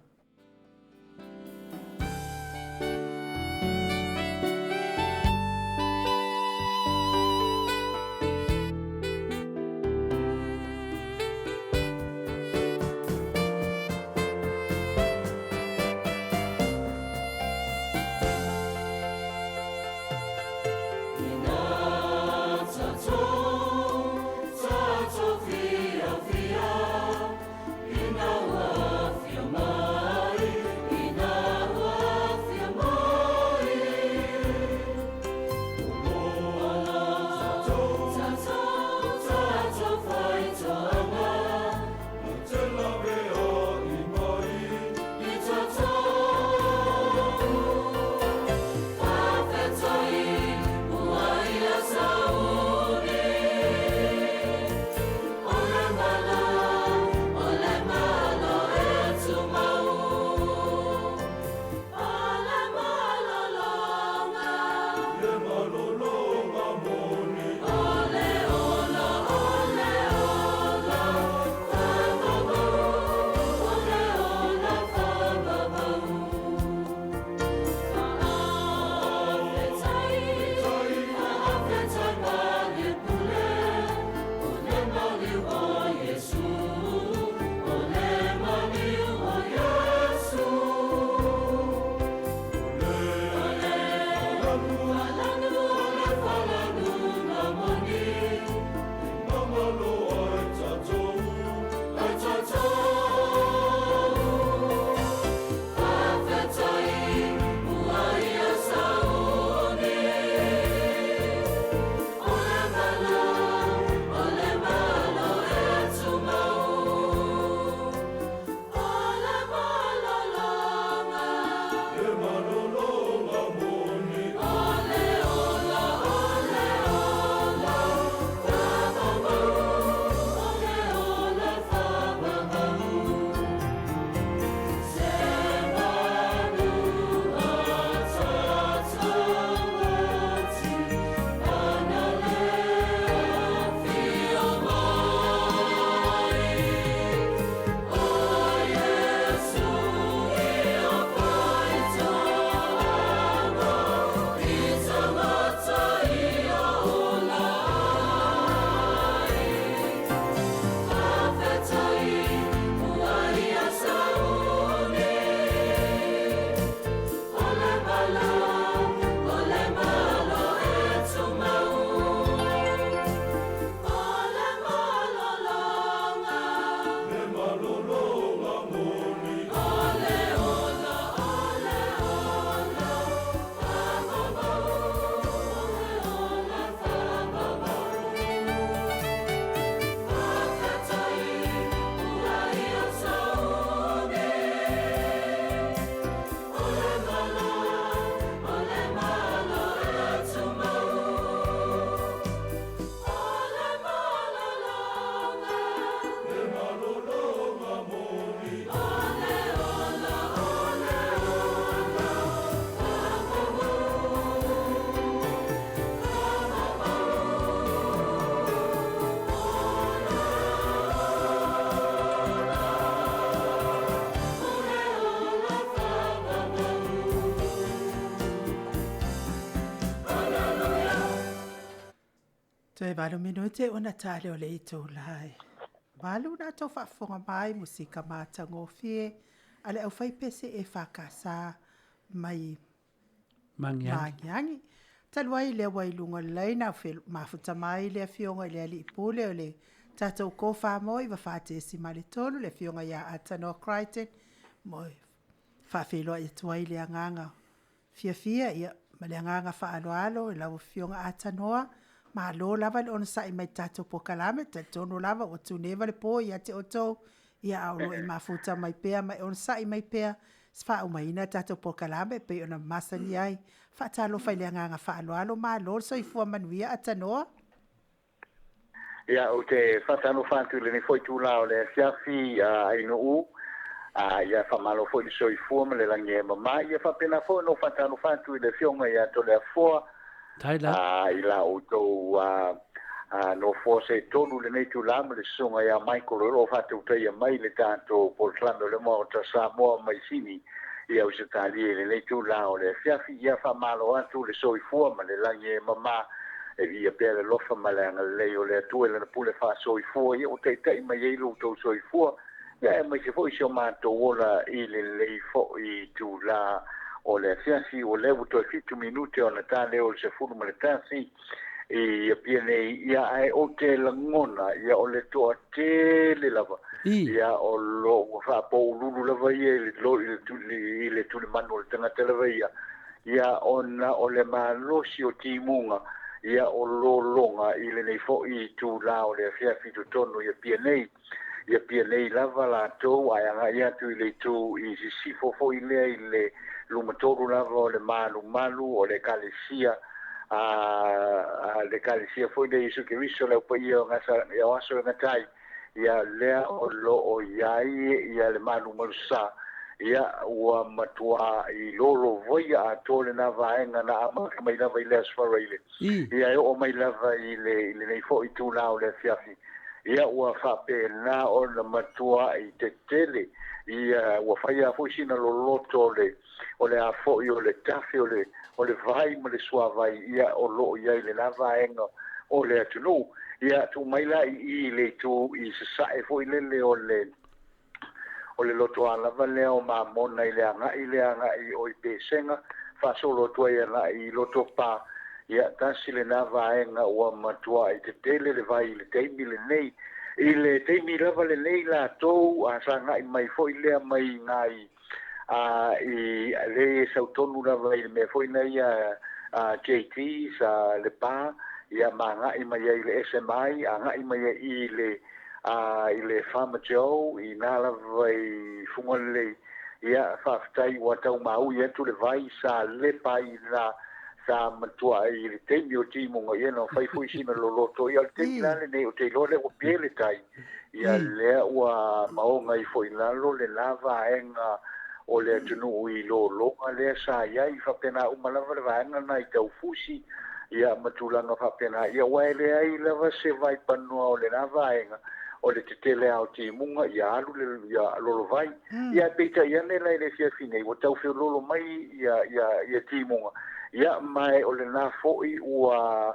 Toe 8 minute ona tale o le itula e 8 na tou faafofoga mai musika matagofie a le aufaipese EFKS mai Magiagi. Talu ai lea ua i luga o le laina mafuta mai le afioga i le Alii Pule o le tatou Kofa Mo 94.3 le afioga ia Atanoa Crichton mo faafeiloai atu ai le agaga fiafia ia ma le agaga faaaloalo i lau afioga Atanoa. Malo lava le onosai mai tatou polokalame, talitonu lava ua tuneva le po ia te outou. Ia, a o lo o e mafuta mai pea ma e onosai mai pea, faaaumaina le tatou polokalame e pei ona masani ai. Faatalofa i le agaga faaaloalo, malo le soifua manuia Atanoa. Ia, ou te faatalofa atu i lenei foi itula o le afiafi a Ainuu. Ia, faamalo foi le soifua ma le lagi e mama. Ia faapena foi ona ou faatalofa atu i le Afioga ia Toleafoa i la outou nofoa se tolu i lenei itula ma le Susuga ia Michael o lo o faatautaia mai le tatou polokalame o le Maota Samoa mai Sini i Ausetalia i lenei itula o le afiafi. Ia faamalo atu le soifua ma le lagi e mama. E viia pea le alofa ma le agalelei o le Atua i Lana pule faasoifua, ia ua taitai mai ai lo outou soifua, ia aemaise foi si o matou ola i lenei foi itula o le afiafi. Ua lea ua toe 7 minute ona ta lea o le 11 i Apia nei, ia ae ou te lagona, ia o le toatele lava, ia o lo ua faapoululu lava ia i le, i le tulimanu o le tagata lava ia, ia ona o le malosi o timuga, ia o lologa i lenei foi itula o le afiafi i totonu i Apia nei. I Apia nei lava latou ae agai atu i le itu i sisifo foi lea i le lumatolu lava o le malumalu o le Ekalesia, a le Ekalesia foi lea Iesu Keriso le Au Paia o Gasa o Aso e Gata ai, ia lea o lo o i ai ia le malumalu sa, ia ua matuā i lolovaia atoa lena vaega na amata mai lava i le Aso Faraile, ia e oo mai lava i le i lenei foi itula o le afiafi. Ia ua faapena ona matuai tetele, ia ua fai lava foi sina loloto o le o le a foi o le tafe o le o le vai ma le suavai, ia o lo o i ai lena vaega o le atunuu. Ia tuu mai la i i i le itu i sasae foi lele o le o le lotoa lava lea o Mamona i le agai lea agai o i Pesega faasolo atu ai agai i Lotopa. Ia tasi lena vaega ua matuai tetele le vai i le taimi lenei. I le taimi lava lenei latou a sagai mai foi lea mai nai a i le sau tonu lava i le mea foi lea ia JT sa le pa, ia ma agai mai ai i le SMI, agai mai ai i le i le Farmer Joe i nā lava i Fugalelei. Ia faafetai ua tau maui atu le vai sa lepa i lena sa matuai i le taimi o timuga, ia na fai foi sina loloto. Ia o le taimi la lenei ou te iloa lea ua pie le tai, ia lea ua maoga ifo i lalo le la vaega o le atunuu i lologa lea sa i ai. Faapena uma lava le vaega lena i Taufusi, ia ma tulaga faapena, ia ua e leai lava se vaipanoa o lena vaega o le tetele lava o timuga, ia alu le ia lolovai. Ia peitai ane la i le afiafi nei ua tau feololo mai ia ia ia timuga, ia ma o lena foi ua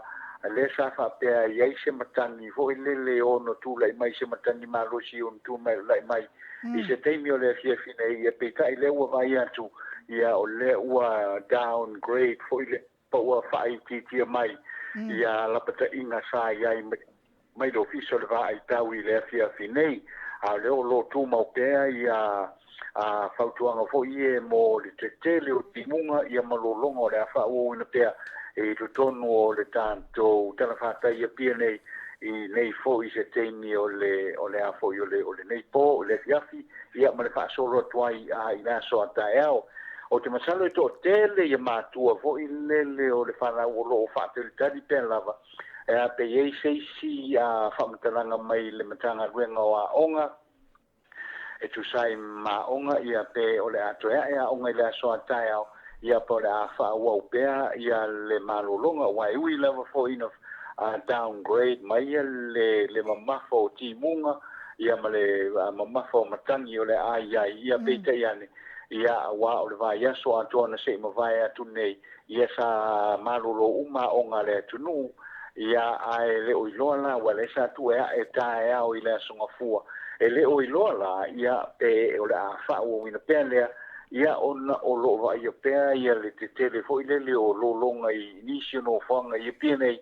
lea sa faapea i ai se matagi foi lele ono tulai mai, se matagi malosi ono tulai mai i se taimi o le afiafi nei. Ia peitai lea ua vaai atu, ia o lea ua downgrade foi le pa ua faaitiitia mai ia lapataiga sa i ai mai le Ofisa o le Vaai Tau i le afiafi nei. A o lea o lo o tumau pea ia fautuaga foi ie mo le tetele o timuga ia ma lologa o le a faaauauina pea i totonu o le tatou talafatai i Apia nei i nei foi se taimi o le o le a foi o le o lenei po o le afiafi, ia ma le faasolo atu ai i le aso a taeao. Ou te masalo e toatele ia matua foi lele o le fanau o lo o faatalitali pea lava e a pe i ai se isi faamatalaga mai le Matagaluega o Aoga e tusa ai ma aoga, ia pe o le a toe ae aoga i le aso a taeao, ia pe o le a faaauau pea ia le malologa. Aua e ui lava foi ina downgrade mai le le mamafa o timuga ia ma le mamafa o matagi o le a i ai, ia peitai ane, ia aua o le vaiaso atoa na se i mavae atu nei, ia sa malolo uma aoga a le atunuu, ia ae le o iloa la, ua lea sa tuu e ae taeao i le Aso Gafua, e le o iloa la ia pe o le a faaauauina pea lea, ia ona o lo o vaaia pea ia le tetele foi lele o lologa i nisi o nofoaga i Apia nei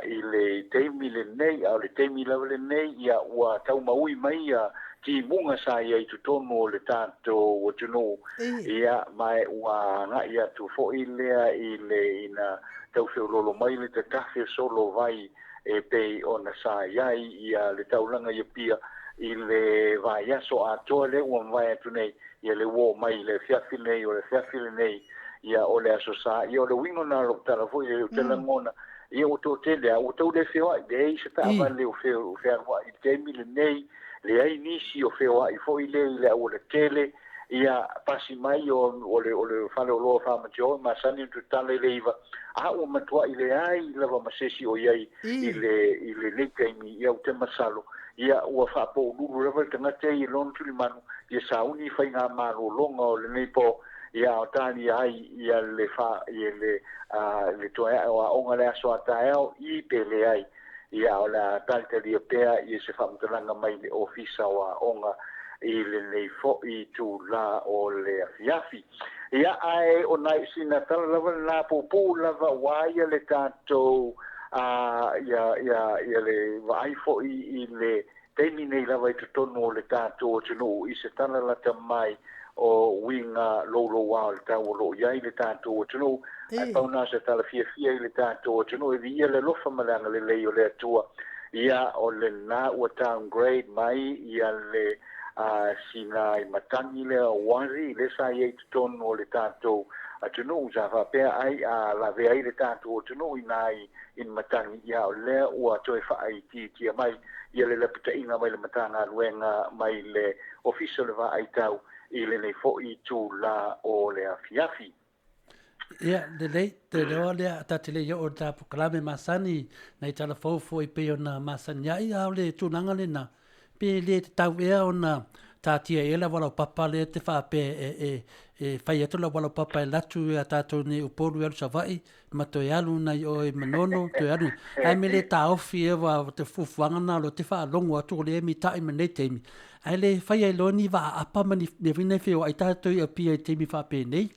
i le taimi lenei. A o le taimi lava lenei, ia ua tau maui mai ia timuga sa i ai i totonu o le tatou atunuu, ia ma ua agai atu foi lea i le ina tau feololo mai le tatafe solo vai e pei ona sa i ai ia le taulaga i Apia. i le vaiaso atoa lea ua mavae atu nei, ia le ua oo mai i le afiafi lenei, o le afiafi lenei, ia o le Aso Sa. Ia o le uiga lena o lou tala foi lele, ou te lagona, ia ua toatele lava, ua tau le feoai, leai se taavale o fealuai i le taimi lenei, leai nisi o feoai foi lea i le aualatele, ia pasi mai o le faleoloa faamatiao e masani ona tatala i le 9, a ua matuai leai lava ma se isi o i ai i lenei taimi, ia ou te masalo, ia ua faapoululu lava le tagata ia i lona tulimanu, ia sauni faigamalologa o lenei po, ia o talia ai ia le fa ia le le toe ae o aoga le aso a taeao i pe leai, ia o le a talitalia pea ia se faamatalaga mai le Ofisa o Aoga i lenei foi itulā o le afiafi. Ia, ae o nai sina tala lava lena puupuu lava aua ia le tatou ia ia ia le vaai foi i le taimi nei lava i totonu o le tatou atunuu i se tala lata mai o uiga louloua o le tau o lo o i ai le tatou atunuu. Ae pau na o se tala fiafia i le tatou atunuu e viia le alofa ma le agalelei o le Atua. Ia, o lena ua downgrade mai ia le sina i matagi lea o Wazi lea sa i ai i totonu o le tatou atunuu sa faapea ai a lavea ai le tatou atunuu i nai i ni matagi, ia o lea ua toe faaitiitia mai ia le lapataiga mai le Matagaluega mai le Ofisa o le Vaai Tau i lenei foi itulā o le afiafi. Ia, lelei, te iloa lea, ta te le i oo i le ta polokalame masani, nai tala fou foi pei ona masani ai, a o le tulaga lena, Pe le tatau ea ona taatia i ai le aualaupapa lea te faapea e, e fai atu le aualaupapa e alu atu ia tatou nei Upolu e alu Savaii ma toe alu nai o i Manono, toe alu. Ae me le taofi ea aua o te fuafuaga na o lea ou te faalogo atu o lea e mitai mai nei taimi. Ae le fai ai loa ni vaaapa ma ni mea foi nei e feoai tatou i Apia i taimi faapenei.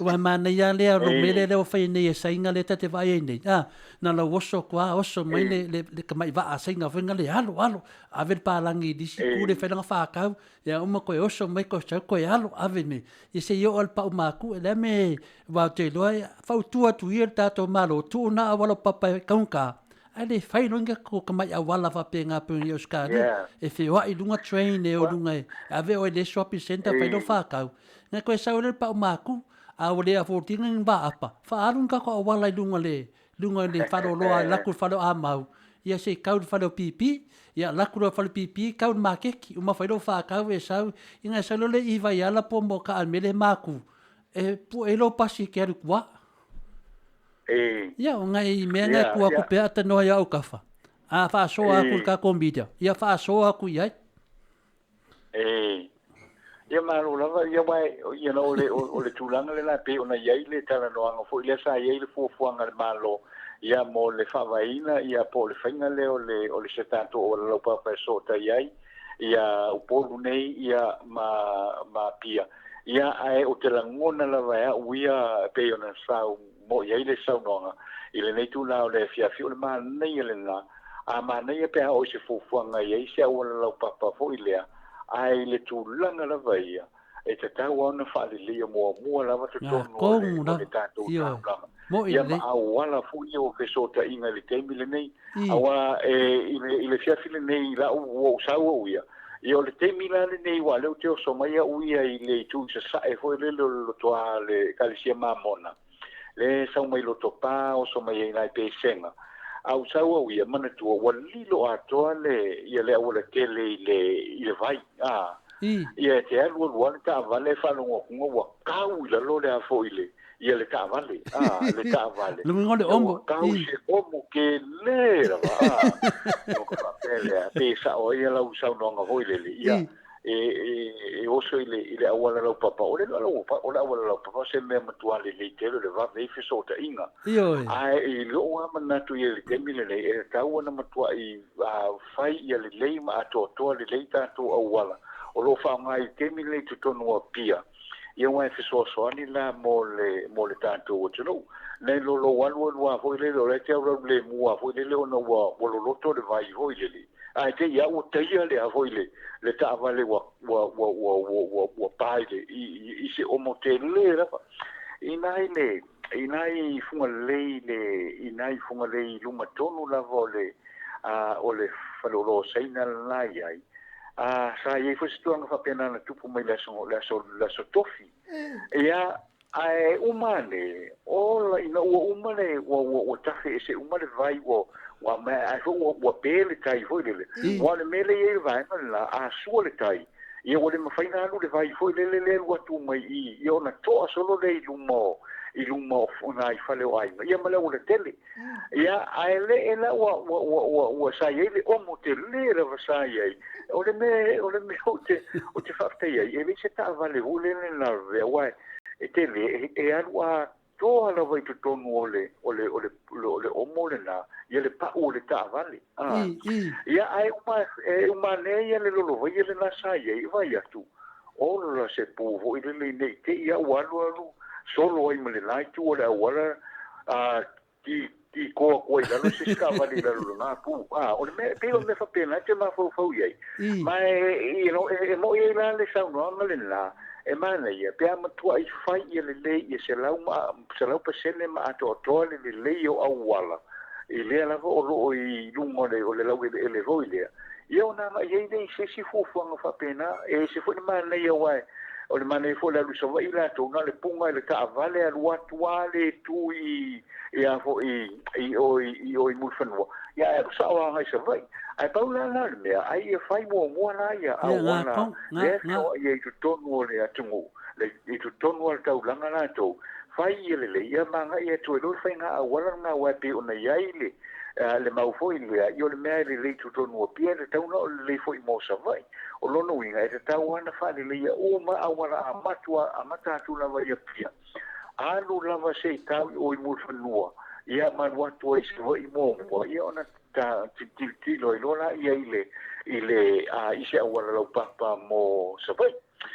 Aua e manaia lava lea o lou mea lea ua fai nei e Saina lea ta te vaai ai nei, a, na lau oso atu lava, oso mai le, le, le tamai vaa a Saina foi lea, alo, alo, ave le palagi i le isi itu lea e fai lana whākau, ia uma koe oso mai koe sau koe alo, ave me, ia se i oo i le pau māku, e le a me, aua ou te iloa, fautua atu ia le tatou Malo, tuu na auala o papa e taugata, ae le fai loa ni tatou tamai auala faapena pei ona i Ausetalia, e feoai i luga train e o i luga e ave oe i le shopping centre fai lou whākau. Ngai koe sau le pau maku, a ua le afotina ni vaapa, faaalu ni kako auala i luga le, luga i le faleoloa, laku i le fale o Amau, ia se i kau i le fale o PP, ia laku loa i le fale o PP, kau i le makeki, uma fai lou whakau e sau, inga e sau loa le i Vaiala po mo ka mele maku, e pue ai lou pasi ke alu kua. Ia, o ngai mea ngai kua ku pea ata noa ia au kafa. A whaasoa aku i ka media, ia whaasoa aku i ai. E, ia malo lava, ia aua, you know, o le, o le tulaga lena e pei ona i ai le talanoaga foi lea sa i ai le fuafuaga a le Malo, ia, mo le faavaeina, ia, po o le faiga lea o le, o le se tatou auala laupapa e soota ai, ia, Upolu nei, ia, ma, ma Apia. Ia, ae ou te lagona lava e au ia, e pei ona sau moi ai le saunoaga, i lenei tulaga o le afiafi, o le manaia lena, A manaia pe a oo i se fuafuaga e i ai se auala laupapa foi lea, ae i le tulaga lava ia, e tatau lava ona faaleleia muamua lava totonu o le, o le tatou taulaga. Ia ma auala foi ia o fesootaiga i le taimi lenei. Aua e, i le, i le afiafi lenei i lau, ua ou sau au ia, ia o le taimi la lenei aua o lea ou te oso mai au ia i le itu i sasae foi lele o le lotoa le Ekalesia Mamona, Le sau mai Lotopa, oso mai ai nai Pesega. A ou sau au ia, manatua, ua lilo atoa le, ia le auala tele i le, i le vai, a. Ia e te alu alu lava le taavale e faalogo atu ua kau i lalo le a foi le, ia le taavale, a, le taavale. Le uiga o le omo. Ua kau se omo tele lava, a. Ona ou faapea lea, pe sao ai lau saunoaga foi lele, ia. E oso i le auala laupapa, o le auala laupapa o se mea matua lelei tele o le vave ai fesootaiga. Ae i lou lava manatu i le taimi lenei, e tatau ona matuai fai ia lelei ma atoatoa lelei tatou auala o lo o faaaoga i le taimi lenei i totonu o Apia, ia aua e fesoasoani la mo le tatou atunuu. Nai lo lou alualu lava foi lele, o la e te alualu lemu lava foi lele ona ua loloto le vai foi lele. Ae te i a ua taia le a foi le le taavale ua ua ua ua ua ua ua pa i le i i se omo tele lava. Inā i le inā i Fugalei le inā i Fugalei i luma tonu lava o le a o le faleoloa o Saina lena i ai, a sa i ai foi se tulaga faapena na tupu mai le aso, le aso, le aso Tofi. Ia, ae uma ane, ola ina ua uma le, ua, ua, ua tafe ese uma le vai, ua, ua maea foi, ua, ua pe le tai foi lele. Aua o le mea lea e i ai le vaega lena, a sua le tai, ia ua le mafai ona alu le vai foi lele lea e alu atu mai i, ia ona toa solo lea i luma o, i luma o nai fale o aiga, ia ma le auala tele. Ia, ae le e la ua, ua, ua, ua, ua sa i ai le omo tele lava sa i ai. O le mea, o le mea ou te, ou te faafetai ai, e leai se taavale foi lele na lavea, aua e tele, e, e alu atoa lava i totonu o le, o le, o le, o le omo lena, ia le pau o le taavale. Ah. Ia, ae uma, e uma ane ia le lolovaia lena sa i ai, vaai atu, ola se pu foi lele ne i te i a ua alu alu solo ai ma le la itu o le auala, a ti ti ko atu ai i lalo se isi taavale i lalo o lena pu. A, o le mea, e pei o le mea faapena e te mafaufau i ai. Ma e, you know, e, e moni ai la le saunoaga lena, e manaia, pe a matuai fai ia lelei ia 100 ma, 100% ma atoatoa le lelei o auala, i lea lava o lo o i luga o le, o le laueleele foi lea, ia ona agai ai lea i se isi fuafuaga faapena. E ese foi le manaia aua o le manaia foi o le alu i Savaii latou, na o le puga i le taavale alu atu lava le tu i, i a foi, i o i, i o i Mulifanua, ia ae alu sao lava agai i Savaii. Ae pau la lena o le mea, ai ia fai muamua la ia auala lea e feoai ai i totonu o le atunuu, le, i totonu o le taulaga latou, Fai ia lelei, ia ma agai atu ai loa le faiga auala lena aua e pei ona i ai le, le mau foi lea, ia o le mea e lelei i totonu o Apia, e tatau ona o lelei foi mo Savaii. O lona uiga, e tatau lava ona faaleleia uma auala a matua amata atu lava i Apia, alu lava se i tau i o i Mulifanua, ia ma alu atu ai i Savaii muamua, ia ona ta tilotilo ai loa laia i le, i le, i se auala laupapa mo Savaii.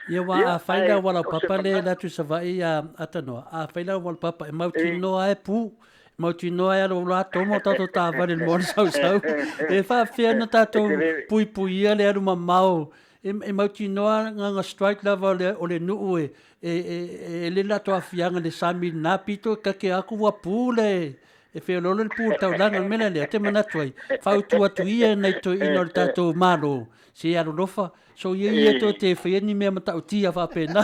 Ia aua a fai le auala papa lea e alu atu i Savaii a Tanoa, a fai le auala papa e mautinoa ai pu, mautinoa ai alu alu tomo tatou taavale i le moana sausau. E faapefea ona tatou puipuia le alu mamao, e mautinoa na strike lava o le nuu e le latou aafiaga i le sami i lena pito, ta te o atu ua pu le, e feoloolo le pu o le taulaga. O le mea la lea, ou te manatu ai, fautua atu ia i nai toeaiina o le tatou Malo, se alolofa, So ia ia tou te faia ni mea matautia faapena.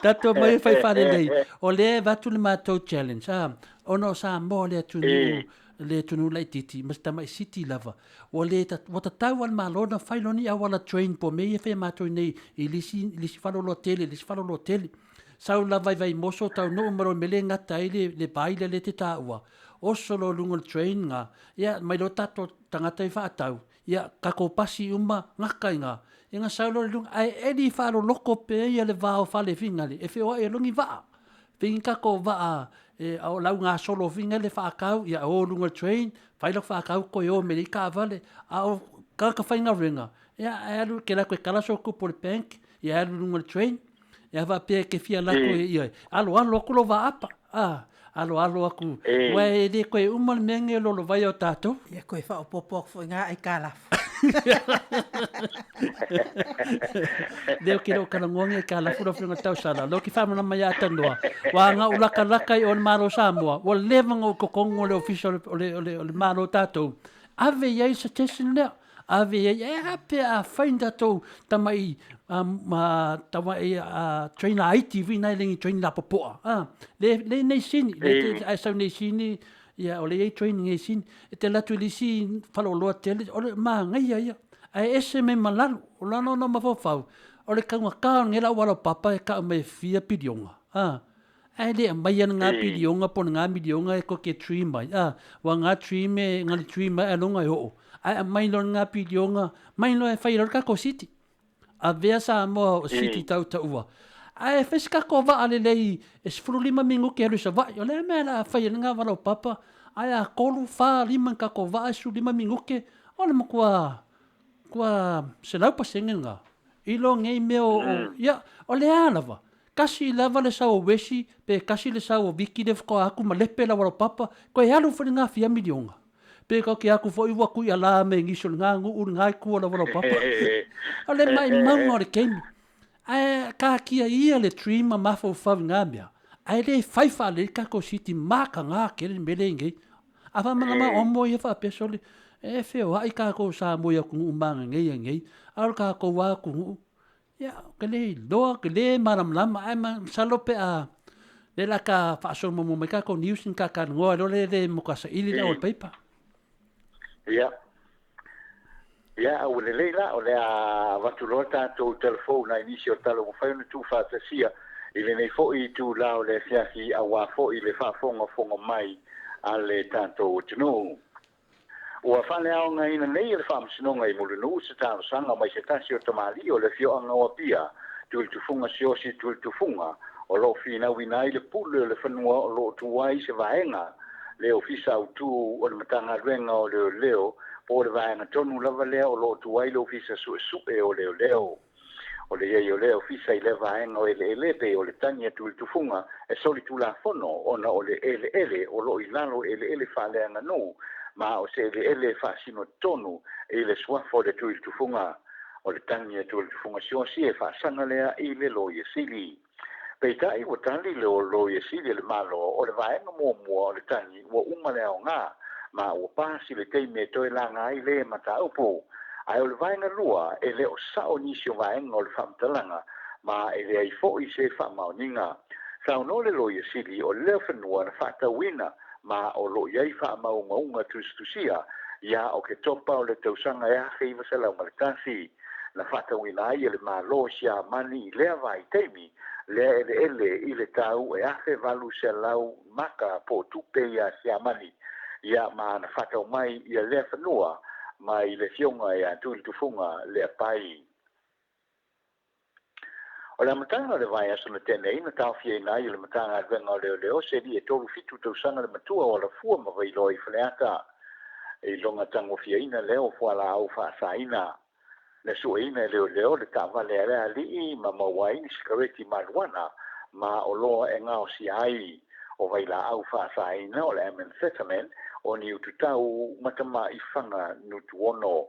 Tatou mai e fai faalelei. O lea e avatu le matou challenge, a, ona o Samoa le atunuu, le atunuu laitiiti ma se tamai city lava. Ua le, ua tatau lava i le Malo ona fai loa ni auala train po o mea ia e fai e matou nei i le isi, le isi faleoloa tele i le isi faleoloa tele. Sau lava i Vaimoso, taunuu ma loa i le mea lea e gata ai le, le vai lea e te taua. Oso loa i luga o le train nga, ia aumai loa tatou tagata ia faatau, Ia, tatou pasi uma gata i ina, ia na sau loa i luga, ae eli faaloloko pea ia le va o Falefigali e feoai ai loa ni vaa. Pei ni tatou vaa e, o le au gasolo foi lele faatau, ia o i luga o le train, fai lau faatau toe o mai le isi taavale. A o tagata faigaluega, ia e alu, e te alu atu e kala sou tupe o le bank, ia e alu i luga o le train, Ia faapea e te fia alu atu ia, aloalo atu lou vaapa, a, aloalo atu, aua e le toe uma le mea lenei o le lolovaia o tatou. Ia toe faaopoopo atu foi ngā aitalafu. Lea ou te le o talanoa ni aitalafu lau Afioga i le Tausala, o lea ou te faamalamalama ia Tanoa, ua na ou latalata i o i le Malo o Samoa, ua leva ona ou i totonu o le Ofisa o le Malo o tatou, ave i ai le suggestion lea. Ave i ai, e a pe a fai ni tatou tamai, tamai train laiti foi na e le ni train lapopoa, a, le, le nei sini, le te, a e sau nei sini, ia, o lea e i ai training nei sini, e te alu atu i le isi faleoloa tele, o le manaia ia, ae ese mai ma lalo, o lalo ona mafaufau, o le taugata o lenei auala o Papa e tau mai e fia piliona, a, Ae le aumaia le nga piliona po o le nga miliona e koke dream ai, a, ua nga dream e, nga le dream ai aloga e oo. Ae aumai loa le nga piliona, mai loa e fai loa le tatou city. Avea Samoa o city tautaua. Ae fai se tatou vaa lelei e 15 minute e alu i Savaii. O le a mea o le a fai ai le nga valaupapa, ae a 3, 4, 5 ni tatou vaa e 15 minute, o le matua, matua 100% lena. I lo nei mea o, ia, o le a lava, Kasi lava le sau o Wesi, pe kasi le sau o Viki le faatoa atu ma lepe lau alaupapa, koe alu foi lena fia miliona. Pe kau ke aku foi ua kui ala me nisi o lena nuu lena itu o lau alaupapa. O le maimauga o le taimi. Ae kakia ia le dream ma mafaufau i nga mea, ae le fai faalelei le tatou city mataga tele le mea lea i nei. A faamalama omo ia faapea sole. E feoai kākou Samoa i atunuu magagei anei, a o le kākou lava atunuu, ia, ou te le iloa, ou te le malamalama, ae masalo pe a, lea o le a ta faasolo muamua mai tatou news ona ta talanoa loa lea le matua saili le au paipa. Ia. Ia, a ua lelei la, o le a avatu loa tatou telefone i nisi o tala ua mafai ona tuufaatasia i lenei foi itula o le afiafi aua foi le faafogafoga mai a le tatou atunuu. Ua faaleaogaina nei e le Faamasinoga i Mulinuu se talosaga mai se tasi o tamalii o le afioaga o Apia, Tuilitufuga Siaosi Tuilitufuga, o lo o finauina ai le pule o le fanua o lo o tu ai se vaega le Ofisa Autu o le Matagaluega o Leoleo po o le vaega tonu lava lea o lo o tu ai le Ofisa Suesue o Leoleo. O le i ai o lea ofisa i lea vaega o eleele pei o le tagi a Tuilitufuga e solitulafono ona o le eleele o lo o i lalo o eleele faaleaganuu ma o se eleele e faasino tonu i le suafa o le Tuilitufuga. O le tagi a Tuilitufuga Siaosi e faasaga lea i le Loia Sili. Peitai ua tali le Loia Sili a le Malo o le vaega muamua o le tagi ua uma le aoga ma ua pasi le taimi e toe laga ai lea mataupu. Ae o le vaega lua e le o sao nisi o vaega o le faamatalaga ma e leai foi se faamaoniga. Saunoa le Loia Sili o lea fanua na faatauina ma o lo o i ai faamaumauga tusitusia ia Oketopa o le tausaga e 1901. Na faatauina ai e le Malo o Siamani i lea vaitaimi lea eleele i le tau e 1800 maka po o tupe ia Siamani, ia ma na faatau mai ia lea fanua mai le afioga ia Tuilitufuga Leapai. O le amataga o le vaiaso na tea nei na taofiaina ai e le Matagaluega o Leoleo se alii e 37 tausaga le matua o Alafua ma Vailoa i Faleata i lona tagofiaina lea o fualaau faasaina. Na sueina e leoleo le taavale a le alii ma maua ai ni sikareti maluana ma oloa e gaosia ai. O vailaau faasaina o le amphetamine o ni ututau matamaifaga nutuono.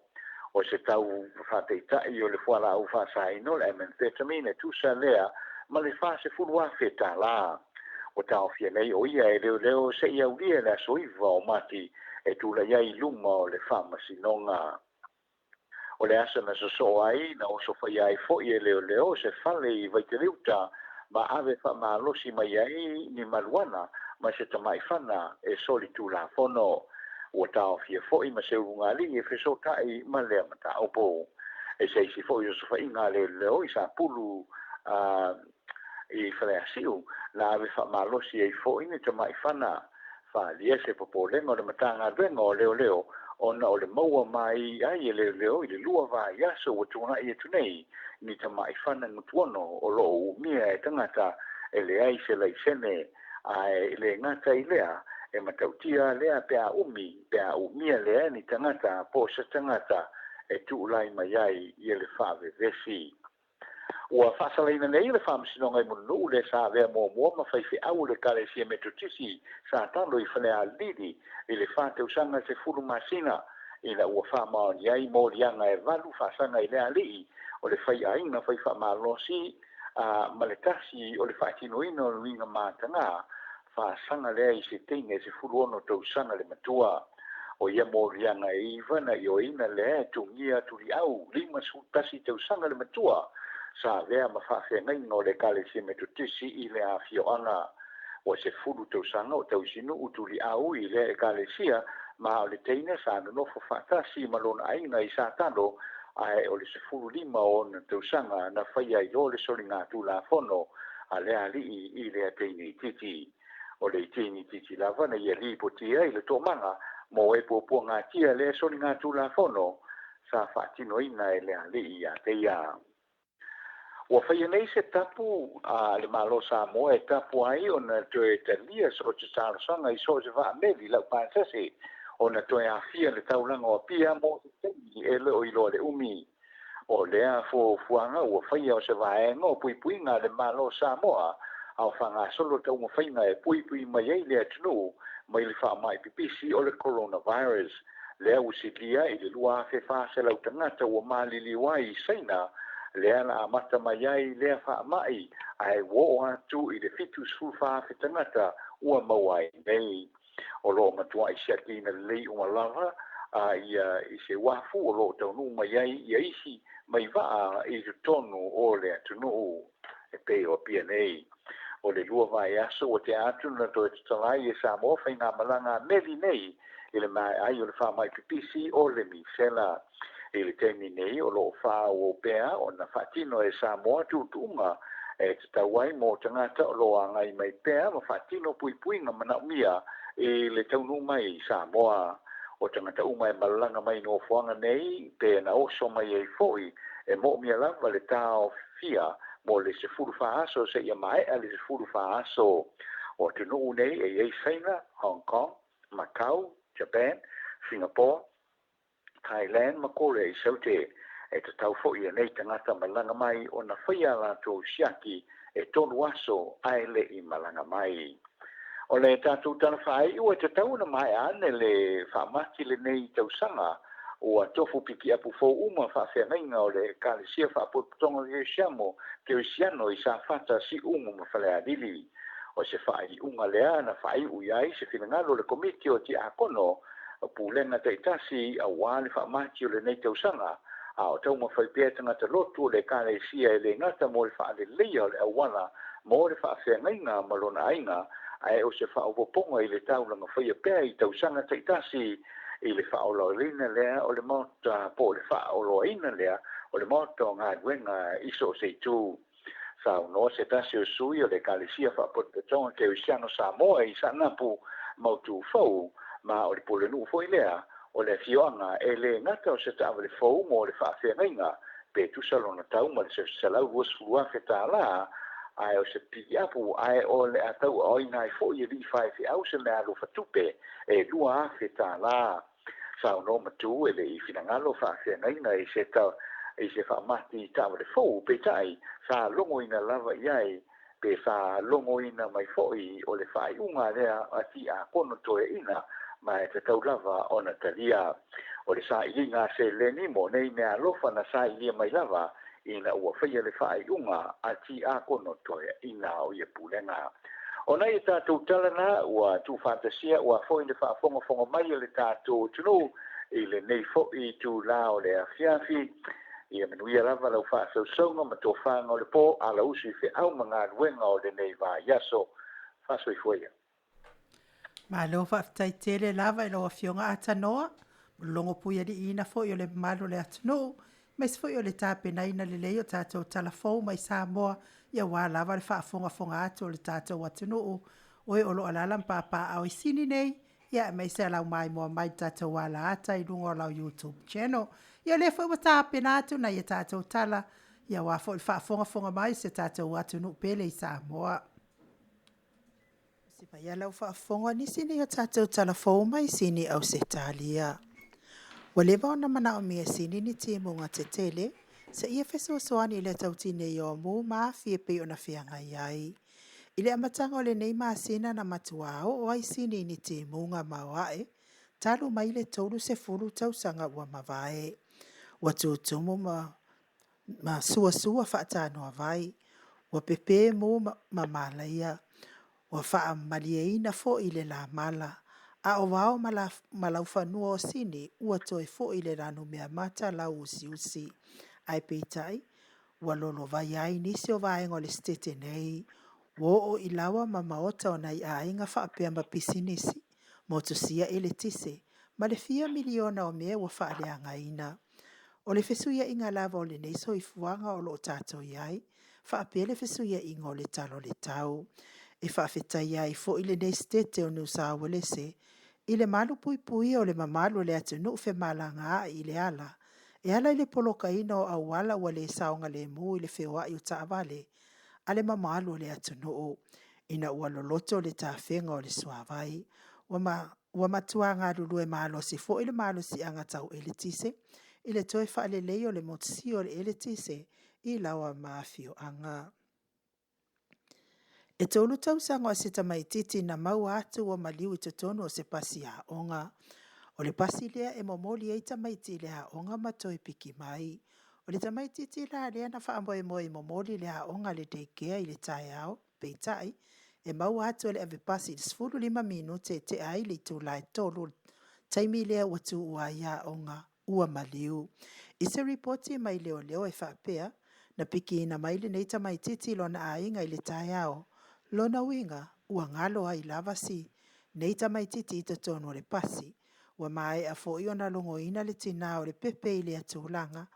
O se tau faataitai o le fualaau faasaina o le amphetamine e tusa lea ma le $40,000. Ua taofia nei o ia e leoleo seia aulia le aso 9 o Mati e tulai ai i luma o le faamasinoga. O le aso na sosoo ai, na osofaia ai foi e leoleo se fale i Vaiteleuta ma ave faamalosi mai ai ni maluana ma se tamaifana e solitulafono. Ua taofia foi ma se ulugalii e fesootai ma lea mataupu. E se isi foi osofaiga a leoleo i Sapulu i Faleasiu, na ave faamalosi ai foi ni tamaifana. Faaalia se popolega o le Matagaluega o Leoleo ona o le maua mai ai e leoleo i le lua vaiaso ua tuanai atu nei ni tamaifana gutuono o lo o umia e tagata e leai se laisene, ae le gata i lea, e matautia lea pe a umi, pe a umia lea ni tagata po o se tagata e tuulai mai ai ia le faavevesi. Ua faasalaina nei le Faamasinoga i Mulinuu le sa avea muamua ma faifeau o le Ekalesia Metotisi sa talo i Falealili i le fa tausaga 10 masina ina ua faamaonia ai moliaga e 8 faasaga i le alii o le faiaiga fai faamalosi ma le tasi o le faatinoina o le uiga mataga faasaga lea i se teine 16 tausaga le matua. O ia moliaga e 9 na ioeina lea e Tugia Tuliau 51 tausaga le matua sa avea ma faafeagaiga o le Ekalesia Metotisi i le afioaga. Ua 10 tausaga o tausinuu Tuliau i lea Ekalesia ma o le teine sa nonofo faatasi ma lona aiga i Satalo, ae o le 15 o ona tausaga na faia ai loa le soliga tulafono a le alii i lea teine itiiti. O le teine itiiti lava na ia lipotia i le toomaga mo e puapuagatia lea soliga tulafono sa faatinoina e le alii ia te ia. Ua faia nei se tapu a le Malo Samoa e tapu ai ona toe talia so o se talosaga i so o se vaameli laupasese ona toe aafia le taulaga o Apia mo se taimi e le o iloa le umi. O lea fuafuaga ua faia o se vaega o puipuiga a le Malo Samoa a o faagasolo taumafaiga e puipui mai ai le atunuu mai le faamai pipisi o le coronavirus. Lea ua silia i le 2,400 tagata ua maliliu ai i Saina, lea na amata mai ai lea faamai, ae ua oo atu i le 74,000 tagata ua maua ai nei. O lo o matuai siakiina lelei uma lava ia i se uafu o lo o taunuu mai ai ia isi mai vaa i totonu o le atunuu e pei o Apia nei. O le 2 vaiaso ua tea atu na toe tatala ai e Samoa faigamalaga a meli nei i le maea ai o le faamai pipisi o le misela. I le taimi nei o lo o faaauau pea ona faatino e Samoa tuutuuga e tatau ai mo tagata o lo o agai mai pea ma faatino puipuiga manaomia i le taunuu mai i Samoa. O tagata uma e malaga mai i nofoaga nei pe na oso mai ai foi e moomia lava le taofia mo le 14 aso seia maea le 14 aso. O atunuu nei e i ai Saina, Hong Kong, Macau, Japan, Singapore, Thailand ma Korea i Saute. E tatau foi i nei tagata malaga mai ona faia a latou siaki e 3 aso ae le i malaga mai. O le tatou tala faaiu e tatau ona maea ane le faamati lenei tausaga ua tofu pikiapu fou uma faafeagaiga o le Ekalesia Faapotopotoga Kerisiano i Safata, Siumu ma Falealili. O se faaiuga lea na faaiu i ai se finagalo o le Komiti o Tiakono o Pulega Taitasi auā le faamati o lenei tausaga, a o taumafai pea tagata lotu o le Ekalesia e le gata mo le faaleleia o le auala mo le faafeagaiga ma lona aiga, ae o se faaopoopoga i le taulaga faia pea i tausaga taitasi i le faaolaolaina lea o le Maota po o le faaoloaina lea o le Maota o galuega i so o se itu. Saunoa se tasi o sui o le Ekalesia Faapotopotoga Kerisiano Samoa i Saanapu mautu fou, ma o le pulenuu foi lea o le afioaga e le gata o se taavale fou mo le faafeagaiga pe tusa lona tau ma le $120,000, ae o se pikiapu ae o le a tauaaoina ai foi e alii faifeau se meaalofa tupe e $2,000. Saunoa matu e le i finagalo faafeagaiga i se i se faamati taavale fou, peitai sa logoina lava i ai pe faalogoina mai foi o le faaiuga lea a tiakono toeaina ma e tatau lava ona talia. O le sailiga a seleni mo nei meaalofa na sailia mai lava ina ua faia le faaiuga a tiakono toeaina o ia pulega. O nai a tatou tala na ua tuufaatasia ua foi le faafogafoga mai a le tatou atunuu i lenei foi itulā o le afiafi. Ia manuia lava lau faasausauga ma tofaga o le po, alausu i feau ma galuega o lenei vaiaso. Faasoifua ia. Malo faafetai tele lava i lau Afioga Atanoa, logo puialiiina foi o le mamalu o le atunuu, aemaise foi o le tapenaina lelei o tatou tala fou mai Samoa, ia aua lava le faafogafoga atu o le tatou atunuu, o e o lo o alaala ma papaaao i Sini nei, ia aemaise a lau maimoa mai i le tatou alaata i luga o lau YouTube channel. Ia o lea foi ua tapena atu nai a tatou tala, ia aua foi le faafogafoga mai o si o tatou atunuu pele i Samoa. Se mai a lau faafofoga nisi nei o tatou tala fou mai Sini Ausetalia. Ua leva ona manaomia e Sini ni timuga tetele seia fesoasoani i le tautinei o amu ma afi e pei ona feagai ai. I le amataga o lenei masina na matuā oo ai Sini i ni timuga maoae talu mai le 30 tausaga ua mavae. Ua tutumu ma ma suasua faatanoavai, ua pepē mu ma malaia, ua faamalieina foi le lamala, a o vao ma, la, ma laufanua o Sini ua toe foi le lanumeamata lauusiusi. Ae peitai, ua lolovaia ai nisi o vaega o le setete nei, ua oo i laoa ma maota o nai aiga faapea ma pisinisi, motusia eletise, ma le fia miliona o mea ua faaleagaina. O le fesuiaiga lava o lenei soifuaga o lo o tatou i ai, faapea le fesuiaiga o le tala o le tau. E faafetaia ai foi lenei setete o Niu Sauelese i le malupuipuia o le mamalu o le atunuu femalagaai i le ala, e ala i le polokaina o auala ua le saogalemu i le feoai o taavale a le mamalu o le atunuu ina ua loloto le tafega o le suavai. Ua ma Ua matua galulue malosi foi le malosiaga tau eletise i le toe faalelei o le motusia o le eletise i laoa ma afioaga. E 3 tausaga o se tamaitiiti na maua atu ua maliu i totonu o se pasi aoga. O le pasi lea e momoli ai tamaiti i le aoga ma toe piki mai. O le tamaitiiti la lea na faamoemoe e momoli le aoga a le day care i le taeao, peitai, e maua atu e le avepasi i le 15 minute e tea ai le itula e 3 o le taimi lea ua tuua ai aoga ua maliu. I se ripoti mai leoleo e faapea, na pikiina mai lenei tamaitiiti i lona aiga i le taeao, lona uiga ua galo ai lava si nei tamaitiiti i totonu o le pasi. Ua maea foi ona logoina le tina o le pepe i lea tulaga,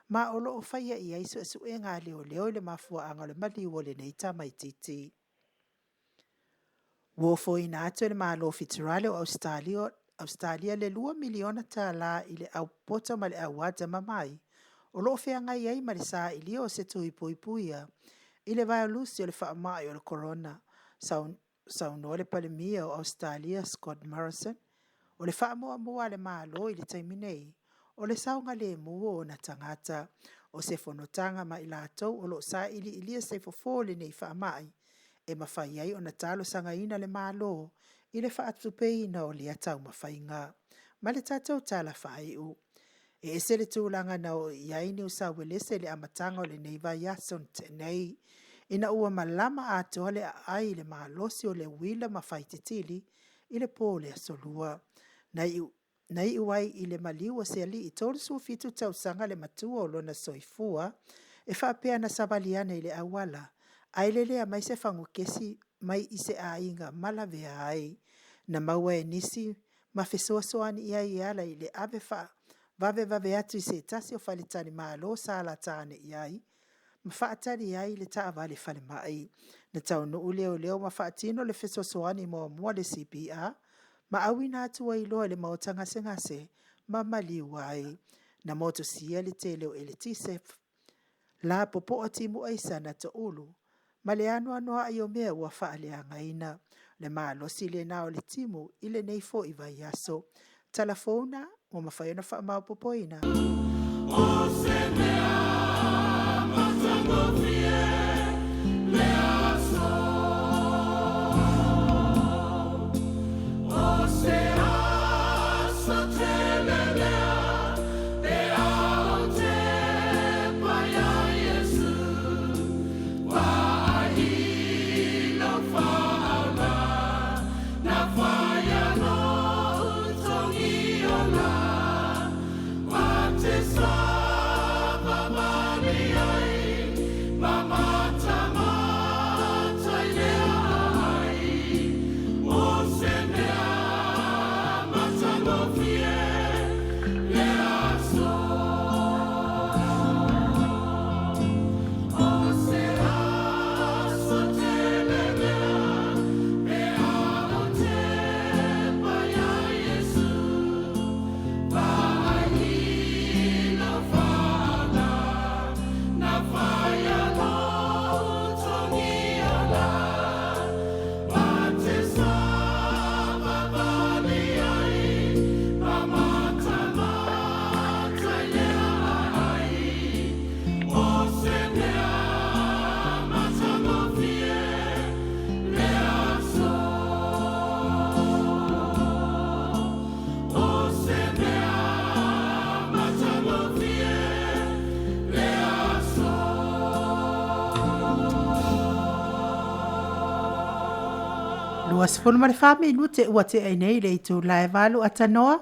ma o lo o faia i ai suesuega a leoleo i le mafuaaga o le maliu o lenei tamaitiiti. Ua ofoina atu e le Malo Fiterale o Ausetalia le $2 miliona tala i le au poto ma le au atamamai o lo o feagai ai ma le sailia o se tui puipuia i le vaelusi o le faamai o le corona. Saunoa le Palemia o Ausetalia Scott Morrison, o le faamuamua a le Malo i le taimi nei, o le saogalemu o ona tagata. O se fonotaga ma i latou o lo o sailiilia se fofo o lenei faamai, e mafai ai ona talosagaina le Malo i le faatupeina o lea taumafaiga. Ma le tatou tala faaiu. E ese le tulaga na oo i ai Niu Sauelese i le amataga o lenei vaiaso na tea nei, ina ua malama atoa le aai i le malosi o le uila ma faititili i le po o le Aso Lua. Na iu ai i le maliu o se alii 37 tausaga le matua o lona soifua, e faapea na savali ane i le auala, ae lelea mai se fagukesi mai i se aiga ma lavea ai. Na maua e nisi ma fesoasoani i ai e ala i le ave faavavevave atu i se tasi o faletalimalo sa lata ane i ai, ma faatali ai le taavale falemai. Na taunuu leoleo ma faatino le fesoasoani muamua le CPR, ma auina atu ai loa i le maota gasegase ma maliu ai. Na motusia le tele o eletise, lapopoa timu aisa na toulu, ma le anoanoai o mea ua faaleagaina. Le malosi lena o le timu i lenei foi vaiaso. Tala fou na ua mafai ona faamaopoopoina. O se mea matagofie le aso, O se aso tele lea pe a ou tepa iā Iesu, Vaai i lou faaola, na fai a lou togiola, Ma te savavali ai, ma matamata i le aai, O se mea matagofie le aso. O se aso tele lea pe a ou tepa iā Iesu, Vaai i lou faaola, na fai a lou togiola, Ma te savavali ai, ma matamata i le aai, O se mea matagofie le aso. O se mea matagofie le aso. 24 minute ua tea ai nei le itula e 8 atanoa.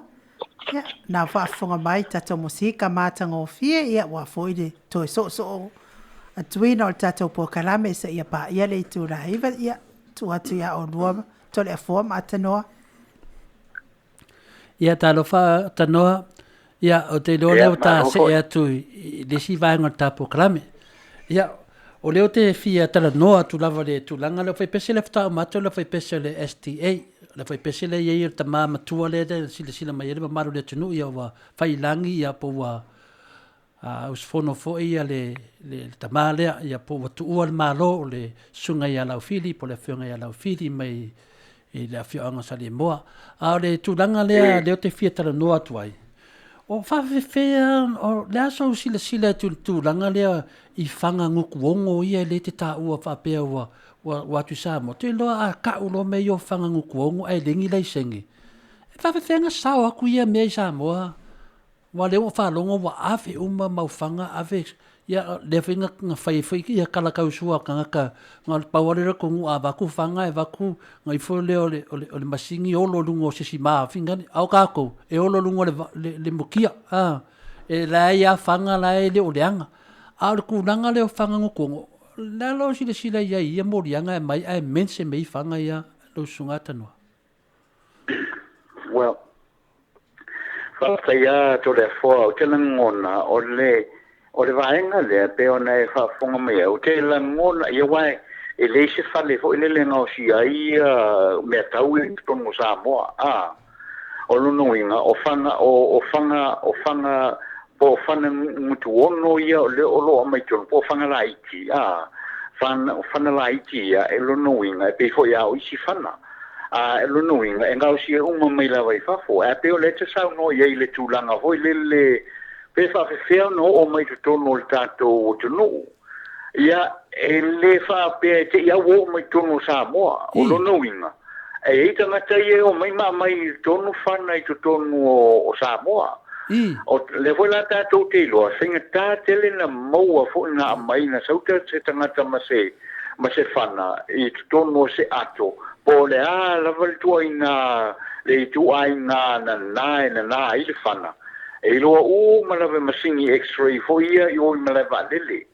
Ia, na faafofoga mai tatou musika matagofie, ia ua foi le toe soosoo atuina o le tatou polokalame seia paia le itula e 9, ia tuu atu ia oulua Toleafoa ma Atanoa. Ia talofa Tanoa, ia ou te iloa lea ua ta see atu i le isi vaega o le ta polokalame. Ia, o lea ou te fia talanoa atu lava i le tulaga lea, faipese lea faatoa uma atu le faipese o le STA, le faipese lea e i ai o le tama matua lea e silasila mai ai le mamalu o le atunuu, ia ua fai i lagi ia po ua a usufono foi ia le, le, le tama lea, ia po ua tuua le Malo o le susuga ia Laufili po o le afioga ia Laufili mai i le afioaga o Saleimoa. A o le tulaga lea lea ou te fia talanoa atu ai, o faafefea, o le a sou silasila atu i le tulaga lea i faga gutuogo ia lea e te taua faapea ua, ua, ua atu i Samoa. Ou te iloa a tau loa mea ia o faga gutuogo ae leai ni laisene, e faafefea ona sao atu ia mea i Samoa? Aua o lea ua ou faalogo ua ave uma mau faga ave Ia, lea foi na fai ai foi ia kala kausua a tagata, na o le pau lava lea o le atunuu a avatu fana e avatu na ifo lea o le, o le, o le masini olo i luga o se isi mafina, a o tatou, e olo i luga o le, le, le mutia, a, e leai lava fana la e le o leaga. A o le tulaga lea o fana gutuogo, o le a lou silasila i ai i ia moliaga e aumai ae mense mai ai fana ia lau Susuga Atanua? Well, faafetai lava Toleafoa, ou te lagona o le o le vaega lea pei ona e faafofoga mai ai, ou te lagona, ia aua e leai se fale foi lele e gaosia ai meatau ia i totonu o Samoa, a. O lona uiga, o fana, o fana, o fana, po o fana gutuono ia o lea o lo o aumai i totonu, po o fana laiti, a. Fana, fana laiti ia, e lona uiga, e pei foi lava o isi fana. A, o lona uiga, e gaosia uma mai lava i fafo. Ae pei o lea e te saunoa i ai i le tulaga foi lele, pe faapefea ona oo mai i totonu o le tatou atunuu. Ia, e le faapea e te i lava ua oo mai i totonu o Samoa. O lona uiga, e i ai tagata ia e omai ma aumai i totonu fana i totonu o Samoa. O lea foi la tatou te iloa, e faigata tele na maua foi na aumai, na sau se tagata ma se ma se fana i totonu o se ato, po o le a lava le ituaiga, le ituaiga nana e nana ai le fana. E iloa uma lava e masini X-ray foi ia i o i malae vaalele.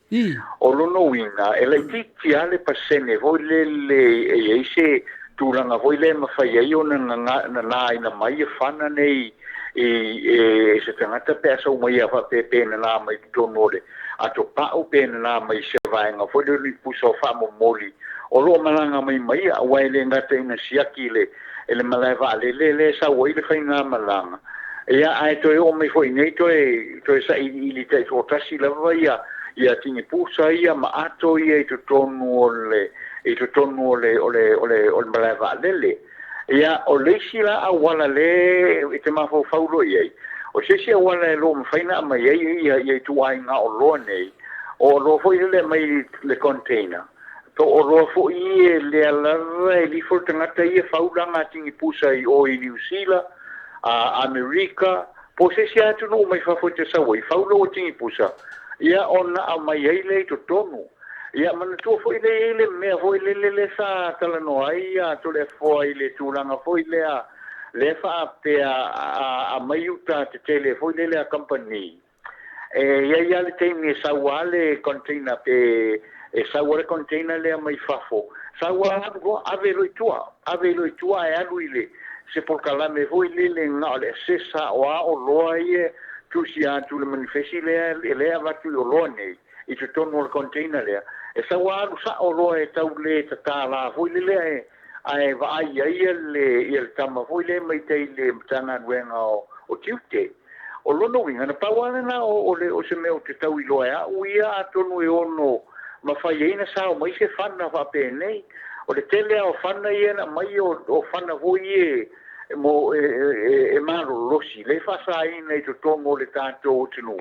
O lona uiga, e laitiiti lava le pasene foi lele e i ai se tulaga foi lea e mafai ai ona nanaina mai fana nei e se tagata pe a sau mai a faapea pe nana mai totonu o le atopau, pe nana mai se vaega foi lea o ni pusa o faamomoli o lo o malaga mai ma ia, aua e le gata ina siaki e le malae vaalele lea e sau ai le faigamalaga, ia ae toe oo mai foi nei toe toe sailiili taitoatasi lava ia ia tinipusa ia ma ato ia i totonu o le i totonu o le o le o le o le malae vaalele. Ia, o le isi la auala lea e te mafaufau loa i ai, o se isi auala e lo mafai ona aumai ai ia ia ituaiga oloa nei, o oloa foi lele e aumai i le container, po o oloa foi ia lea lava e lifo le tagata ia fau lana tinipusa i o i Niu Sila, Amerika, po o se isi lava atunuu mai fafo e te sau ai, fau lou tinipusa, ia ona aumai ai lea i totonu. Ia manatua foi lea e i ai le mea foi lele lea sa talanoa ai Toleafoa i le tulaga foi lea, lea faapea a aumai uta tetele foi lele a kamupani, e i ai lava le taimi e sau lava le container pe e sau lava le container lea mai fafo, sau lava alu loa, ave loa i tua, ave loa i tua ae alu i le se polokalame foi lele na o le assess o a oloa ia tusia atu i le manifesi lea e avatu i oloa nei i totonu o le container lea, e sau lava alu sao loa e tau le tatala foi lele ae ae vaai ai le ia le tama foi lea mai tai i le Matagaluega o Tiute. O lona uiga, na pau lava lena o le o se mea ou te tau iloa e au ia, atonu e ono mafai ai ona sao mai se fana faapenei. O le tele lava o fana ia na aumai o fana foi ia e mo e malolosi lea e faasaina i totonu o le tatou atunuu.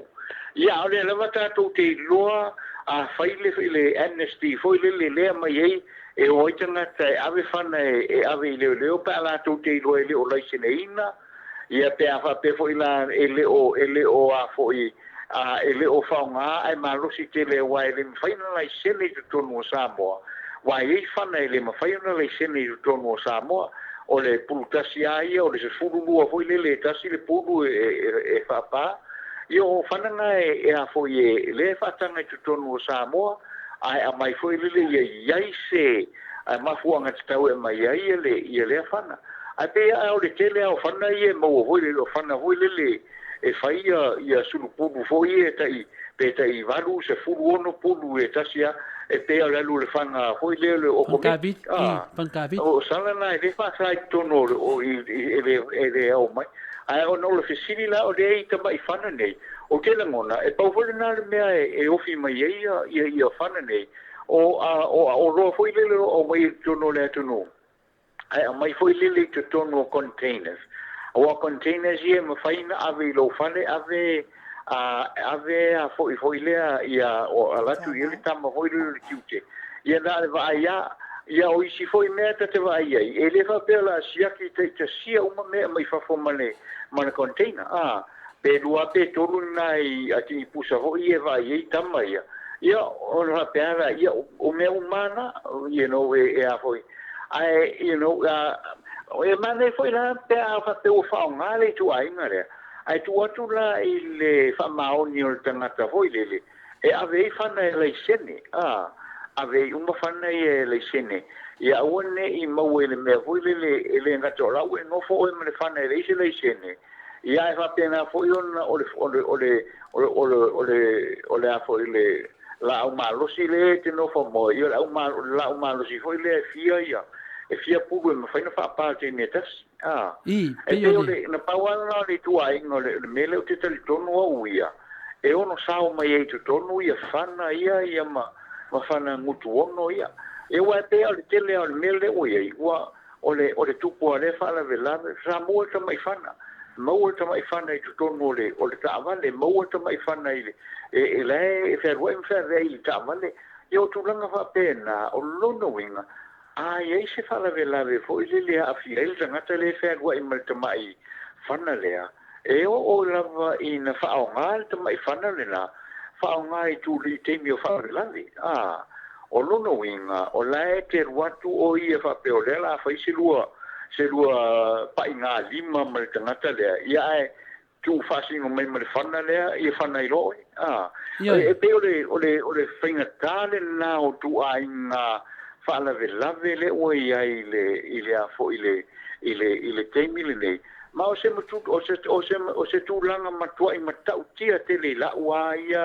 Ia, a o lea lava tatou te iloa a fai le amnesty foi lele lea e aumai ai e o ai tagata e ave fana e ave i leoleo pe a latou te iloa e le o laiseneina, ia pe a faapea foi la e le o e le o a foi a e le o faaaoga ae malosi tele aua e le mafai ona laisene i totonu o Samoa, aua e i ai fana e le mafai ona laisene i totonu o Samoa. O le pulu tasi lava ia, o le 12 foi lele e tasi le pulu e faapa. Ia o fana na e a foi e lea e faataga i totonu o Samoa, ae aumai foi lele ia i ai se mafuaaga tatau e aumai ai ia lea fana. Ae pei lava o le tele lava o fana ia e maua foi lele, o fana foi lele e fai ia sulupulu foi ia e tai pe tai 8, 16 pulu e tasi lava, e pei o le alu o le fana foi lea o le okometi. O sala na e le faasa i totonu o e le ao mai. Ae ona o le fesili la o lea i tamai fana nei, ou te lagona, e pau foi lena le mea e ofi mai ai ia fana nei, o oloa foi lele o lo o aumai i totonu o le atunuu, ae aumai foi lele i totonu o containers. Aua o containers ia e mafai ona ave i lou fale, ave ave a foi foi lea ia o alu atu i ai le tama foi lele o le tiute. Ia na o le vaai lava, ia o isi foi mea ta te vaai ai, e le faapea o le a siaki taitasia uma mea mai fafo ma le container. Pe lua pe tolu ni nai atigi pusa foi ia e vaai ai tama ia. Ia, ona faapea lava lea, ia, o mea uma lava na, you know, e, e a foi. Ae, you know, a, e manaia foi la pe a faapea ua faaaoga le ituaiga lea, ae tuu atu la i le faamaoni o le tagata foi lele, e ave ai fana e laisene, a, ave ai uma fana ia e laisene, ia aua ne i maua i le mea foi lele e le gata o la ua e nofo oe ma le fana e leai se laisene, ia ae faapena foi ona o le, o le, o le, o le, o le, o le, o le a foi le laau malosi lea e te nofo ma oe, ia o le au o le laau malosi foi lea e fia ia, e fia pulu e mafai ona faapa i le taimi e tasi, a. I, E pei pei o o le. le, na pau lava lena o le ituaiga o le, o le mea lea ou te talitonu au ia, e ono sao mai ai i totonu ia fana ia ia ma, ma fana gutu ono ia. Ia aua e pei lava o le tele lava o le mea lea ua i ai, ua, o le, o le tupu lava o lea faalavelave, sa maua le tamai fana, maua le tamai fana i totonu o le, o le taavale, maua le tamai fana i le, e, e la e fealuai ma feaveai i le taavale. Ia o tulaga faapena, o lona uiga, a i ai se faalavelave foi lele e aafia ai le tagata lea e fealuai ma le tamai fana lea, e oo lava ina faaaoga le tamai fana lena, faaaoga i tuli i taimi o faalavelave. A, o lona uiga, o la e te alu atu o ia faapea o lea o le a fai se lua, se lua pa'igalima ma le tagata lea, ia ae tuufaasino mai ma le fana lea, ia fana ai loa oe. A, Ioe. e pei o le, o le, o le faigata lena o ituaiga faalavelave lea ua i ai i le, i le a foi i le, i le, i le taimi lenei. Ma o se matu, o se, o se, o se tulaga matua'i matautia tele i la'u a ia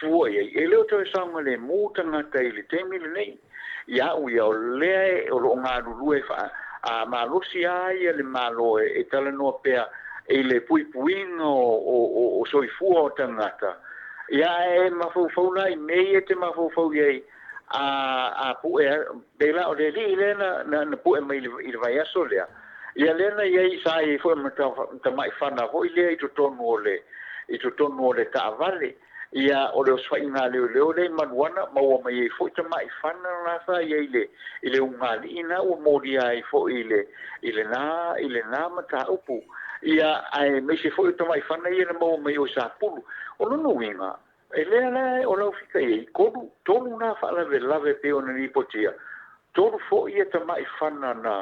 fua i ai. E le o toe saogalemu tagata i le taimi lenei. Ia au ia, o lea e, o lo o galulue faa, a malosi lava ia le Malo e, e talanoa pea i le puipuiga o, o, o, o soifua o tagata, ia ae mafaufau la i mea ia e te mafaufau i ai, a, a pue, pei la o le alii lea na, na, na pue mai i le, i le vaiaso lea, ia lea na i ai, sa i ai foi ma tamai fana foi lea i totonu o le, i totonu o le taavale. Ia, o le osofaiga a leoleo lea i Maluana, maua mai ai foi tamai fana la sa i ai i le, i le ugaalii na ua molia ai foi i le, i lena, i lena mataupu. Ia, aemaise foi o tamai fana ia na maua mai o i Sapulu. O lona uiga, e lea la o lau fika i ai, tolu, tolu na faalavelave e pei ona lipotia, tolu foi ia tamai fana na,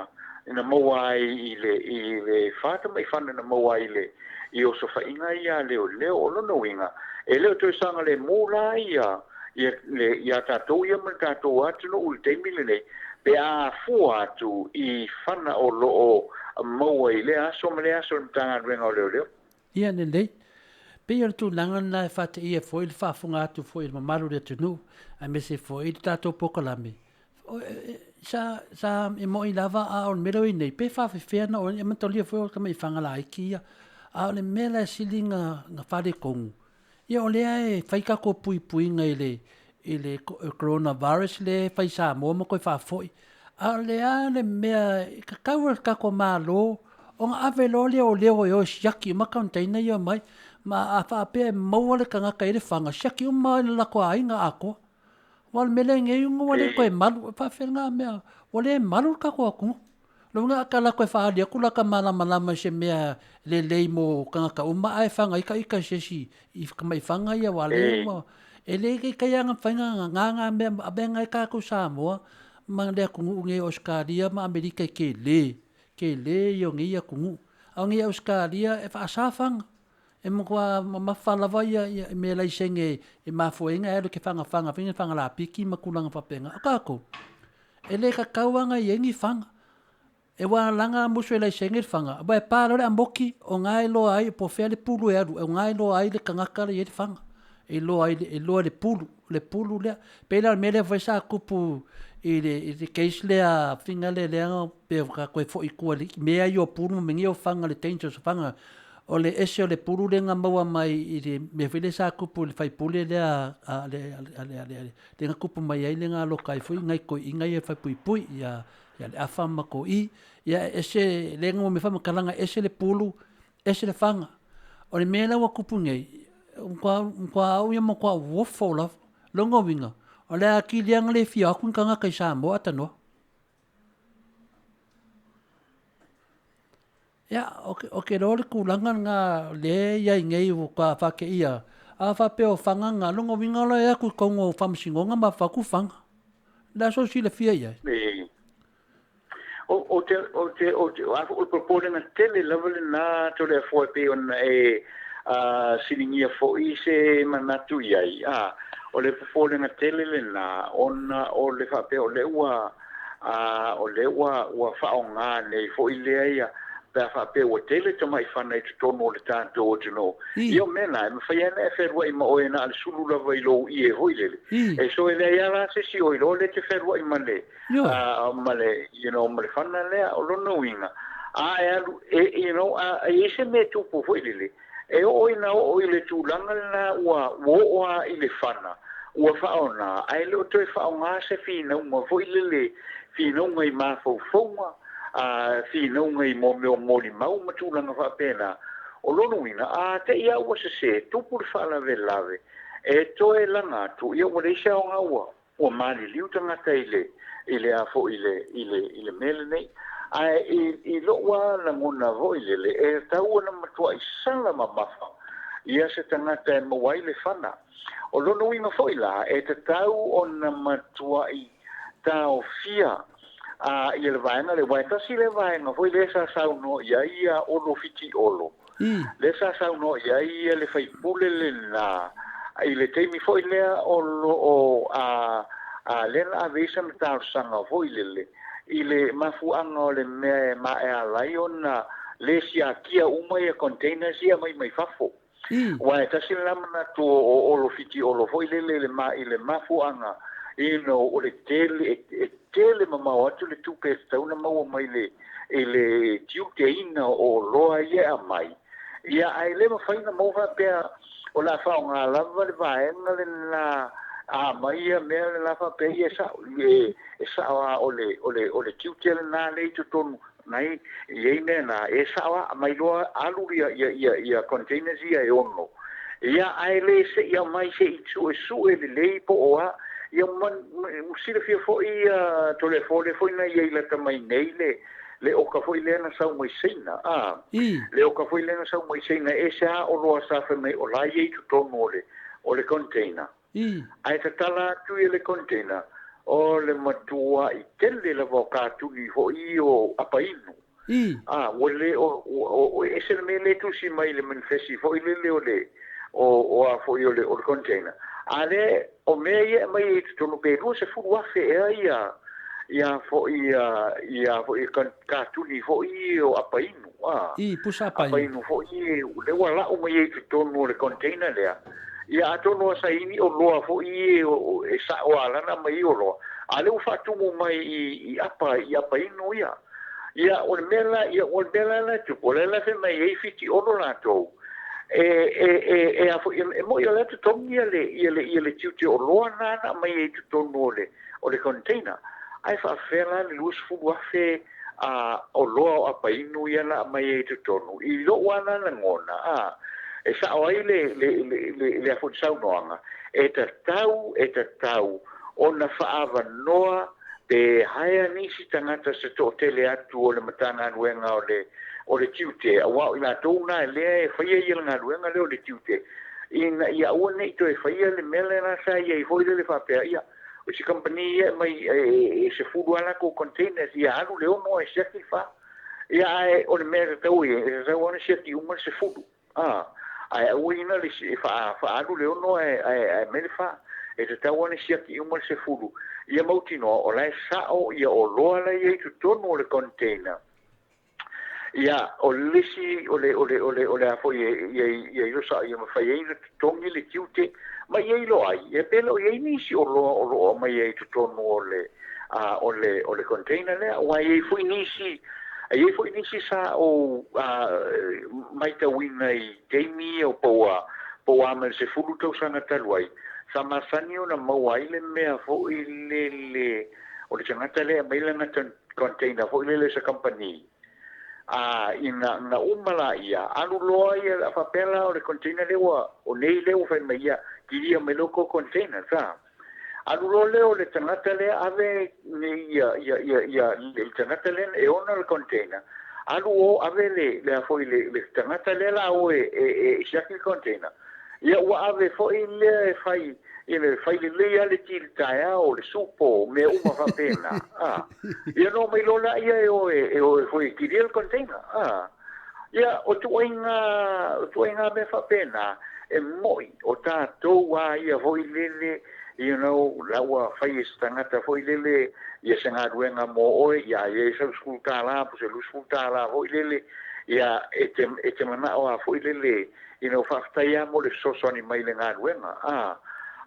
na maua ai i le, i le fa tamai fana na maua ai i le, i osofaiga ia a leoleo. O lona uiga, e le o toe saogalemu la ia, ia, le, ia tatou ia ma le tatou atunuu i le taimi lenei, pe a afua atu i fana o lo o maua i lea aso ma lea aso e le Matagaluega o Leoleo. Ia lelei. Pei o le tulaga lena e faateia foi le faafofoga atu foi i le mamalu o le atunuu, aemaise foi le tatou polokalame. Sa, sa e moi lava a o le mea lea ua i ai nei, pe faafefea ona oe, e mataulia foi o le tamaifaga laiti ia. A o le mea la e sili ona faaletonu, Ia o lea e fai tatou puipuiga i le i le coronavirus lea e fai i Samoa ma toe faafoi. A o le a le mea e tatau e le tatou Malo ona ave loa leoleo e o e siaki uma container ia e omai. Ma a faapea e maua le tagata e i ai le fana, siaki uma le latou aiga atoa. Aua o le mea lea nei ua le toe malu, e faapefea lena mea, ua le malu le tatou atunuu. O lona uiga a ta alu atu e faaali atu lata malamalama i se mea lelei mo tagata uma ae fana ita ita i se isi i tamai fana ia aua o lea ua e le itaita lava ona mafai ona na mea a mea na e tatou Samoa ma le atunuu nei o Ausetalia ma Amerika e tele, tele ia o nei atunuu. A o nei Ausetalia e faasa fana. E matua mamafa lava ia mea laisene e mafua ai ona e alu e te fagafaga foi fana lapiki ma tulaga faapena. O tatou, e le tatau lava ona i ai ni fana. E ua laga musu e laisene le fana, aua e pa loa le amoki, o na e iloa ai po o fea le pulu e alu, o na e iloa ai le tagata la e i ai le fana. E iloa ai e iloa e le pulu, le pulu lea. E pei la o le mea lea foi sa tupu i le case lea fina lea lea pe ua toe foi i tua i mea ia o pulu ma mea nei o fana le dangerous o fana. O le ese o le pulu lea na maua mai i le mea foi lea sa tupu i le faipule lea a le lea na tupu mai ai lea na aloka ai foi nai toeaiina ia faipuipui ia Leafa ma To'i. Ia e ese lea na maua mai ai faamatalaga e ese le pulu, ese le fana. O le mea la ua tupu nei, matua au ia matua uofo lava. Lona uiga, o le atili lava na le fia o atu ni tagata i Samoa a tanoa. Ia, ou te iloa o le tulaga lena lea e i ai nei ua toa faateia, a faapea o fana na, o lona uiga la e atu i totonu o faamasinoga ma avatu fana. O le a sou silafia i ai? Ou te, ou te, ou te, o le popolega tele lava lena Toleafoa e pei ona e siligia foi se manatu i ai. O le popolega tele lena ona o le faapea o lea ua o lea ua faaaoga nei foi lea ia pe a faapea ua tele tamai fana i totonu o le tatou atunuu. Ia o mea na, e mafai lava ona e fealuai ma oe na o le sulu lava i lou ie foi lele. E so e leai lava la se isi o iloa lea e te fealuai ma le, ma le, you know, ma le fana lea. O lona uiga, a e alu, e, you know, a i ai se mea e tupu foi lele, e oo ina oo i le tulaga lena ua oo lava i le fana, ua faaaoga, ae le o toe faaaoga se finauga foi lele, finauga i mafaufauga, finauga i mea o molimau ma tulaga faapena. O lona uiga, a te i lava ua sese, tupu le faalavelave, e toe laga atu, ia ua leai se aoga ua ua maliliu tagata i le i le a foi i le i le i le mea lenei. Ae i i lou lava lagona foi lele, e tatau ona matuai sala mamafa ia se tagata e maua ai le fana. O lona uiga foi la, e tatau ona matuai taofia a ia le vaega lea, aua e tasi lea vaega foi lea sa saunoa i ai ia Olo Fitiolo, lea sa saunoa i ai ia le faipule lena i le taimi foi lea o lo o a lea na ave ai sana talosaga foi lele i le mafuaaga o le mea e maea ala ai ona le siakia uma ia containers ia mai fafo. Aua e tasi lena manatu o Olo Fitiolo foi lele i le mafuaaga, you know, o le tele, e tele mamao atu le tupe e tatau ona maua mai i le tiuteina o oloa ia e aumai, ia ae le mafai ona maua faapea o le a faaaoga lava le vaega lena a aumai ia mea lena faapea ia e sao, e sao lava o le tiute lena lea i totonu Nai i ai mea na, e sao lava, aumai loa alu ia containers ia e ono, ia ae le se i aumai se i suesue lelei po o a. Ia ma silafia foi ia Toleafoa lea foi na i ai lata mai nei le oka foi lea na sau mai Saina, a, le oka foi lea na sau mai Saina, e ese lava oloa sa fai mai o la e i ai i totonu o le container. Ae tatala atu ia le container, o le matuai tele lava o katuni foi o apainu. A, ua le o, o, e ese le mea lea e tusi mai i le manifesi foi lele o le, o, o a foi o le, o le container. A lea, o mea ia e aumai ai i totonu pe 20,000 ea ia, ia foi ia, ia foi katuni foi o apainu. A, Pusa apainu. Apainu foi lea ua lau mai ai i totonu o le container lea. Ia atonu a saini oloa foi e sa'o a lana mai ai oloa, a lea ua faatumu mai i apa, i apainu ia. Ia, o le mea la, ia, o le mea la la e tupu, o lea la e fai mai ai Fitiolo latou, e, e, e, e a foi, e mo'i o la e totogi ia le, ia le, ia le tiute oloa na na aumai ai i totonu o le container. Ae faafefea la le 20,000 a oloa o apainu ia na aumai ai i totonu? I lou lava la lagona, a, e sao ai le, le, le, le, le a foi le saunoaga, e tatau, e tatau ona faaavanoa pe hire nisi tagata se toatele atu o le Matagaluega o le, o le tiute, aua o i latou na lea e faia ia le galuega lea o le tiute, ina ia aua ne i toe faia le mea lena sa i ai foi lele faapea, ia, o se kamupani ia e aumai e 10 lava latou containers, ia alu le 6 ae siaki le 4. Ia ae o le mea e tatau i ai, e tatau lava ona siaki uma le 10, a, ae aua ina le faaalu le 6 ae aumai le 4. E tatau lava ona siaki uma le 10, ia mautinoa o la e sao ia oloa la e i ai i totonu o le container. Ia, o le isi, o le, o le, o le, o le a foi e, ia, ia iloa sa, ia mafai ai ona totogi le tiute, ma ia iloa ai, ia pe le o i ai nisi oloa o lo o aumai ai i totonu o le, a, o le, o le container lea. Aua e i ai foi nisi, e i ai foi nisi sa ou, a, maitauina i taimi ia o po ua, po ua ama i le 10 tausaga talu ai, sa masani ona maua ai le mea foi lele o le tagata lea e aumai lana container foi lele se kamupani, a ina na uma laia, alu loa ia, a faapea la o le container lea ua, o nei lea ua fai mai ia, kilia mai loa kou container, sa. Alu loa lea o le tagata lea ave ia, ia, ia, ia, le tagata lea e ona le container, Alu o ave le le a foi le le tagata lea la o e e e siaki le container. Ia ua ave foi lea e fai i le fai lelei lava le ti i le taeao, o le supo, o mea uma faapena, a. Ia ona omai loa lea e o e o e foi e kilia le container, a. Ia, o ituaiga, o ituaiga mea faapena, e moni, o tatou lava ia foi lele, you know, la ua fai e se tagata foi lele ia se galuega mo oe, ia a i ai sau $10 po o se $20 foi lele, ia e te, e te manao lava foi lele, you know, faafetai lava mo le fesoasoani mai i le galuega, a.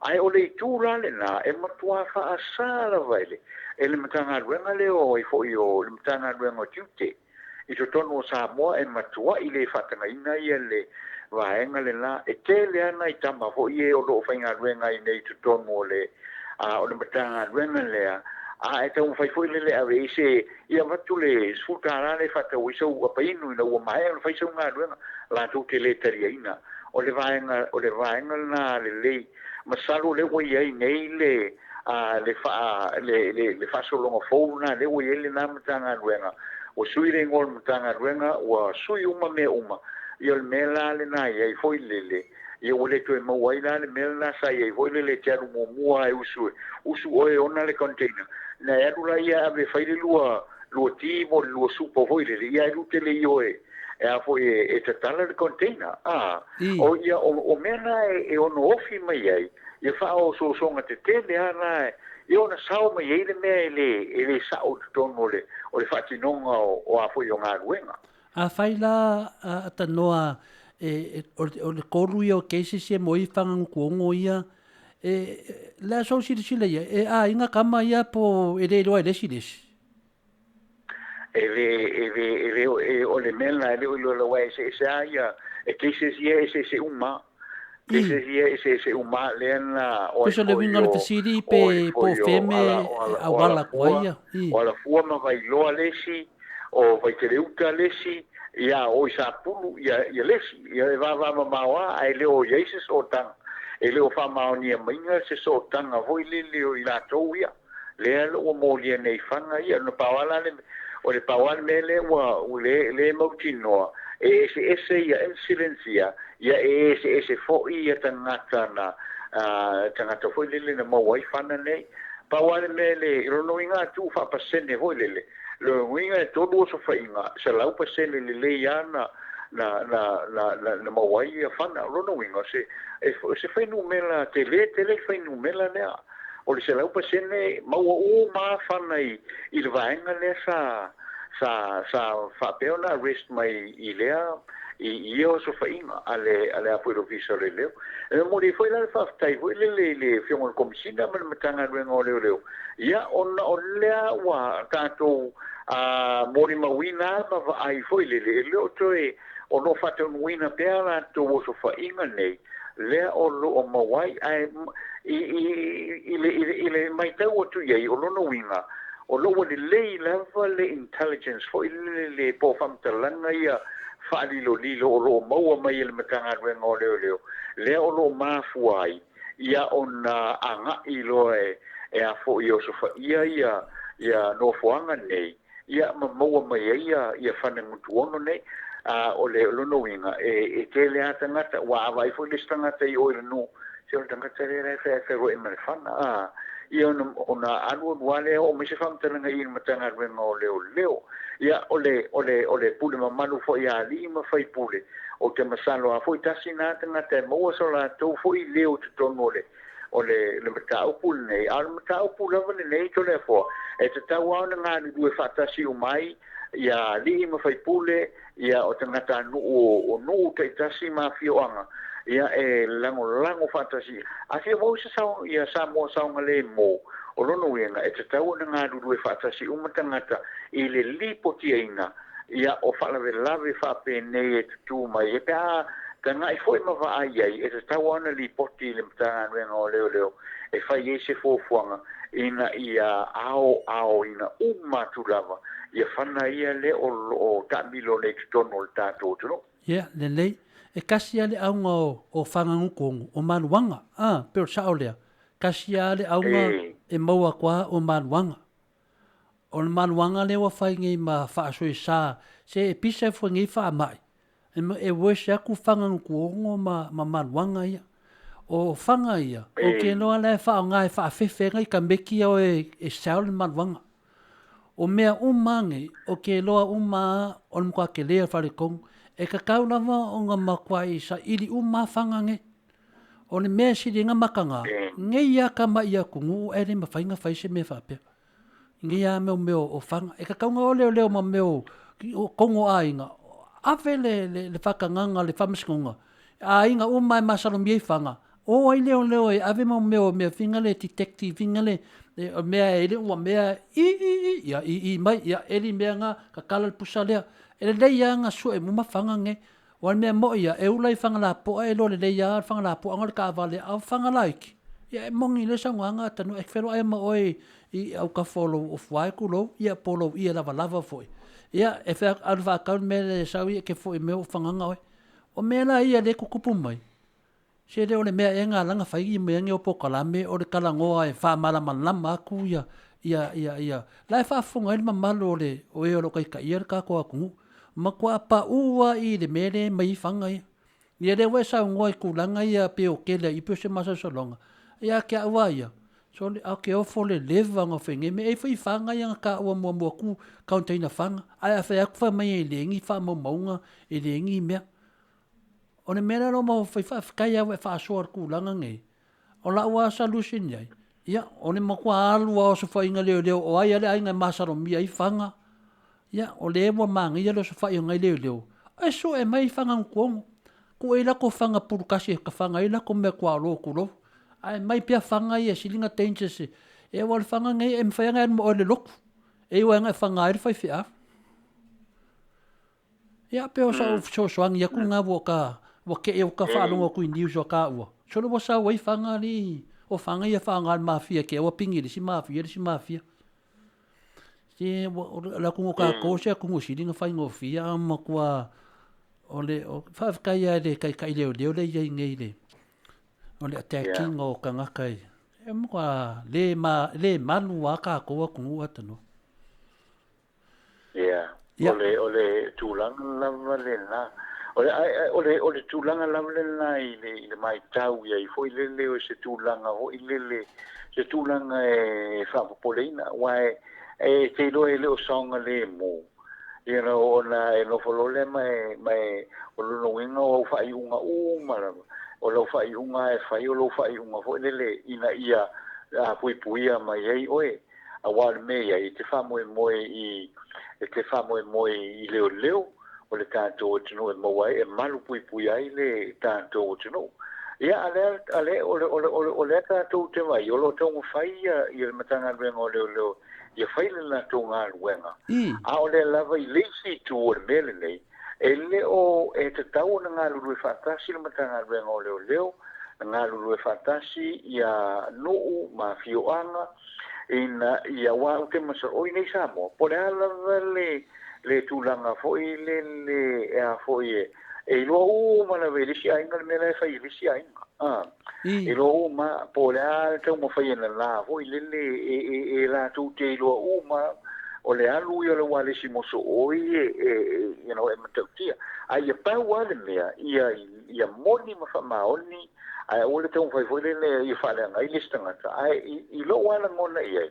Ae o le itu la lena, e matua faasa lava e le, e le Matagaluega lea o ai foi o le Matagaluega o Tiute. I totonu o Samoa e matuai le faatagaina ia le vaega lena. E tele lava nai tama foi ie o lo o faigaluega ai nei i totonu o le o le Matagaluega lea, a e taumafai foi lele e ave i ai se, ia avatu le $10 lea e faatau ai sou apa inu ina ua maea ona fai sau galuega, latou te le taliaina. O le vaega, o le vaega lena lelei. Masalo o lea ua i ai nei le le faa, le, le, le faasologa fou lena, lea ua i ai lena Matagaluega, ua sui le igoa o le Matagaluega, ua sui uma mea uma, ia o le mea la lena e i ai foi lele, ia ua le toe maua ai la le mea lena sa i ai foi lele e te alu muamua lava e usu, usu oe e ona le container, ona e alu lea e ave e fai le lua, lua ti mo le lua supo foi lele, ia ae lu te le i o e, e a foi e, e tatala le container, a, o ia, o, o mea na e, e ono ofi mai ai, Ia faaosoosoga tetele lava la ia ona sao mai ai le mea e le, e le sao i totonu o le, o le faatinoga o, o a foi o galuega. Afai la a tanoa e, o le, o le kolu ia o cases ia mo i whangangukuongo ia, e, le a sou silasila ia, e aiga kama ia po e le iloa e le isi le isi? E le, e le, e le, e, o le mea lena e le o iloa lau ae eseese lava ia, e cases ia e eseese uma. Cases ia e eseese uma lea na o ai Tusa le foi uiga o le o, fesili o pe ai po foi o feme ala, o ala, o auala atu Alafua, ai ia. I. o Alafua ma Vailoa le isi, o Vaiteleuta le isi, ia o i Sapulu ia, ia le isi. Ia e vavamamao lava ae le o i ai se sootaga. E le o faamaonia maiga se sootaga foi lele o i latou ia. Lea la ua molia nei fana ia, na pau lava la le, o le pau lava le mea lea ua, ua le, le mautinoa, e eseese ia incidents ia, ia e eseese foi ia tagata na, tagata foi lele na maua ai fana nei. Pau lava le mea le, i lona uiga a tuu faapasene foi lele, lona uiga e tolu osofaiga, 100% lelei lava na, na, na, na, na, na maua ai ia fana. O lona uiga, se, e, se fuainumera tele tele le fuainumera lea. O le 100% maua uma lava fana i i le vaega lea sa sa sa faapea ona arrest mai i lea i ia osofaiga a le a le a foi le Ofisa o Leoleo. E momoli ai foi la le faafetai foi lele i le Afioga i le Komesina ma le Matagaluega o Leoleo, ia ona o lea ua tatou a molimauina ma vaai foi lele e le o toe o lo o faataunuuina pea latou osofaiga nei lea o lo o maua ai. Ae i, i, i, le, i, le, i le matau atu i ai, o lona uiga, o lo o ua lelei lava le intelligence foi lele le po o faamatalaga ia faalilolilo o lo o maua mai e le Matagaluega o Leoleo, lea o lo o mafua ai ia ona agai loa e, e a foi e osofaia ia, ia nofoaga nei, ia ma maua mai ai ia, ia fanegutuono nei. A o le lona uiga, e, e tele lava tagata, ua a vaai foi le isi tagata i o i le nuu, se o le tagata lea la e feaeaearoai ma le fana, a. Ia ona, ona alu alu lava lea oo mai se faamatalaga i i le Matagaluega o Leoleo. Ia, o le, o le, o le pule mamalu foi a alii ma faipule, ou te masalo lava foi tasi na tagata e maua so latou foi leo i totonu o le, O le mataupu lenei, a o le mataupu lava lenei Toleafoa, e tatau lava ona galulue faatasi uma ai ia alii ma faipule, ia o tagatanuu o nuu taitasi ma afioaga, ia e lagolago faatasi. A fia maua se sao ia Samoa saogalemu, o lona uiga e tatau ona galulue faatasi uma tagata i le lipotiaina ia o faalavelave faapenei e tutū mai ai pe a tagai foi ma vaai ai, e tatau lava ona lipoti i le Matagaluega o Leoleo e fai ai se fuafuaga ina ia aoaoina uma atu lava ia fana ia lea o lo o taamilo nei i totonu o le tatou atunuu. Ia, lelei. E kasi lava le auga o Fagagutuogo, o Maluaga. A, pei o le sao lea. Kasi lava le auga e maua atu lava o Maluaga. O le maluaga lea ua fai nei ma faasoesa, se e pisa foi nei faamai, e worse atu faga nukuono ma, ma maluaga ia. O faga ia, ou te iloa la e faaaoga e faafefe ai nai meki ia o e, e sell le maluaga. O mea uma nei, ou te iloa uma lava o le matua tele o le faletonu. E tatau lava ona matuai saili uma lava faga nei. O le mea e sili ai ona mataga, nei lava tamai atunuu ae le mafai ona fai se mea faapea. Nei lava mea mea o faga. E tatau ona o leoleo ma mea o tonu o aiga, ave le, le, le faatagaga a le faamasinoga, aiga uma e masalomia i faga, o ai leoleo e ave mau mea o mea fina le detective fina le, le mea e le ua mea i i i ia i i mai ia eli mea na tatala le pusa lea. E lelei lava ona sue uma faga nei. Aua o le mea moni ia, e ula i faga lapoa e iloa lelei lava le faga lapoa ona o le taavale, a o faga laiti, ia e moni lelei saunoaga atonu e feiloai ma oe i autafa o lou ofuae tulou, ia po o lou ie lavalava foi. Ia, e fai atu, alu faatau le mea lea e sau ia e te foi mai ua fagaga oe. O mea la ia lea e tutupu mai, se le o le mea ea na ala ona fai ia mea nei o polokalame o le talanoa e faamalamalama atu ia, ia, ia, ia, la e faafofoga ai le mamalu o le, o e o lo o taitaia le tatou atunuu. Matua pau lava i le mea lea e aumai ai faga ia. Ia lea ua e saunoa i tulaga ia pei o tele ai pei o se masalosaloga, ia te au lava ia, sole, a o ke ofo le leva ona fai nei mea. E i ai foi faga ia na taua muamua atu container faga, ae a fai atu fai mai e leai ni faamaumauga, e leai ni mea. O le mea lea o fai faafetai lava ua e faasoa i le tulaga nei. O lau lava solution i ai, ia, o le matua alu lava o osofaiga leoleo, o ai lava le aiga e masalomia ai faga, ia, o lea ua manaia le osofai o nai leoleo, e sue mai faga nukuono, tuu i ai latou faga pulutasi e faga ai latou mea tuaolo tulou, ae aumai pea faga ia e sili ona dangerous, aua o le faga nei e mafai lava ona e alu ma oe i le lotu, e iu lava ina e faga ai le faifeau. Ia, pei o sau fesoasoani atu lena ua ta, ua te i ua ta faalogo atu i news o taua, sole ua sau ai faga alii, o faga ia faaaoga e le mafia te ua pigi e le isi mafia le isi mafia. Se ua, o le atunuu o tatou se atunuu e sili ona faigofie a matua o le, o, faafetai lava i le taitai leoleo lea e i ai nei i le, o le attacking o tagata i, e matua le ma, le malu lava tatou atunuu atunuu. Ia, o le, o le tulaga lava lena. O le, o le, o le tulaga lava lena i le, i le maitau i ai foi lele o se tulaga foi lele, se tulaga e faapopoleina, aua e, e te iloa e le o saogalemu. You know, ona e nofo loa lea ma e, ma e, o lona uiga o au faaiuga uma lava, o lau faaiuga e fai o lou faaiuga foi lele ina ia puipuia mai ai oe. Aua o le mea ia, e te faamoemoe i, e te faamoemoe i leoleo o le tatou atunuu e maua ai, e malu puipuia ai le tatou atunuu. Ia, a lea, a lea, o le, o le, o le, o lea tatou te vaai, o lo o taumafai ia, ia le Matagaluega o Leoleo ia fai le latou galuega. A o lea lava i le isi itu o le mea lenei, E le o e tatau ona galulue faatasi le Matagaluega o Leoleo, galulue faatasi ia nuu ma afioaga ina ia, aua ou te masalo, o i inei i Samoa, po o le a lava le le tulaga foi lele e a foi e, e iloa uma lava e le isi aiga le mea la e fai e le isi aiga. A, e iloa uma, po o le a le taumafai e nana foi lele e, e, e latou te iloa uma o le alu ia o le ualesi mosooi e, e, you know, e matautia. A ia pau lava le mea, ia, ia moni ma faamaoni, ae aua le taumafai foi lele ia faaleaga ai le isi tagata. Ae i, i lou lava lagona i ai,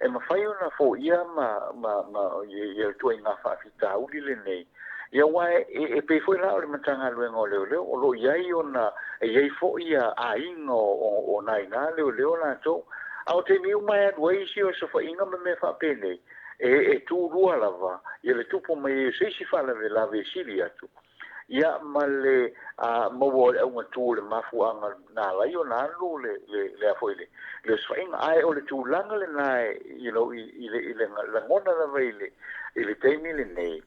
e mafai ona foia ma, ma, ma ia, ia le ituaiga faafitauli lenei, ia aua e, e, e pei foi la o le Matagaluega o Leoleo, o lo o i ai ona, e i ai foi ia aiga o, o, o nai na leoleo latou. A o taimi uma e alu ai isi osofaiga ma mea faapenei, e, e tulua lava ia le tupu mai ai o se isi faalavelave e sili atu, ia ma le a, maua o le augatū o le mafuaaga na ala ai ona alu le, le, le a foi le, le osofaiga. Ae o le tulaga lena e, you know, i, i le, i le lagona lava i le, i le taimi lenei,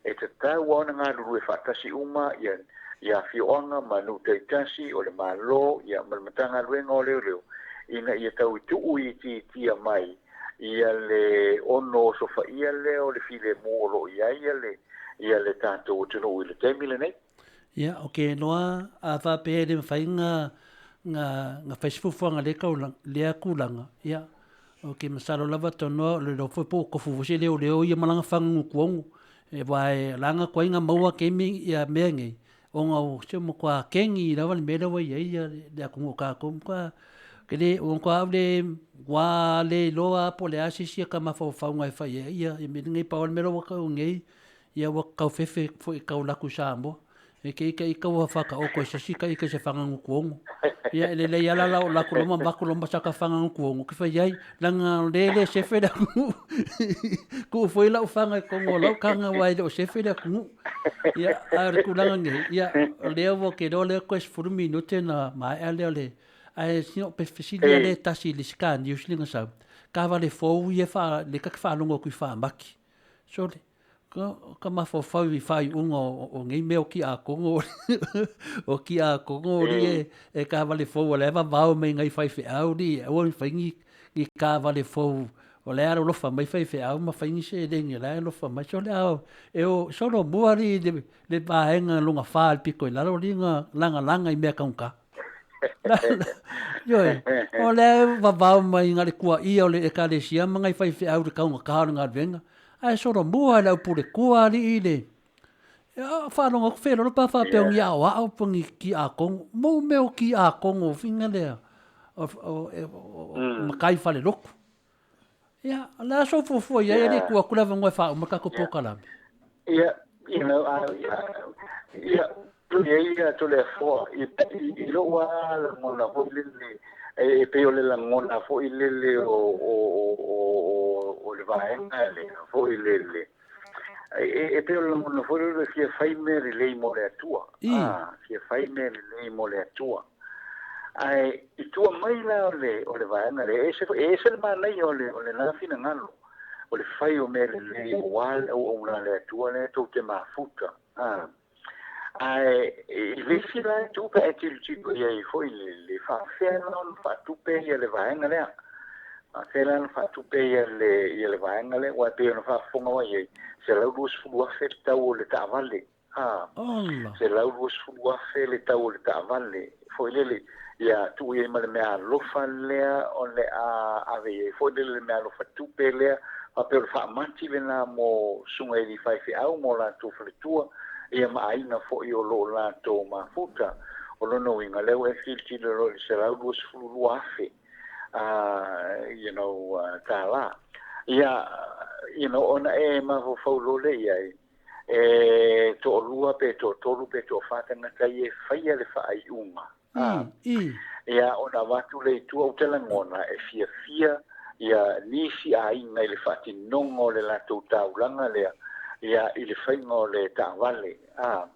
e tatau lava ona galulue faatasi uma ia, ia afioaga ma nuu taitasi o le Malo ia ma le Matagaluega o Leoleo ina ia tau tuu itiitia mai ia le ono osofaia lea o le filemu o lo o i ai ia le, ia le tatou atunuu i le taimi lenei. Ia, o ke iloa a faapea e le mafai na, na, na fai se fuafuaga i lea, lea tulaga, ia, Ok, masalo lava tonoa o le iloa foi po ua kofu foi se leoleo ia malaga fagagutuogo. E wa e laga atu ai na maua kemi ia mea nei, ona o se matua kegi lava le mea lea ua i ai ia le atunuu o tatou. Matua ke le, ua matua au le matua le iloa lava po o le a se isi ata mafaufauga e fai ai ia mea nei. Pau lava le mea lea ua tau nei, ia ua tau fefe foi tau alu atu i Samoa. E te ita ita ua whakaoto e sasi ka ita se whangangutu ongo. Ia e lelei ala la o laku loma maku loma saka whangangutu ongo ki whai ai. Langa le le sefe le atunuu. Kuu foi lau whanga i kongo lau kanga wai le o sefe le atunuu. Ia a o le tulaga nei, ia o lea ua ke loa lea koe 10 minute na maea lea o le ae sino pe fesili a le tasi i le isi ka news linga sau. Ka vale fou ia wha le ka whaalongo atu i whamaki. Sole, ka, ka mafaufau i faaiuga o, o nei mea o kiakono, o kiakono li e, e kaavale fou o la e vavao mai nai faifeau li, aua ne fai ni, ni kaavale fou, o la e alolofa mai faifeau ma fai ni seleni o la e alofa mai. Sole, a e o solomua li le, le vaega lona fa i le pito i lalo li na lagalaga i mea taugata. Ioe, o lea e vavao mai na le tuaia o le Ekalesia ma nai faifeau i le taugata o le galuega, ae solomua e le aupulekua alii le faalogo atu felolo pe a faapea o ni aoao po o ni tiakono, mo mea o tiakono fina lea o matai falelotu. Ia, o le a sou fuafua i ai, e le i tuu atu le avanoa e faauma le tatou polokalame. Ia, you know, ia, ia, ia Toleafoa, i, i, i lou lava lagona foi lele, e, e pei o le lagona foi lele o, o, o, o, o le vaega lea foi lele. E, e, e pei o le lagona foi lele e fia fai mea lelei mo le Atua. I. Ah, fia fai mea lelei mo le Atua. Ae i tua mai la o le, o le vaega lea, e ese, e ese le manaia o le, o lena finagalo, o le fai o mea lelei aua le auauna a le Atua lea tou te mafuta. A, ae i le isi la itu pe a e tilotilo i ai foi le, le faafefea la ona faatupe ia le vaega lea. Faafefea la ona faatupe ia le, ia le vaega lea, aua e pei ona faafofoga mai ai, $120,000 le tau o le taavale. A, Ola. $120,000 le tau o le taavale, foi lele, ia tuu i ai ma le meaalofa lea o le a ave i ai foi lele le meaalofa tupe lea, faapea o le faamati lena mo susuga i alii faifeau ma o latou faletua, ia ma aiga foi o lo o latou mafuta. O lona uiga, lea ua e tilotilo loa i le $122,000, you know, tala. Ia, you know, ona e mafaufau loa lea i ai, E toalua pe toatolu pe toafa tagata ia e faia le faaiuga. A, ia, ona avatu lea i tua, ou te lagona e fiafia ia nisi aiga i le faatinoga o le latou taulaga lea, ia, i le faiga o le taavale. A,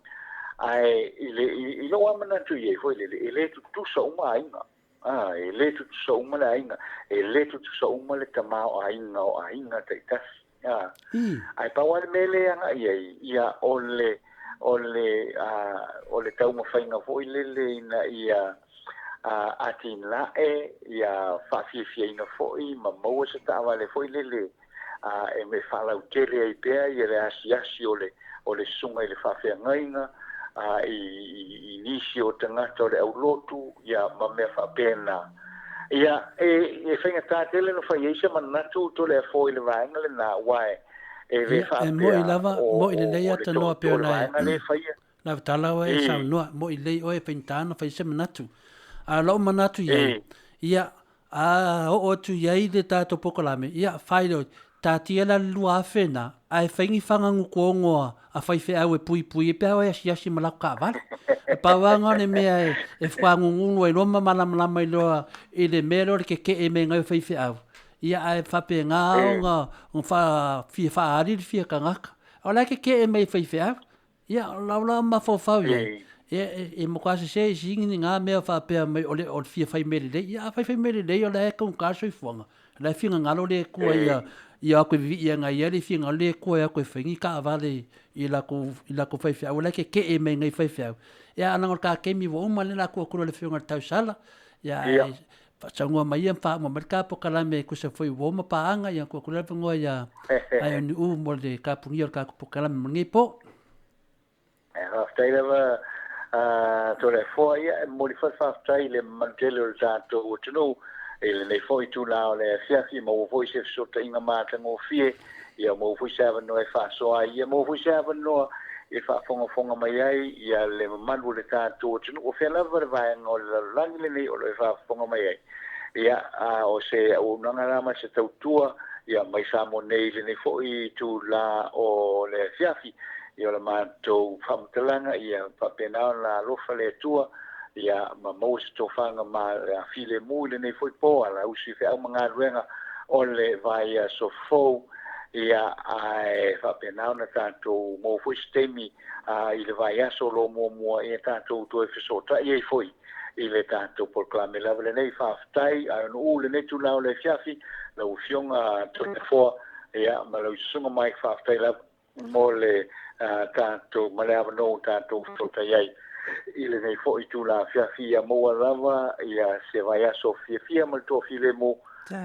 ae i le, i lou lava manatu i ai foi lele, e le tutusa uma aiga. A, e le tutusa uma le aiga, e le tutusa uma le tamaoaiga o aiga taitasi. A, ae pau lava le mea lea e agai i ai, ia, o le, o le, a, o le taumafaiga foi lele ina ia atinae, ia faafiafiaina foi ma maua se taavale foi lele a, e faalautele ai pea ia le asiasi o le, o le susuga i le faafeagaiga, a, i, i, i nisi o tagata o le aulotu, ia, ma mea faapena. Ia, e, e faigata tele ona fai ai se manatu Toleafoa i le vaega lena, aua e, e le Ia, e faapea mo'i lava, o, mo'i o, lelei o a le tanoa to, pei o le ona e vaega lea e faia. Lau tala oe e I, saunoa, mo'i lelei oe e faigata ona fai se manatu. A o lou manatu i ai, i, ia, A oo atu i ai le tatou polokalame, ia, fai lea, taatia la le 2000 na, ae fai ni faganukuogo a faifeau e puipui ai pe a o e asiasi ma latou taavale. E pau lava lena o le mea e fagugulu ai loa ma malamalama ai loa i le mea lea o le keke'e mai nai o faifeau, ia ae faapena ona fia faaali le fia tagata. O la e keke'e mai e faifeau, Ia, o lau la mafaufau i ai, ia, e matua sese i sini ni ngā mea faapea mai o le, o le fia fai mea lelei. Ia, a fai fai mea lelei, o la e taugata le soifuaga. O la e finagalo le Atua ia, ia o atu e vivii ana ia le finagalo le Atua e o atu e fai ni taavale i latou, i latou faifeau, o la e keke'e mai nei faifeau. Ia, ae leaga o le ta taimi ua uma lea o le a tuu atu loa i le Afioga i le Tausala, ia, ae saunoa mai ia ma faauma mai le ta polokalame e tusa foi ua uma paaga, ia tuu atu loa le avanoa ia Aeoniuu mo le tapunia o le tatou polokalame mo lenei po. Faafetai lava Toleafoa. Ia, e momoli foi le faafetai i le mamalu tele o le tatou atunuu. I lenei foi itula o le afiafi, maua foi se fesootaiga matagofie, ia maua foi se avanoa e faasoa ai, ia maua foi se avanoa e faafogafoga mai ai ia le mamalu o le tatou atunuu, o fea lava le vaega o le lalolagi lenei o lo o e faafofoga mai ai. Ia, a o se auaunaga la ma se tautua ia mai Samoa nei i lenei foi itula o le afiafi, ia o le matou faamatalaga ia faapena ona alofa le Atua ia ma maua se tofaga ma filemu i lenei foi po alausi feau ma galuega o le vaiaso fou. Ia, ae faapena ona tatou maua foi se taimi i le vaiaso o lo o muamua ia tatou toe fesootai ai foi i le tatou polokalame lava lenei. Faafetai ae ona u lenei itula o le afiafi lau Afioga Toleafoa ia ma lau Susuga Mike, faafetai lava mo le tatou ma le avanoa ua tatou fesootai ai i lenei foi itula afiafi. Ia maua lava ia se vaiaso fiafia ma le toafilemu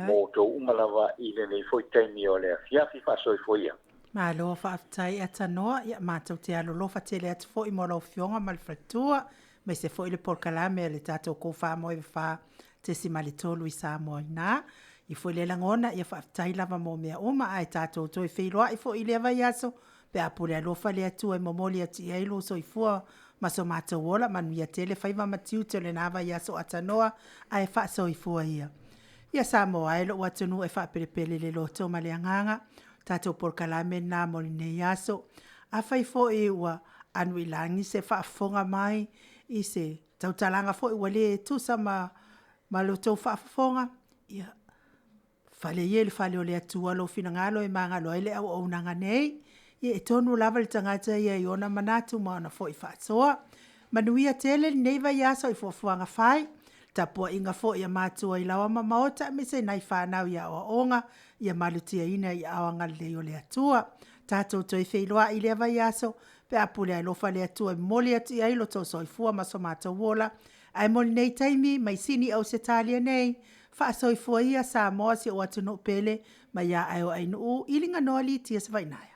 mo outou uma lava i lenei foi taimi o le afiafi. Faasoifua ia. Malo faafetai Atanoa, ia matou te alolofa tele atu foi mo lau Afioga ma le faletua, aemaise foi le polokalame a le tatou 4.3 i Samoa ina. I foi le lagona, ia faafetai lava mo mea uma, ae tatou toe feiloai foi i lea vaiaso, pe a pule alofa le Atua e momoli atu i ai lou soifua ma so matou ola, manuia tele faiva ma tiute o lena vaiaso Atanoa, ae faasoifua ia. Ia Samoa e lou atunuu e faapelepele le loto ma le agaga, tatou polokalame lena mo lenei aso. Afai foi ua anu i lagi se faafofoga mai i se tautalaga foi ua le tusa ma ma lo outou faafofoga, ia, fale ia i le fale o le Atua lou finagalo e magalo ai le auaunaga nei. Ia e tonu lava le tagata ia i ona manatu ma ona foi faasoa. Manuia tele lenei vaiaso i fuafuaga fai, tapuaiga foi a matua i laoa ma maota aemaise nai fanau i aoaoga, ia malutiaina i aao agalelei o le Atua. Tatou toe feiloai i lea vaiaso pe a pule alofa le Atua e momoli atu i ai lo outou soifua ma so matou ola. Ae mo lenei taimi mai Sini Ausetalia nei, faasoifua ia Samoa si ou atunuu pele, mai ia ae o Ainuu, iliga noa Litia Savainaea.